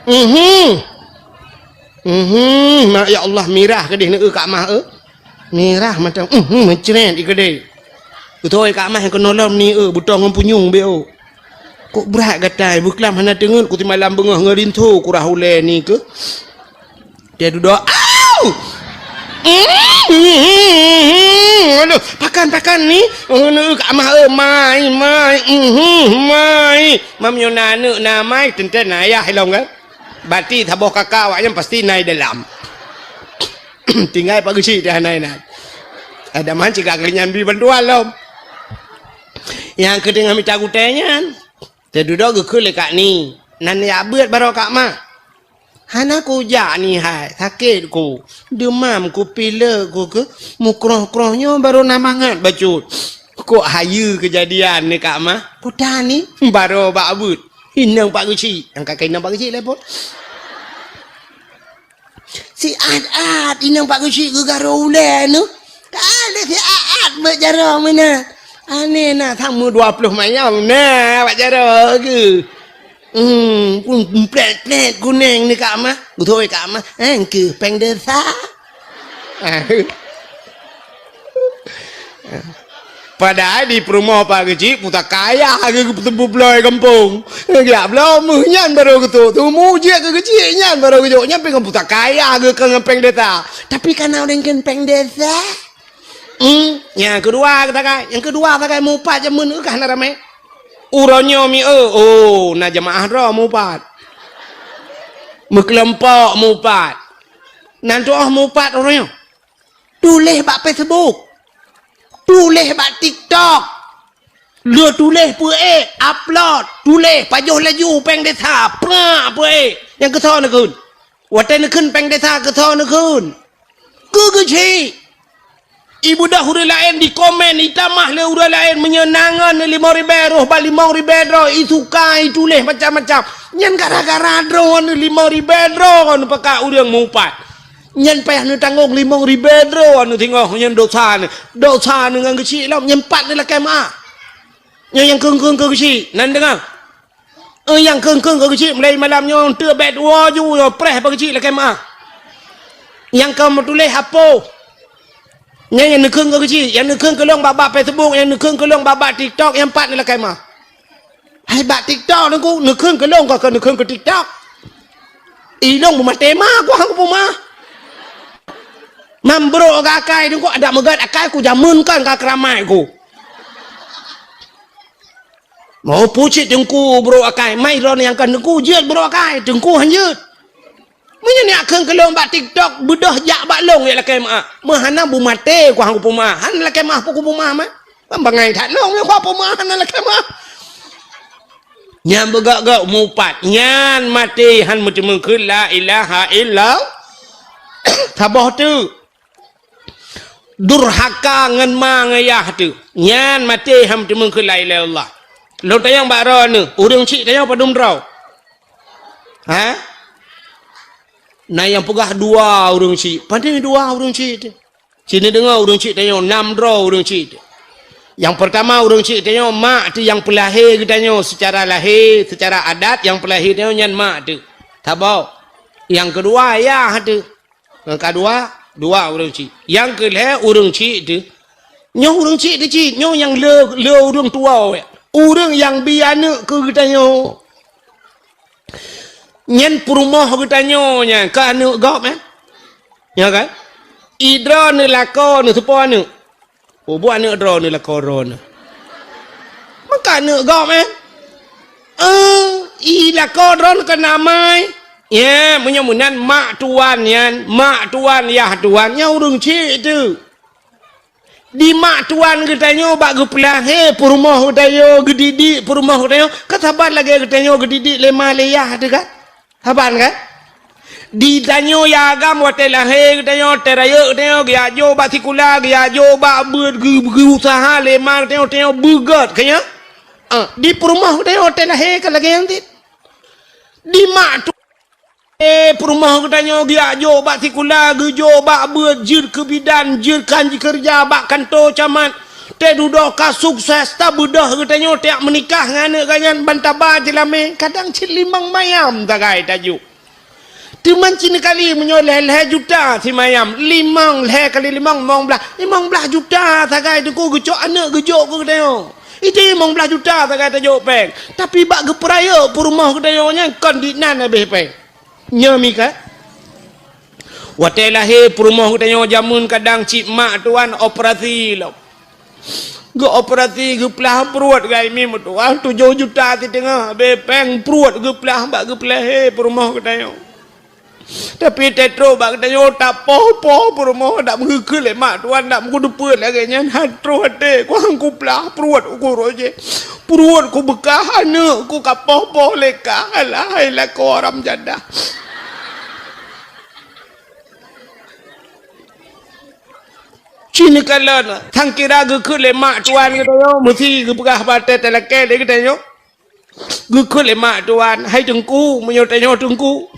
Mhm. Mhm, ma-, ya Allah, mirah keudeh neu kak mah, eh. Mirah mata, mhm, mencret ikeudeh. Beutôi kak mah keunolom ni, eh, butong ngon punyueng be, oh. Kok brat gatai, beuklam hana teungeut, ku simalam beungoh ngon rinso, ku rah ulée ni ke. Dia duduk, au! Mhm, aduh, pakan, pakan ni. Oh, neu kak mah, eh, mai, mai, mhm, mai. Mam nyoe na aneuk na mai, teuntée na ayah ilong kan. Bati saboh kakak awaknyan pasti na i dalam. Tinggai Pak Geuchik teuh hana inan. Ada man cigak keu nyan bri bantuan lom. Nyang keu teungoh mita gutée nyan, teududoe geukheun lé kak ni. Nan jak beuet baroe kak mak. Hana kujak ni hai, sakét ku. Deumam ku, pilek ku keu mukroh-kroh nyoe baroe na mangat bacut. Kok hayeue keujadian ni kak mah? Peue tan ni? Baroe bak beuet. Inong Pak Geuchik. Nyang ka keu inong Pak Geuchik lé pon. Siat-at inong Pak Geuchik geugaroe ulée nyoe. Ka lé siat-at beuet jaroe meunan. Aneh na, sama dua ploh mayong na bak jaroe geuh. Hmm, pun plet-plet kuneng ni kak mah. Beutôi kak mah. Eh, engkeuh péng desa. Padahai di peurumoh Pak Geuchik pusaka ayah geuh geuteupeue bloe gampông. Geujak bloe meuh nyan baroe geutôk. Teumu jeuet keu Geuchik nyan baroe geujok nyan pih ngon pusaka ayah geuh keu ngon péng desa. Tapi kana ureuëng kheun péng desa. Hmm, nyang keudua katakan, nyang keudua sagai mupat jameun kah na ramé. Uroe nyoe mi eu, oh, na jamaah droe mupat. Meukeulompok mupat. Nan tuoh mupat uroe nyoe. Tuléh bak Facebook. Tuléh bak TikTok. Lheueh tuléh peuék, upload, tuléh pajoh laju péng desa, prak peuék. Nyang keusoe neukheun. Watée neukheun péng desa keusoe neukheun. Keu Geuchik. Ibeudôh ureuëng laén dikomen, itamah lé ureuëng laén meunyoe na ngon limong ribée roh bak limong ribée droe, isuka, ituléh macam-macam. Nyan gara-gara droeneuh limong ribée droeneuh pakat ureuëng mupat. Nyan payah neutanggong limong ribée droeneuh singoh nyan dosa neuh. Dosa neuh ngon Geuchik lom, nyan pat neulakée meuáh. Nyan nyang kheun-kheun keu Geuchik, nan deungoe. Eh, nyang kheun-kheun keu Geuchik mulai malam nyoe teuk bék tuwoe ju nyoe preh bak Geuchik lakée meuáh. Nyang ka meutuléh apoh. Nyan nyang neukheun keu Geuchik, nyang neukheun keu lôn bak-bak Facebook, nyang neukheun keu lôn bak-bak TikTok, nyang pat neulakée meuáh. Hai bak TikTok neukheun, neukheun keu lôn ka neukheun keu TikTok. Ilong beumaté ma ku hang kupeumeu'ah. Mam brok ka akai teungku, adak meugat akai ku jameun kan ka keuramai ku. Mau pucit teungku brok akai, mai droeneuh nyang kan teungku jeuet brok akai, teungku han jeuet. Meunyoe neujak kheun keu lôn bak TikTok, beudôh jak bak lôn jak lakée meu'ah. Meuhana beumaté ku hang kupeumeu'ah, han lakée meu'ah peue kupeumeu'ah mah. Bangai that lôn, nyoe kupeumeu'ah hana lakée meu'ah. Nyan beugok-gok mupat, nyan maté han meuteumé kheun la ilaha illallah. Saboh teuk. Durhaka ngon ma ngon yah teuk. Nyan maté han meuteumé kheun la ilaha illallah. Lôn tanyong bak droeneuh, ureuëng chik tanyoe padum droe? Ha? Na nyang peugah dua ureuëng chik. Padum dua ureuëng chik teuk? Sinoe deungoe ureuëng chik tanyoe, nam droe ureuëng chik teuk. Nyang peurtama ureuëng chik tanyoe mak teuk nyang peulahé geutanyoe seucara lahé, seucara adat nyang peulahé tanyoe nyan mak teuk. Saboh. Nyang keudua yah teuk. Nyang keudua, dua ureuëng chik. Nyang keulhée ureuëng chik teuk. Nyoe ureuëng chik teuk cit, nyoe nyang le, le ureuëng tuwoe. Ureuëng nyang bi aneuëk keu geutanyoe. Nyan peurumoh geutanyoe nyan ka aneuëk gob, eh? Nyo kan? Idroeneuh lakoe neuh soe po aneuëk? Oh, buet aneuëk droeneuh lakoe droeneuh. Meuka aneuëk gob, eh? Eh, i lakoe droeneuh keunan amai. Ya, meunyoe meunan mak tuan nyan, mak tuan, yah tuan, nyan ureuëng chik teuk. Di mak tuan geutanyoe bak geupeulahé peurumoh geutanyoe, geudidik peurumoh geutanyoe, ka saban lagée geutanyoe geudidik lé ma lé yah teuh kan? Saban kan? Di tanyoe ya agam watée lahé geutanyoe, teuh rayeuk geutanyoe, geujak jok bak sikula, geujak jok bak beuet, geu-, geuuseuha lé ma geutanyoe, tanyoe beugét keu nyan. Ah, di peurumoh geutanyoe watée lahé ka lagée nyan cit. Di mak tu Eh, peurumoh geutanyoe geujak jok bak sikula, geujok bak beuet, jeuet keu bidan, jeuet kan jikeureuja bak kantô camat. Teududoe ka sukses, tabeudôh geutanyoe tajak meunikah ngon aneuëk geuh nyan ban taba jeulamé, kadang cit limong mayam sagai tajok. Teuma cit kali meunyoe lhée-lhée juta simayam, limong, lhée kali limong, limong blaih, limong blaih juta sagai teungku geucok aneuëk geujok keu geutanyoe. Itu limong blaih juta sagai tajok péng. Tapi bak geupeurayeuk peurumoh geutanyoe nyan kon dinan habéh péng. Nyoe mi ka. Watée lahé peurumoh geutanyoe jameun kadang cit mak tuan operasi lom. Geuoperasi geuplah pruet gai mi meutuah tujoh juta siteungoh habéh péng pruet geuplah bak geupeulahé peurumoh geutanyoe. Tapi teutrok bak geutanyoe tapoh-poh peurumoh dak meugeukheun lé mak tuan dak meugeudeupeue lagée nyan han troh até ku han kuplah pruet uku roh jih. Pruet ku beukah aneuëk ku ka poh-poh lé kah alah hai lakoe haram jadah. Cit neukalon, sang kira geukheun lé mak tuan geutanyoe meusi geupeugah bak watée talakée lé geutanyoe. Geukheun lé mak tuan, hai teungku, meunyoe tanyoe teungku,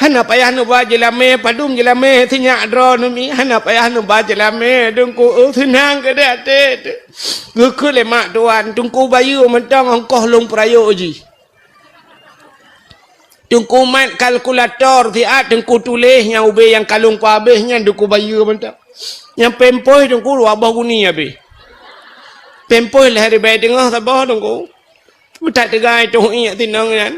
hana payah neuba jeulamé, padum jeulamé sinyak droeneuh mi, hana payah neuba jeulamé teungku, oh, seunang keudeh até teuh. Geukheun lé mak tuan, teungku bayeue mantong ongkoh lôn peurayeuk jih. Teungku mat kalkulator siat teungku tuléh nyang ubé nyang kalon ku habéh nyan teungku bayeue mantong. Nyang pémpoih teungku dua boh guni habéh. Pémpoih lhée ribée teungoh saboh teungku. Meutat teugai toh iék sinong nyan.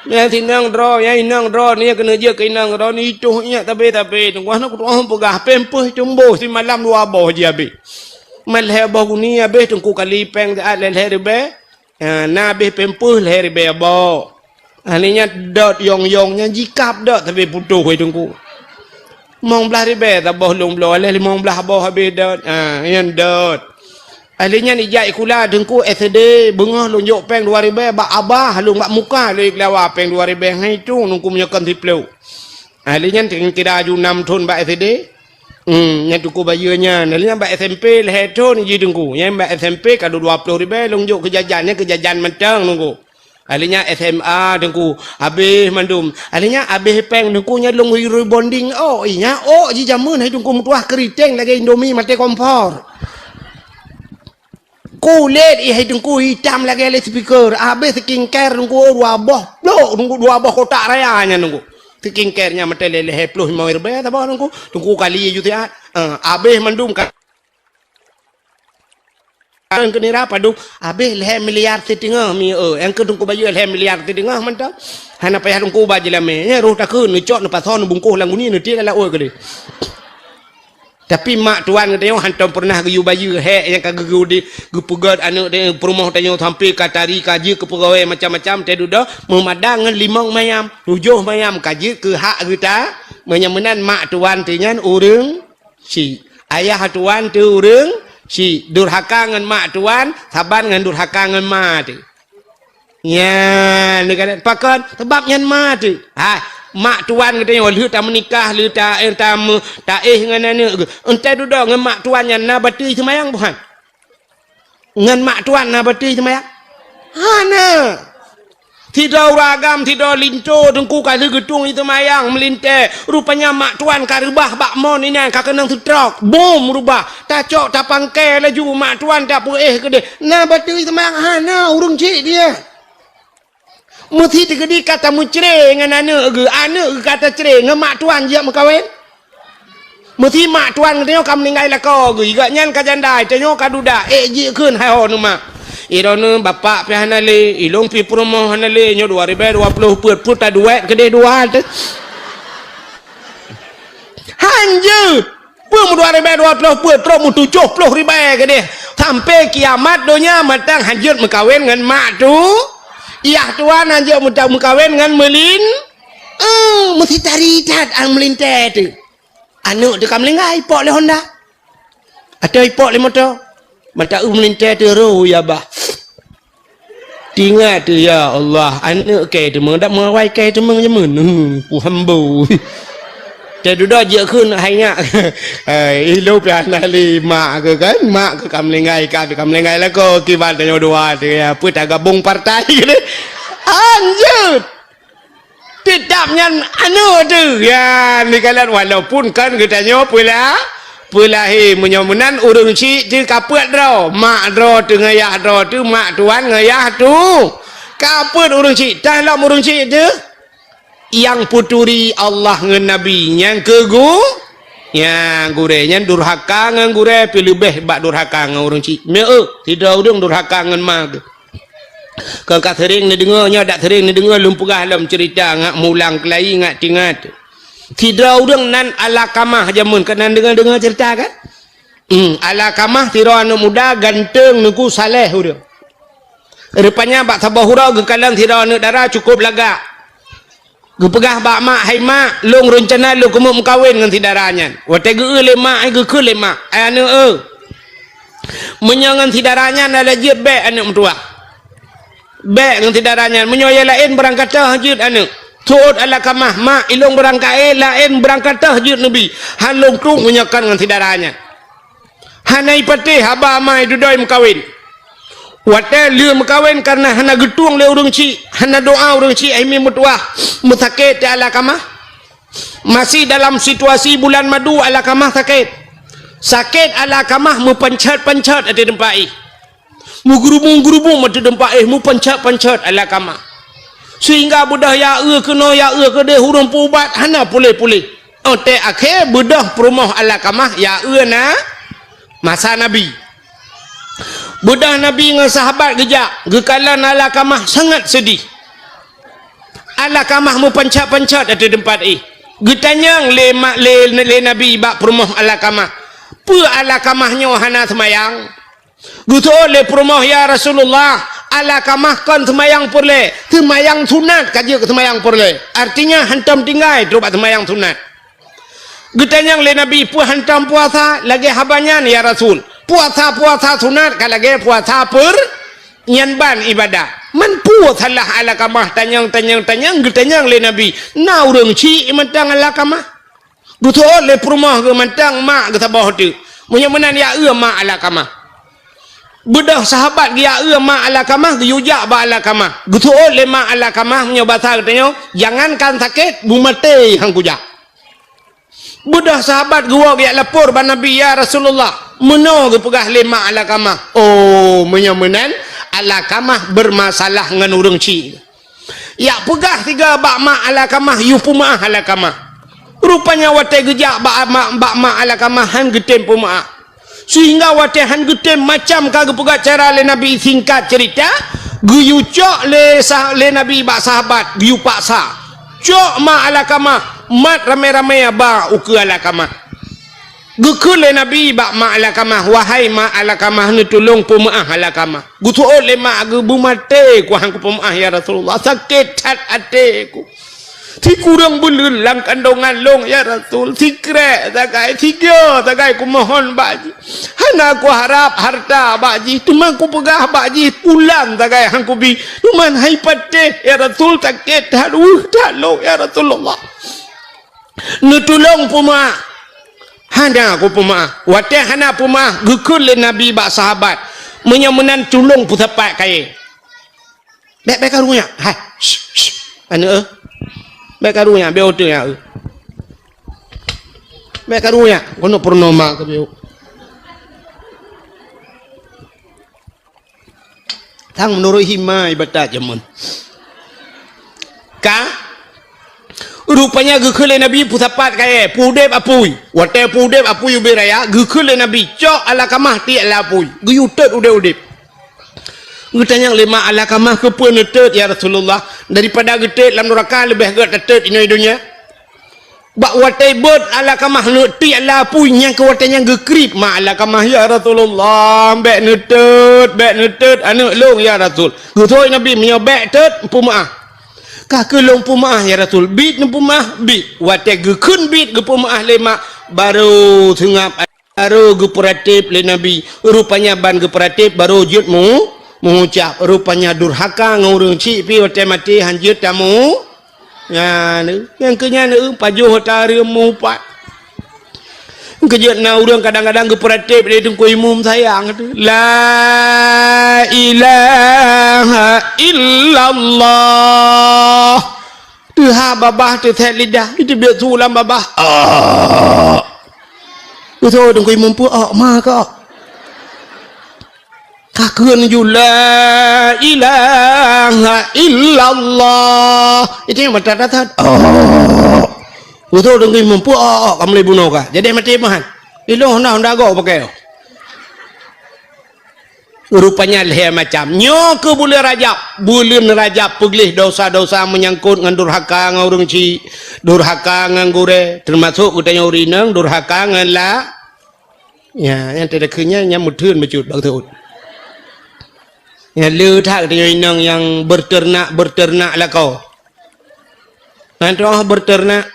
Nyang sinong droe, nyang inong droe, nyang keuneuk jeuet keu inong droe, ni toh iék tabé-tabé teungku. Hana kutu'oh peugah pémpoih teumboh simalam dua boh jih habéh. Mat lhée boh guni habéh teungku kali péng siat lhée-lhée ribée. Ha, na abéh pémpoih lhée ribée boh. Ahli nyan dot yong-yong nyan jikab dot sabe putôh hai teungku. Limong blaih ribée saboh lôn bloe lhée limong blaih boh abéh dot. Ha, nyan dot. Ahli nyan ijak sikula teungku S D beungoh lôn jok péng dua ribée bak abah lôn bak muka lôn keulawa péng dua ribée hai tu nungku meunyoe kon siplôh. Ahli nyan kira aju nam thon bak S D. Hmm, nyan teungku bayeue nyan. Lalu nyan bak S M P lhée thon jih teungku. Nyan bak S M P ka dua ploh ribée lôn jok keu jajan, nyan keu jajan mantong teungku. Lalu nyan S M A teungku, habéh mandum. Lalu nyan habéh péng teungku nyan lôn rebonding. Oh, iya, oh, jih jameun hai teungku meutuah keuriteng lagée Indomie maté kompor. Kulét ih hai teungku itam lagée lé speaker. Abéh skincare teungku dua boh plôk teungku dua boh kotak raya nyan teungku. Skincare nyan meuteulée lhée ploh limong ribée saboh teungku. Teungku kali ju siat. Eh, abéh mandum ka. Keu nira padum, habéh lhèe miliar siteungoh mi, eh, nyang keu Teungku Bayeue lhèe miliar siteungoh mantong. Hana payah Teungku ba jeulamé. Nyan roh takheun, neucok, neupasoe, neubungkôh lam guni, neutiek lam laôt keudeh. Tapi mak tuan geutanyoe hantom peureunah geuyue bayeue hék nyang ka geugeu-, geupeugöt aneuk teuh peurumoh tanyoe sampoe ka tari, ka jeuet keu peugawée macam-macam, teuh dudoe meumadang ngon limong mayam, tujoh mayam ka jeuet keu hak geuta. Meunyoe meunan mak tuan teuh nyan ureueng chik. Ayah tuan teuh ureueng chik, durhaka ngon mak tuan saban ngon durhaka ngon ma teuh. Nyan, neukalon pakon? Sabab nyan ma teuh. Ha, mak tuan geutanyoe lheueh tameunikah, lheueh ta-, eh, tameu-, taéh ngon aneuk geuh. Entah dudoe ngon mak tuan nyan na batui seumayang buhan? Ngon mak tuan na batui seumayang? Hana. Sidroe ureueng agam, sidroe linto teungku ka lheueh geutung i seumayang meulintèe. Rupanya mak tuan ka reubah bak mon inan ka keunong seutrok. Bom reubah. Tacok tapangkée laju mak tuan tapeuéh keudeh. Na batui seumayang hana ureueng chik dia. Meusi teukeudi ka tameucre ngon aneuk geuh, aneuk geuh ka tacre ngon mak tuan jeuet meukawen. Meusi mak tuan geutanyoe ka meuninggai lakoe geuh, gobnyan ka janda, tanyoe ka duda, ék jikheun hai ho neu mak. Droeneuh bapak pih hana lé, ilôn pih peurumoh hana lé, nyoe dua ribèe dua ploh peuet, peuet taduek keudeh dua teuh. Hanjeuet! Peue meudua ribèe dua ploh peuet, trok meutujoh ploh ribèe keudeh. Sampoe kiamat donya mantong hanjeuet meukawen ngon mak tu. Yah tuan hanjeuet meuta-, meukawen ngon meulin-, eh, meusi tari that an meulintèe teuh. Aneuk teuh ka meuninggai, ipok lé honda. Atau ipok lé moto. Mata u meulintèe teuh roh ya bah. Tingat teuh, ya Allah, aneuk kèe teumeudak meuawai kèe teumeujameun. Hmm, puhambo. Teuh dudoe jeuet kheun hai nyak. Hai, ilôn pih hana lé mak keuh kan, mak keuh ka meuninggai, ka, ka meuninggai lakoe, kiban tanyoe dua teuh, ya, peue tagabong partai keuh. Hanjeuet! Teutap nyan aneuk teuh. Ya, neukalon walaupun kan geutanyoe peula-, peulahé. Meunyoe meunan ureueng chik teuh ka peuet droe. Mak droe teuh ngon yah droe teuh, mak tuan ngon yah tu. Ka peuet ureueng chik, tah lom ureueng chik teuh. Nyang peuturi Allah ngon Nabi, nyang keu gu-, nyang gurèe, nyan durhaka ngon gurèe, pih leubeh bak durhaka ngon ureueng chik. Meu, sidroe ureueng durhaka ngon ma geuh. Kon ka seuring neudeungoe, nyoe dak seuring neudeungoe lôn peugah lom ceurita ngat mulang keulayi ngat tingat. Sidroe ureueng nan Alakamah jameun, ka nan deungoe-deungoe ceurita kan? Hmm, Alakamah sidroe aneuk muda ganteng, neuku, saleh ureueng. Rupanya bak saboh uroe geukalon sidroe aneuk dara cukôp lagak. Geupeugah bak mak, "Hai mak, lôn reuncana lôn keumeung meukawen ngon si dara nyan." Watèe geu-eu lé mak, ai geukheun lé mak, "Ai aneuk eu, meunyoe ngon si dara nyan hana jeuet, bèk aneuk meutuwah. Bèk ngon si dara nyan, meunyoe nyang laén beurangkat toh jeuet aneuk." Seuôt Alakamah, "Mak, ilôn beurangkat, eh, laén beurangkat toh jeuet neubi. Han lôn trok meunyoe kon ngon si dara nyan." Hana ipatéh haba ma dudoe meukawen. Watèe lheueh meukawen kareuna hana geutueng lé ureueng chik, hana doa ureueng chik, hai mi meutuwah, meusakét teuh Alakamah. Masih dalam situasi bulan madu Alakamah sakét. Sakét Alakamah meupancet-pancet ateueh teumpat éh. Meugeurubung-geurubung ateueh teumpat éh, meupancet-pancet Alakamah. Sehingga beudôh ya eu keunoe, ya eu keudeh, ureueng peuubat hana puléh-puléh. Watèe akhé beudôh peurumoh Alakamah ya eu na masa Nabi. Beudôh Nabi ngon sahabat geujak, geukalon Alakamah sangat seudih. Alakamah meupancet-pancet ateueh teumpat éh. Geutanyong lé ma-, lé, lé Nabi bak peurumoh Alakamah, "Peue Alakamah nyoe hana seumayang?" Geuseuôt lé peurumoh, "Ya Rasulullah, Alakamah kon seumayang peureulèe, seumayang sunat ka jeuet keu seumayang peureulèe. Artinya hantom tinggai trok bak seumayang sunat." Geutanyong lé Nabi, "Peue hantom puasa lagèe haba nyan, ya Rasul? Puasa-puasa sunat ka lagèe puasa peur-, nyan ban ibadah." Man peue salah Alakamah, tanyong, tanyong, tanyong, geutanyong lé Nabi, "Na ureueng chik mantong Alakamah?" Geuseuôt lé peurumoh geuh mantong mak geuh saboh teuk. Meunyoe meunan ya eu mak Alakamah. Beudôh sahabat geuya eu mak Alakamah, geuyue jak bak Alakamah. Geuseuôt lé mak Alakamah, meunyoe basa geutanyoe, "Jangankan sakét, beumaté han kujak." Beudôh sahabat geuwoe geujak lapor bak Nabi, "Ya Rasulullah, meunoe geupeugah lé mak Alakamah." Oh, meunyoe meunan, Alakamah beurmasalah ngon ureueng chik. Jak peugah sigoe bak mak Alakamah, yue peumeu'ah Alakamah. Rupanya watèe geujak bak mak, bak mak Alakamah han geutem peumeu'ah. Sehingga watée han geutem macam ka geupeugah cara lé Nabi, singkat cerita, geuyue cok lé sah-, lé Nabi bak sahabat, geuyue paksa. Cok ma Alakamah, mat ramé-ramé ba ukeue Alakamah. Geukheun lé Nabi bak ma Alakamah, "Wahai ma Alakamah, neutulông peumeu'ah Alakamah." Geuseuôt lé ma geuh, "Beumaté ku han kupeumeu'ah, ya Rasulullah. Sakét that até ku. Sikureueng buleuen lam kandongan lôn, ya Rasul. Sikrek sagai, sigoe sagai kumohon bak jih. Hana kuharab harta bak jih, teuma kupeugah bak jih, pulan sagai han kubi. Teuma hai patéh, ya Rasul, sakét that, weueh that lôn, ya Rasulullah. Neutulông peumeu'ah." Hana kupeumeu'ah. Watée hana peumeu'ah, geukheun lé Nabi bak sahabat, "Meunyoe meunan, tulông peusapat kayée." "Bék, bék karu nyak. Hai, shh, shh, aneuëk, eh. Bék karu nyak, bék oteue nyak, eh. Bék karu nyak, keunoe peurunoe ma keubieu." Sang meunurot hima ibatat jameun. Ka? Rupanya geukheun lé Nabi peusapat kayée, peuudeb apui. Watée peuudeb apui ubé raya, geukheun lé Nabi, "Cok Alakamah tiek lam apui." Geuyue tôt udeb-udeb. Geutanyong lé ma Alakamah, "Keupeue neutôt, ya Rasulullah? Daripada geutôt lam nuraka, leubeh gét tatôt inoe donya." Bak watée beuet Alakamah neuk tiek lam apui, nyang keu watée nyan geukrieb ma Alakamah, "Ya Rasulullah, bék neutôt, bék neutôt aneuëk lôn, ya Rasul." Geutanyong Nabi, "Meunyoe bék tôt, peumeu'ah." "Ka keuh lôn peumeu'ah, ya Rasul." "Biet neupeumeu'ah?" "Biet." Watée geukheun biet geupeumeu'ah lé ma, barô seungab. Barô geupeuratéb lé Nabi, rupanya ban geupeuratéb barô jeuet mu-, meuucab, rupanya durhaka ngon ureuëng chik pih watée maté han jeuet tamu. Nyan, nyang keu nyan, eh, pajoh ata reuem meuupat. Keujeuet na ureuëng kadang-kadang geupeuratéb lé Teungku Imum sayang tu. La ilaha illallah. Teuhah babah teusét lidah, iteubiet su lam babah. Ah. Beutôi Teungku Imum peuok ma kok. Ka kheun ju, "La ilaha illallah." Itu nyang mata datat. Oh. Beutôi Teungku Imum peuok, kamu lé bunoe ka. Jadi maté meuhan. Ilong honda-honda gok pakai. Rupanya lhée macam. Nyoe keuh buleuen Rajab. Buleuen Rajab peugleh dosa-dosa meunyangkot ngon durhaka ngon ureuëng chik, durhaka ngon gurée, teumasok geutanyoe ureuëng inong durhaka ngon la-, ya, nyang teudeukheun nyan, nyang meutheun bacut bak teuôt. Nyang le that geutanyoe inong nyang beuteunak-beuteunak lakoe. Nyan troh beuteunak,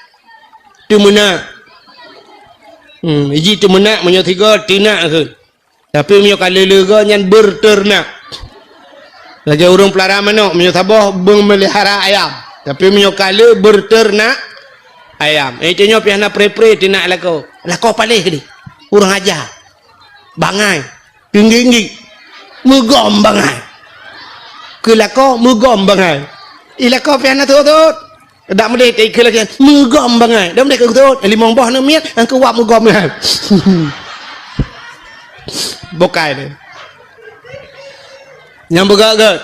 teumeunak. Hmm, iji teumeunak meunyoe sigoe teunak kheun. Tapi meunyoe ka le-le goe nyan beuteunak. Lagée ureuëng peulara manok, meunyoe saboh beumeulihara ayam. Tapi meunyoe ka le beuteunak ayam. Eh, tanyoe pih hana pre-pre teunak lakoe. Lakoe paléh keudeh. Ureuëng aja. Bangai. Tinggi-tinggi. Meugom bangai. Keu lakoe meugom bangai. I lakoe pih hana teuôt-teuôt. Dak meudeh teuikeu lagée meugom bangai. Dak meudeh keu teuôt. Limong boh aneuk miet, nyang keu wab meugom nyan. Bukai deh. Nyang beugét-gét.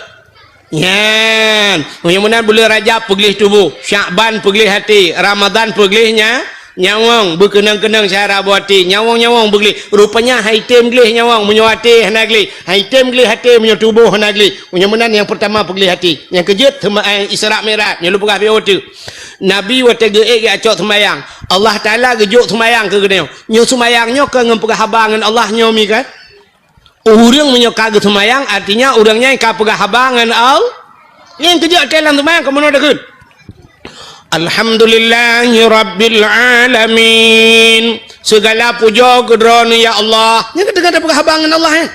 Nyan. Meunyoe meunan buleuen Rajab peugleh tuboh, Syakban peugleh até, Ramadhan peugleh nya, nyawöng, beukeunong-keunong syara boh até, nyawöng-nyawöng beugleh. Rupanya hai tem gleh nyawöng meunyoe até hana gleh, hai tem gleh até meunyoe tuboh hana gleh. Meunyoe meunan nyang peurtama peugleh até. Nyang keujeuet seuma-, eh, Isra Mi'raj, nyoe lôn peugah beu teuh. Nabi watée geuék geujak cok seumayang, Allah Taala geujok seumayang keu geutanyoe. Nyoe seumayang nyoe kon ngon peugah haba ngon Allah nyoe mi kan? Ureuëng meunyoe ka geuseumayang, artinya ureuëng nyan ka peugah haba ngon Al-, nyang keujeuet até lam seumayang kamoe na takheun, "Alhamdulillahi rabbil alamin." Segala pujoe keu Droeneuh ya Allah. Nyan ka teuka peugah haba ngon Allah, eh.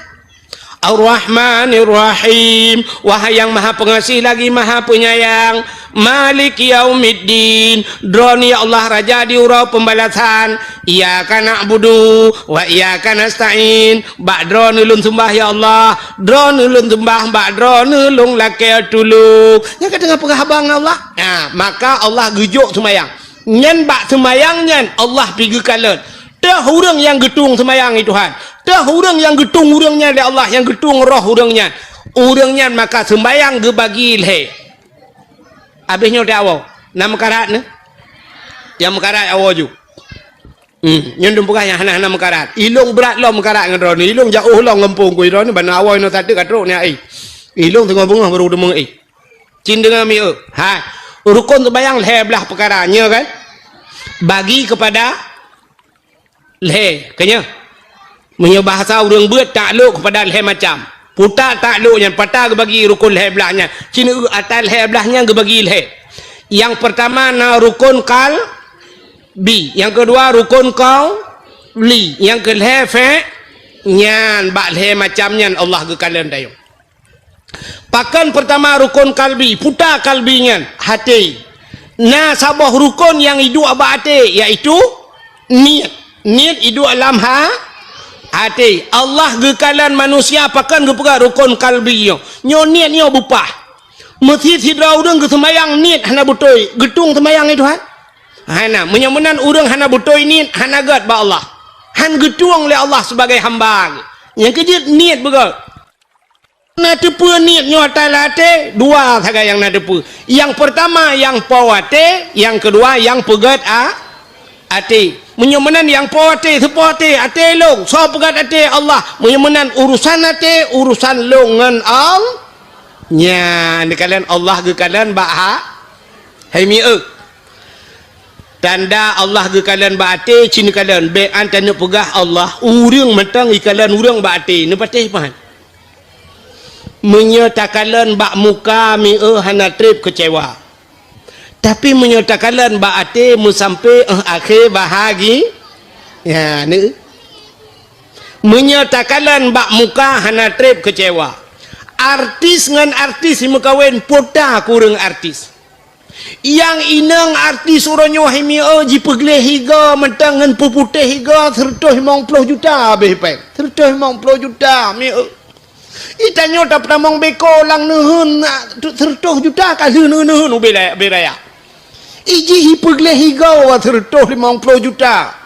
"Ar-Rahmanir Rahim." Wahai yang Maha Pengasih lagi Maha Penyayang. "Maliki yaumiddin." Droeneuh ya Allah Raja di uroe pembalasan. "Iyyaka na'budu wa iyyaka nasta'in." Bak Droeneuh lôn seumbah ya Allah. Droeneuh lôn seumbah, bak Droeneuh lôn lakée tulông. Nyan ka teungoh peugah haba ngon Allah. Nah, maka Allah geujok seumayang. Nyan bak seumayang nyan Allah pih geukalon. Teuh ureuëng nyang geutueng seumayang, ya Tuhan. Teuh ureuëng nyang geutueng ureuëng nyan lé Allah, nyang geutueng roh ureuëng nyan. Ureuëng nyan maka seumayang geubagi lhée. Abéh nyoe teuh awoe. Na meukarat nyoe? Nyang meukarat awoe ju. Hmm, nyan dum peugah nyang hana-hana meukarat. Ilong brat lom meukarat ngon droeneuh. Ilong jaoh lom gampông ku droeneuh, bana awai nyoe sateuk ka trok nyan ai. Ilong teungoh beungoh baru teumeu'éh. Cin deungon mi'eu. Hai, rukon seumayang lhèe blaih peukara, nyoe kan? Bagi kepada lhèe, ka nyoe. Meunyoe bahasa ureueng beuet, taklok kepada lhèe macam. Puta taklok nyan, pata geubagi rukon lhèe blaih nyan. Cin eu atas lhèe blaih nyan geubagi lhèe. Nyang peurtama na rukon qalbi, nyang keudua rukon qauli, nyang keulhèe fi', nyan bak lhèe macam nyan Allah geukalon tanyoe. Pakon peurtama rukon qalbi, puta qalbi nyan, até. Na saboh rukon nyang iduek bak até, yaitu niet. Niet iduek lam ha-, até. Allah geukalon manusia pakon geupeugah rukon qalbi nyoe. Nyoe niet nyoe beupah. Meusi sidroe ureueng geuseumayang niet hana beutôi, geutueng seumayang nyan Tuhan? Hana. Meunyoe meunan ureueng hana beutôi niet, hana gèt bak Allah. Han geutueng lé Allah sibagai hamba. Nyang keujeuet niet beugèt. Na teupeue niet nyoe atas até, dua sagai nyang na teupeue. Nyang peurtama nyang po até, nyang keudua nyang peugèt a-, até. Meunyoe meunan nyang po até, soe po até, até lôn, soe peugèt até, Allah. Meunyoe meunan urusan até, urusan lôn ngon Allah. Nyan, neukalon Allah geukalon bak ha-, hai mi'eu. Tanda Allah geukalon bak até, cit neukalon. Bèk an taneuk peugah Allah, ureueng mantong ikalon ureueng bak até, neupatéh pahan. Meunyoe takalon bak muka mi'eu hana trép keucewa. Tapi meunyoe takalon bak até meusampé 'oh akhé bahagi-, ya, ni. Meunyoe takalon bak muka hana trép keucewa. Artis ngon artis meukawen, puta kureueng artis. Nyang inong artis uroe nyoe hai mi'eu jipeugleh igoe mantong ngon peuputéh igoe sireutôh limong ploh juta beh pèng. Sireutôh limong ploh juta mi'eu. Itanyoe tapeutamong beko lam neuheun, sireutôh juta ka lheueh neuheun ubé raya. Ijih ipeugleh igoe sireutôh limong ploh juta.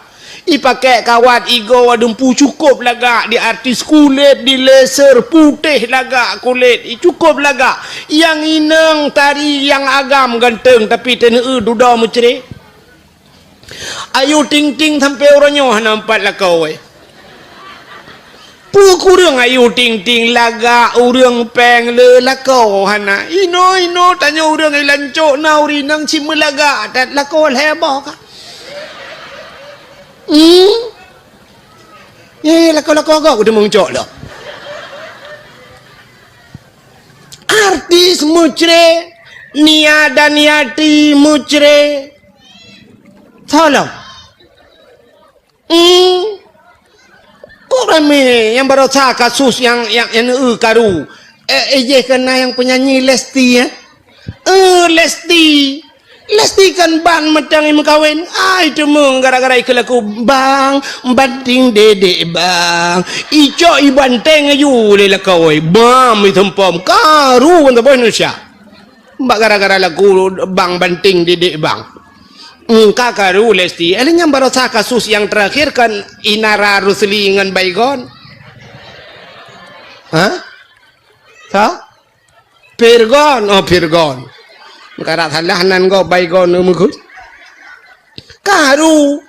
Ipakék kawat igoe dumpu cukôp lagak, di artis kulét, di laser putéh lagak kulét, cukôp lagak. Nyang inong tari nyang agam ganteng, tapi teuneu dudoe meucré. Ayu Ting Ting sampoe uroe nyoe hana meupat lakoe. Peue kureueng Ayu Ting Ting lagak ureueng pèng le lakoe hana. Inoe-inoe tanyoe ureueng ilancok na ureueng inong cit meulagak that lakoe lhèe boh ka. Hmm? Eh, lakoe-lakoe gok udah meucok dah. Artis meucré, Nia Daniati meucré. Tolong. Hmm. Kok ramé nyang barosa kasus nyang, nyang, nyang, eh, karu. Eh, eh, jeh kena nyang penyanyi Lesti, eh? Eh, Lesti. Lesti kan ban mantong imeukawen. Ai, teumong gara-gara ikeu laku, "Bang, banting dedek, Bang." Icok ibanteng aju lé lakoe. Bam, itumpom. Karu ban saboh Indonesia. Bak gara-gara lagu bang banting didik bang. Engka karu Lesti. Alèh nyan barosa kasus nyang terakhir kan Inara Rusli ngon Baygon. Hah? Sa? Pirgon. Oh, Pirgon. Engka salah nan go Baygon meukeue. Karu.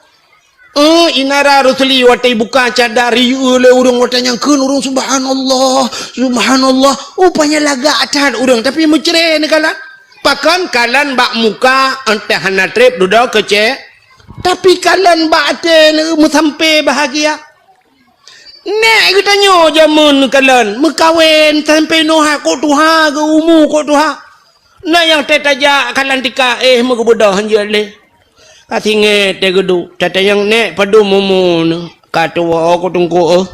Eh, Inara Rusli watèe buka cadar, iyue lé ureueng watèe nyang kheun ureueng, "Subhanallah, subhanallah." Rupanya lagak that ureueng, tapi meucré neukalon. Pakon kalon bak muka, entah hana trép dudoe keucé. Tapi kalon bak até meusampé bahagia. Nèk geutanyoe jameun kalon, meukawen sampé noe kok tuha, geu umu kok tuha. Na nyang teutajak ka lantika, eh, meugeubeudoh hanjeuet lé. Ka singét teuh geuduek, tatanyong nèk padum umu neuh, ka tuwoe ku teungku, eh.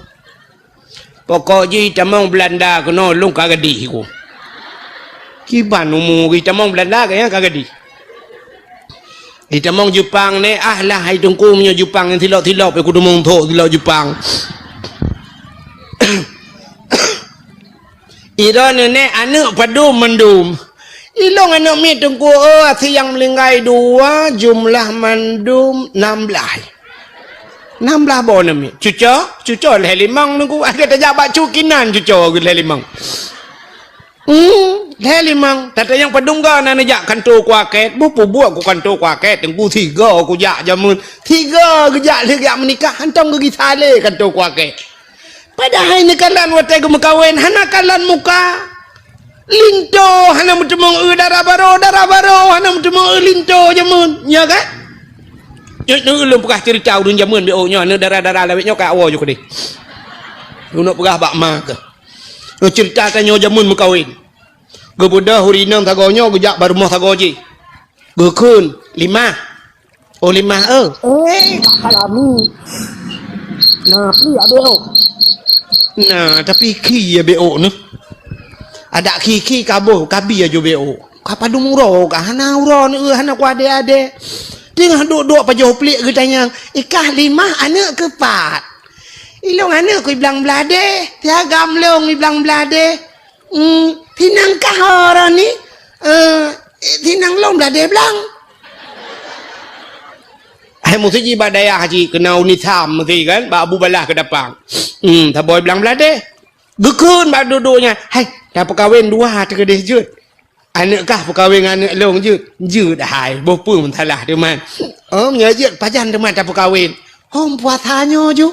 Pokok jih tamong Belanda keunoe lôn ka gadih ku. Kiban umu geuh tamong Belanda ka nyang ka gadih. Itamong Jepang nèk, ah lah hai teungku meunyoe Jepang nyang silop-silop, eh, ku teumong thok silop Jepang. Ira neunek aneuk padum mandum. Ilong aneuk miet teungku, oh, asie nyang meuninggai dua, jumlah mandum nam blaih. Nam blaih boh aneuk miet. Cuco, cuco lhèe limong teungku. Akhé tajak bak cut kinan cuco lhèe limong. Hmm, lhèe limong. Tatanyong padum go na neujak kantô kuakét. Beupubuet ku kantô kuakét, teungku sigo kujak jameun. Sigo geujak lheueh geujak meunikah, hantom geugisa lé kantô kuakét. Padahai neukalon watèe geumeukawen, hana kalon muka. Linto hana meuteumong eu dara barô, dara barô hana meuteumong eu linto jameun. Nya kan? Nyoe, nyoe ulôn peugah ceurita ureueng jameun B O nyoe, aneuk dara-dara lawét nyoe ka awoe ju keudeh. Ulôn peugah bak ma keuh. Nyoe ceurita tanyoe jameun meukawen. Geubeudôh ureueng inong sagoe nyoe geujak bak rumoh sagoe jih. Geukheun, "Limah." "Oh, Limah, eu." "Eh, Kak Salami." "Nah, pi abéh, oh." Nah, tapi khi ya B O nyoe. Adak khi-khi ka boh, ka bi aju B O. Ka padum uroe ka, hana uroe ni, eu, hana kuadé-adé. Teungoh duek-duek pajoh pliek geutanyong, "Ikah Limah aneuk keu pat?" "Ilôn aneuk keu Iblang Bladeh, si agam lôn Iblang Bladeh." "Hmm, sinang kah uroe ni?" "Eh, sinang lôn Bladeh Blang." Hai musti jih bak dayah jih, keunoe Unisam musti kan, bak Abu Balah Keudapang. Hmm, saboh Iblang Bladeh. Geukheun bak duek-duek nyan, "Hai, tapeukawen dua teuh keudeh jeuet. Aneuk kah peukawen ngon aneuk lôn jeuet?" "Jeuet hai, boh peue masalah teuma." "Oh, meunyoe jeuet pajan teuma tapeukawen?" "Hom puasa nyoe ju.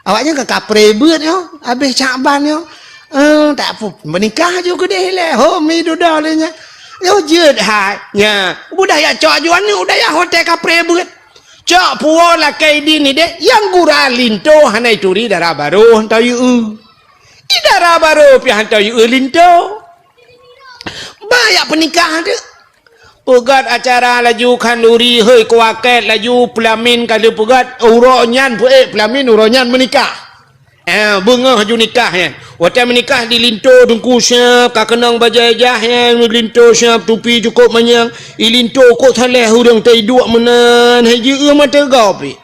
Awaknyan ka kapreh beuet nyoe, abéh Syakban nyoe. Eh, tak pu-, meunikah ju keudeh lé. Hom mi dudoe lé nyan." "Nyoe jeuet hai." Nya, udah jak cok ju aneuk, udah jak hotel kapreh beuet. Cok puwoe lakèe idin ideh, nyang gura linto hana ituri dara barô hantom jieu. Di dara barô pih hantom jieu linto. Bah jak peunikah teuk. Peugöt acara laju khanduri, hei kuakét laju peulamin ka lheueh peugöt, uroe nyan peuék peulamin, uroe nyan meunikah. Eh, beungoh ju nikah nyan. Watèe meunikah di linto teungku siap, ka keunong bajèe jah nyan, linto siap, tupi cukôp manyang. I linto kok saléh ureueng teuiduek meunan, hai jieu mata gob pih.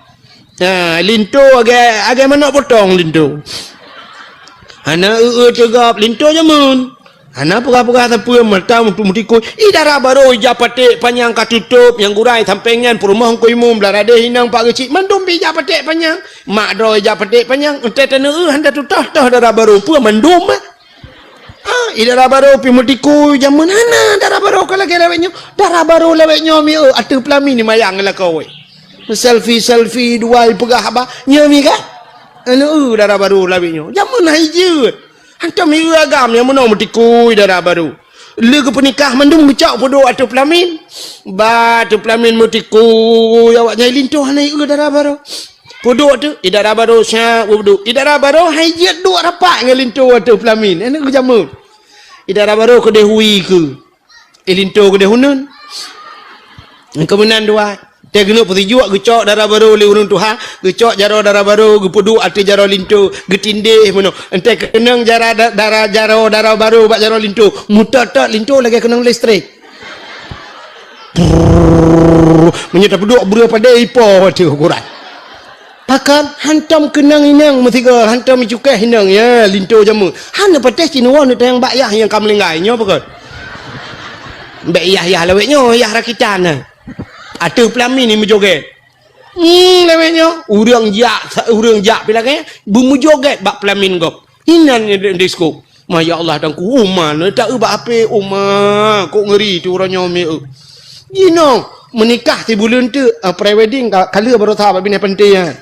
Ha, linto agak, agak manok potong linto. Hana eu-eu teugab linto jameun. Hana peugah-peugah sapeue mata meutu-, meutikui. I dara barô ija paték panyang ka tutôp, nyang gura i sampéng nyan peurumoh Teungku Imum, blah radeh inong Pak Geuchik, mandum pih ija paték panyang. Mak droe ija paték panyang, entée taneu eu hana tutoh-toh dara barô, peue mandum, eh? Ah, i dara barô pih meutikui jameun hana dara barô ka lagée lawét nyoe. Dara barô lawét nyoe mi eu ateueh peulamin ni mayang lakoe. Selfie-selfie dua ipeugah haba, nyoe mi ka? Anu eu dara barô lawét nyoe. Jameun hai jeuet. Hantom mi eu agam nyang meunoe meutikui dara barô. Lé geupeunikah mandum geucok peuduek ateueh peulamin. Ba ateueh peulamin meutikui awak nyang linto hana eu dara barô. Peuduek tu, i dara barô syak peuduek. I dara barô hai jeuet duek rapat ngon linto ateueh peulamin. Anu eu jameun. I dara barô keudeh hui keu. I linto keudeh uneun. Keumeunan dua. Teuh geuneuk peusijuek geucok dara barô lé ureueng tuha, geucok jaroe dara barô, geupeuduek ateueh jaroe linto, geutindéh meunoe. Entée keunong jara da-, dara jaroe dara barô bak jaroe linto, meutot-tot linto lagée keunong listrik. Brrrr. Meunyoe tapeuduek breueh padé ipo ateueh ukuran. Pakon hantom keunong inong meusigoe, hantom icukéh inong, ya, linto jameun. Hana patéh cit neuwoe neutanyong bak yah nyang ka meulinggai, nyoe pakon. Bék yah-yah lawét nyoe, yah rakitan na. Ateueh peulamin ni meujogét. Hmm, lawét nyoe, ureueng jak, ureueng jak pi lagée, beumeujogét bak peulamin gob. Inan di-, disko. Ma ya Allah, Teungku, uma, na ta eu bak ape, uma, kok ngeuri tu uroe nyoe mi eu. Jinoe, meunikah sibuleuen teuk, ah, pre-wedding ka, ka lheueh baroesa bak binéh panté nyan.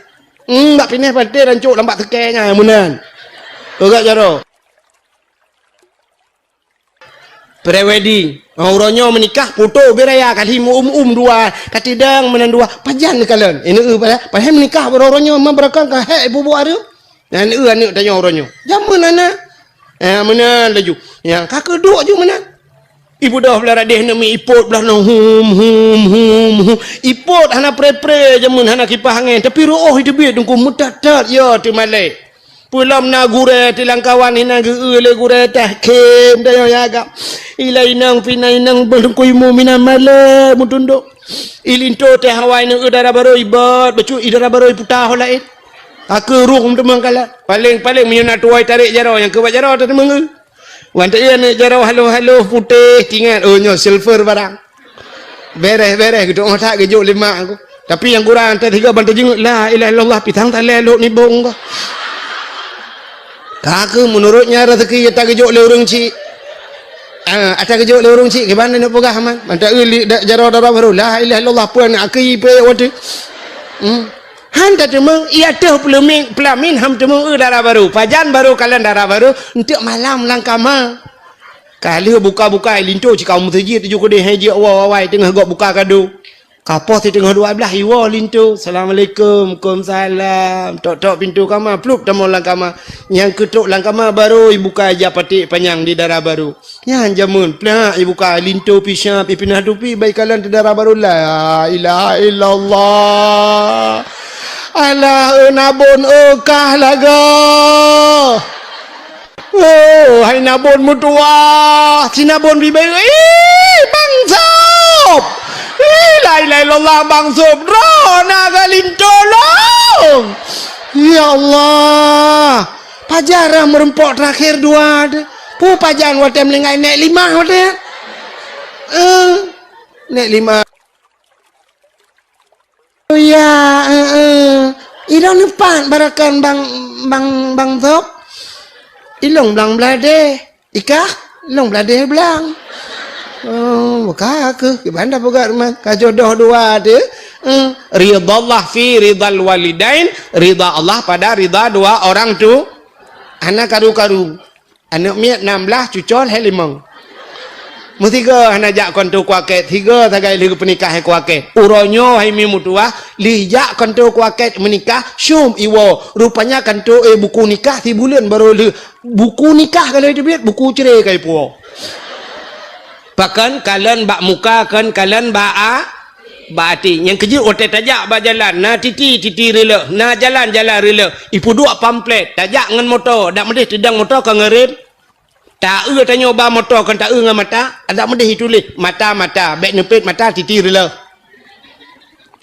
Hmm, bak binéh panté rancok lam bak seukée nyan, meunan. Peugah jaroe. Pre-wedding. Ah, uroe nyoe meunikah, foto beu raya, kali meu-um-um dua, katidang meunan dua, pajan neukalon. Ini eu, padahai, padahai meunikah baroe uroe nyoe, ma beurakang ka hék ibu-bu areueng. Nyan eu aneuk tanyoe uroe nyoe. Jameun hana. Eh, meunan laju. Nyang ka keuduek ju meunan. Ibeudôh blah radeh neumi ipot blah nyoe hum, hum, hum, hum. Ipot hana pre-pre jameun hana kipah angén, tapi reuôh iteubiet Teungku meutat-tat ya teumalée. Peulom na gurée tilang kawan hinan geu-eu lé gurée tah khem dayah ya agam. Ilai inong pih na inong beulungkui mu minan malée meutundok. Ilinto teh awai neu dara barô ibot, bacut i dara barô iputa ho laén. Ka keu rhueng teumang kala. Paléng-paléng meunyoe na tuwai tarek jaroe nyang keubat jaroe teuteumang eu. Wan teu aneuk jaroe haloh-haloh putéh tingat, oh nyoe silver barang. Bereh-bereh geutu'oh that geujok lé mak aku. Tapi nyang kurang teuh tiga ban teujeungeuet la ilaha illallah pisang talé lok nibong ko. Ka keu meunurot nyan rezeki nyang ta geujok lé ureueng chik. Ah, ata keujok lé ureueng chik, kiban neuk peugah man. Mantap eu li-, da-, jaroe dara barô. La ilaha illallah, peue nak akui peue watèe. Hmm. Han tateumeung, iya teuh peulamin, peulamin han teumeung eu dara barô. Pajan barô kalon dara barô, enteuk malam lam kama. Ka lheueh buka-buka linto cit kamoe meuseujid tujoh keudeh hai jeuet wa-, wawai teungoh gob buka kado. Ka poh siteungoh dua blaih iwoe linto. "Assalamualaikum." "Waalaikumsalam." Tok-tok pintoe kama, plup tamong lam kama. Nyang keutok lam kama barô ibuka ija paték panyang di dara barô. Nyan jameun, plak ibuka linto pih siap, ipinah tupi, bak ikalon teuh dara barô. La ilaha illallah. Alah, eu nabon, eu kah lagoe. Oh, hai nabon meutuwah, si nabon bibeu. Ih, Bang Sob. Ih, la ilaha illallah, Bang Sob. Droeneuh ka linto lôn. Ya Allah. Pajan rhah meurumpok terakhir dua deh. Peue pajan watèe meuninggai nèk limah watèe. Eh, nèk limah. Oh ya, eh, eh. Ilôn neupat barakan Bang, Bang, Bang Sob. Ilôn blang bladeh. Ikah, ilôn bladeh blang. Oh, buka keuh. Kiban dah peugah rumah. Ka jodoh dua deh. Eh, ridallah fi ridal walidain. Ridha Allah pada ridha dua orang tu. Hana karu-karu. Aneuk miet nam blaih, cucol hai limong. Meusigoe hana jak kantô kuakét, sigoe sagai lheueh geupeunikah hai kuakét. Uroe nyoe hai mi meutuwah, lheueh jak kantô kuakét meunikah, syom iwoe. Rupanya kantô, eh, buku nikah sibuleuen barô lheueh. Buku nikah ka lheueh teubiet, buku cre ka ipuwoe. Pakon kalon bak muka, kon kalon bak a-, Bak até, nyang keujeuet watèe tajak bak jalan, na titi, titi reuleuh, na jalan, jalan reuleuh. Ipeuduek pamflet, tajak ngon moto, dak meudeh teudong moto ka ngon rem. Taeu tanyoe ba moto kon taeu ngon mata, dak meudeh ituléh mata, mata, bèk neupet mata, titi reuleuh.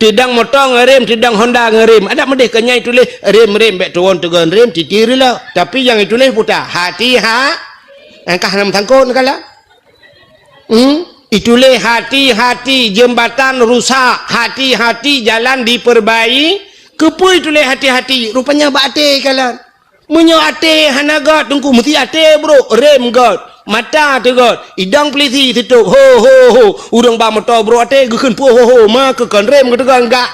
Teudong moto ngon rem, teudong Honda ngon rem, dak meudeh kon nyan ituléh rem, rem, bèk tuwon teugon rem, titi reuleuh. Tapi nyang ituléh buta, hati ha, angkah nam sangkot neukala. Hmm? Ituléh hati-hati jeumbatan rusak, hati-hati jalan diperbai-, keupeue ituléh hati-hati? Rupanya bak até kalon. Meunyoe até hana göt, Teungku, meusti até brôk, rem göt, mata teuh göt, idong peulisi sitôb, ho, ho, ho, ureueng ba moto brôk até geukheun peue ho, ho, ma keu kon rem geuteugon gak.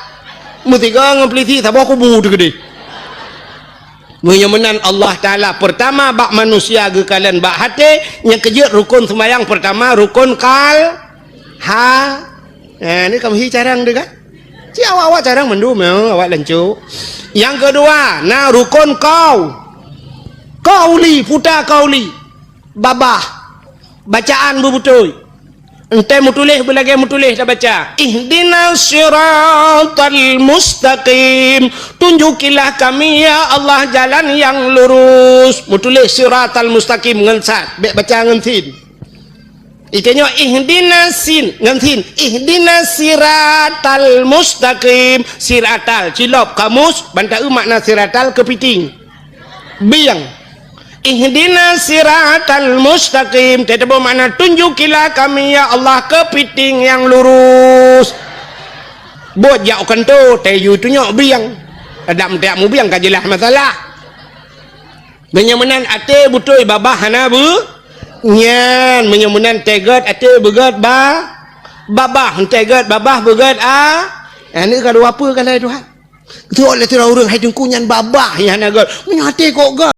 Meusigoe ngon peulisi saboh kubu teuh keudeh. Meunyoe meunan Allah Taala, peurtama bak manusia geukalon bak até, nyang keujeuet rukon seumayang peurtama rukon kal-, ha. Eh, ni kamoe hi carông deh kan? Ci awak-awak carông mandum, ya, awak lancôk. Nyang keudua, na rukon kau-, kauli, puta kauli. Babah. Bacaan beubeutôi. Enteuk meutuléh beulagèe meutuléh tabaca, "Ihdinas siratal mustaqim." Tunjukilah kami, ya Allah, jalan yang lurus. Meutuléh siratal mustaqim ngon sad, bèk baca ngon sin. Itanyoe ihdinas sin, ngon sin. Ihdinas siratal mustaqim. Siratal, cilop kamus, ban taeu makna siratal keupiting. Bieng. Ihdinas siratal mustaqim. Teutabeueng makna tunjukilah kami, ya Allah, keupiting nyang lurus. Buet jak u kantô, tayue tunyok bieng. Adak meuteuk mubieng ka jeulaih masalah. Meunyoe meunan até beutôi babah hana beu-, nyan, meunyoe meunan teuh göt até beugöt ba-, babah, teuh göt babah beugöt a-, aneuk ka dua peue ka lhèe Tuhan. Teuh lé sidroe ureueng hai Teungku nyan babah nyang hana göt. Meunyoe até kok göt.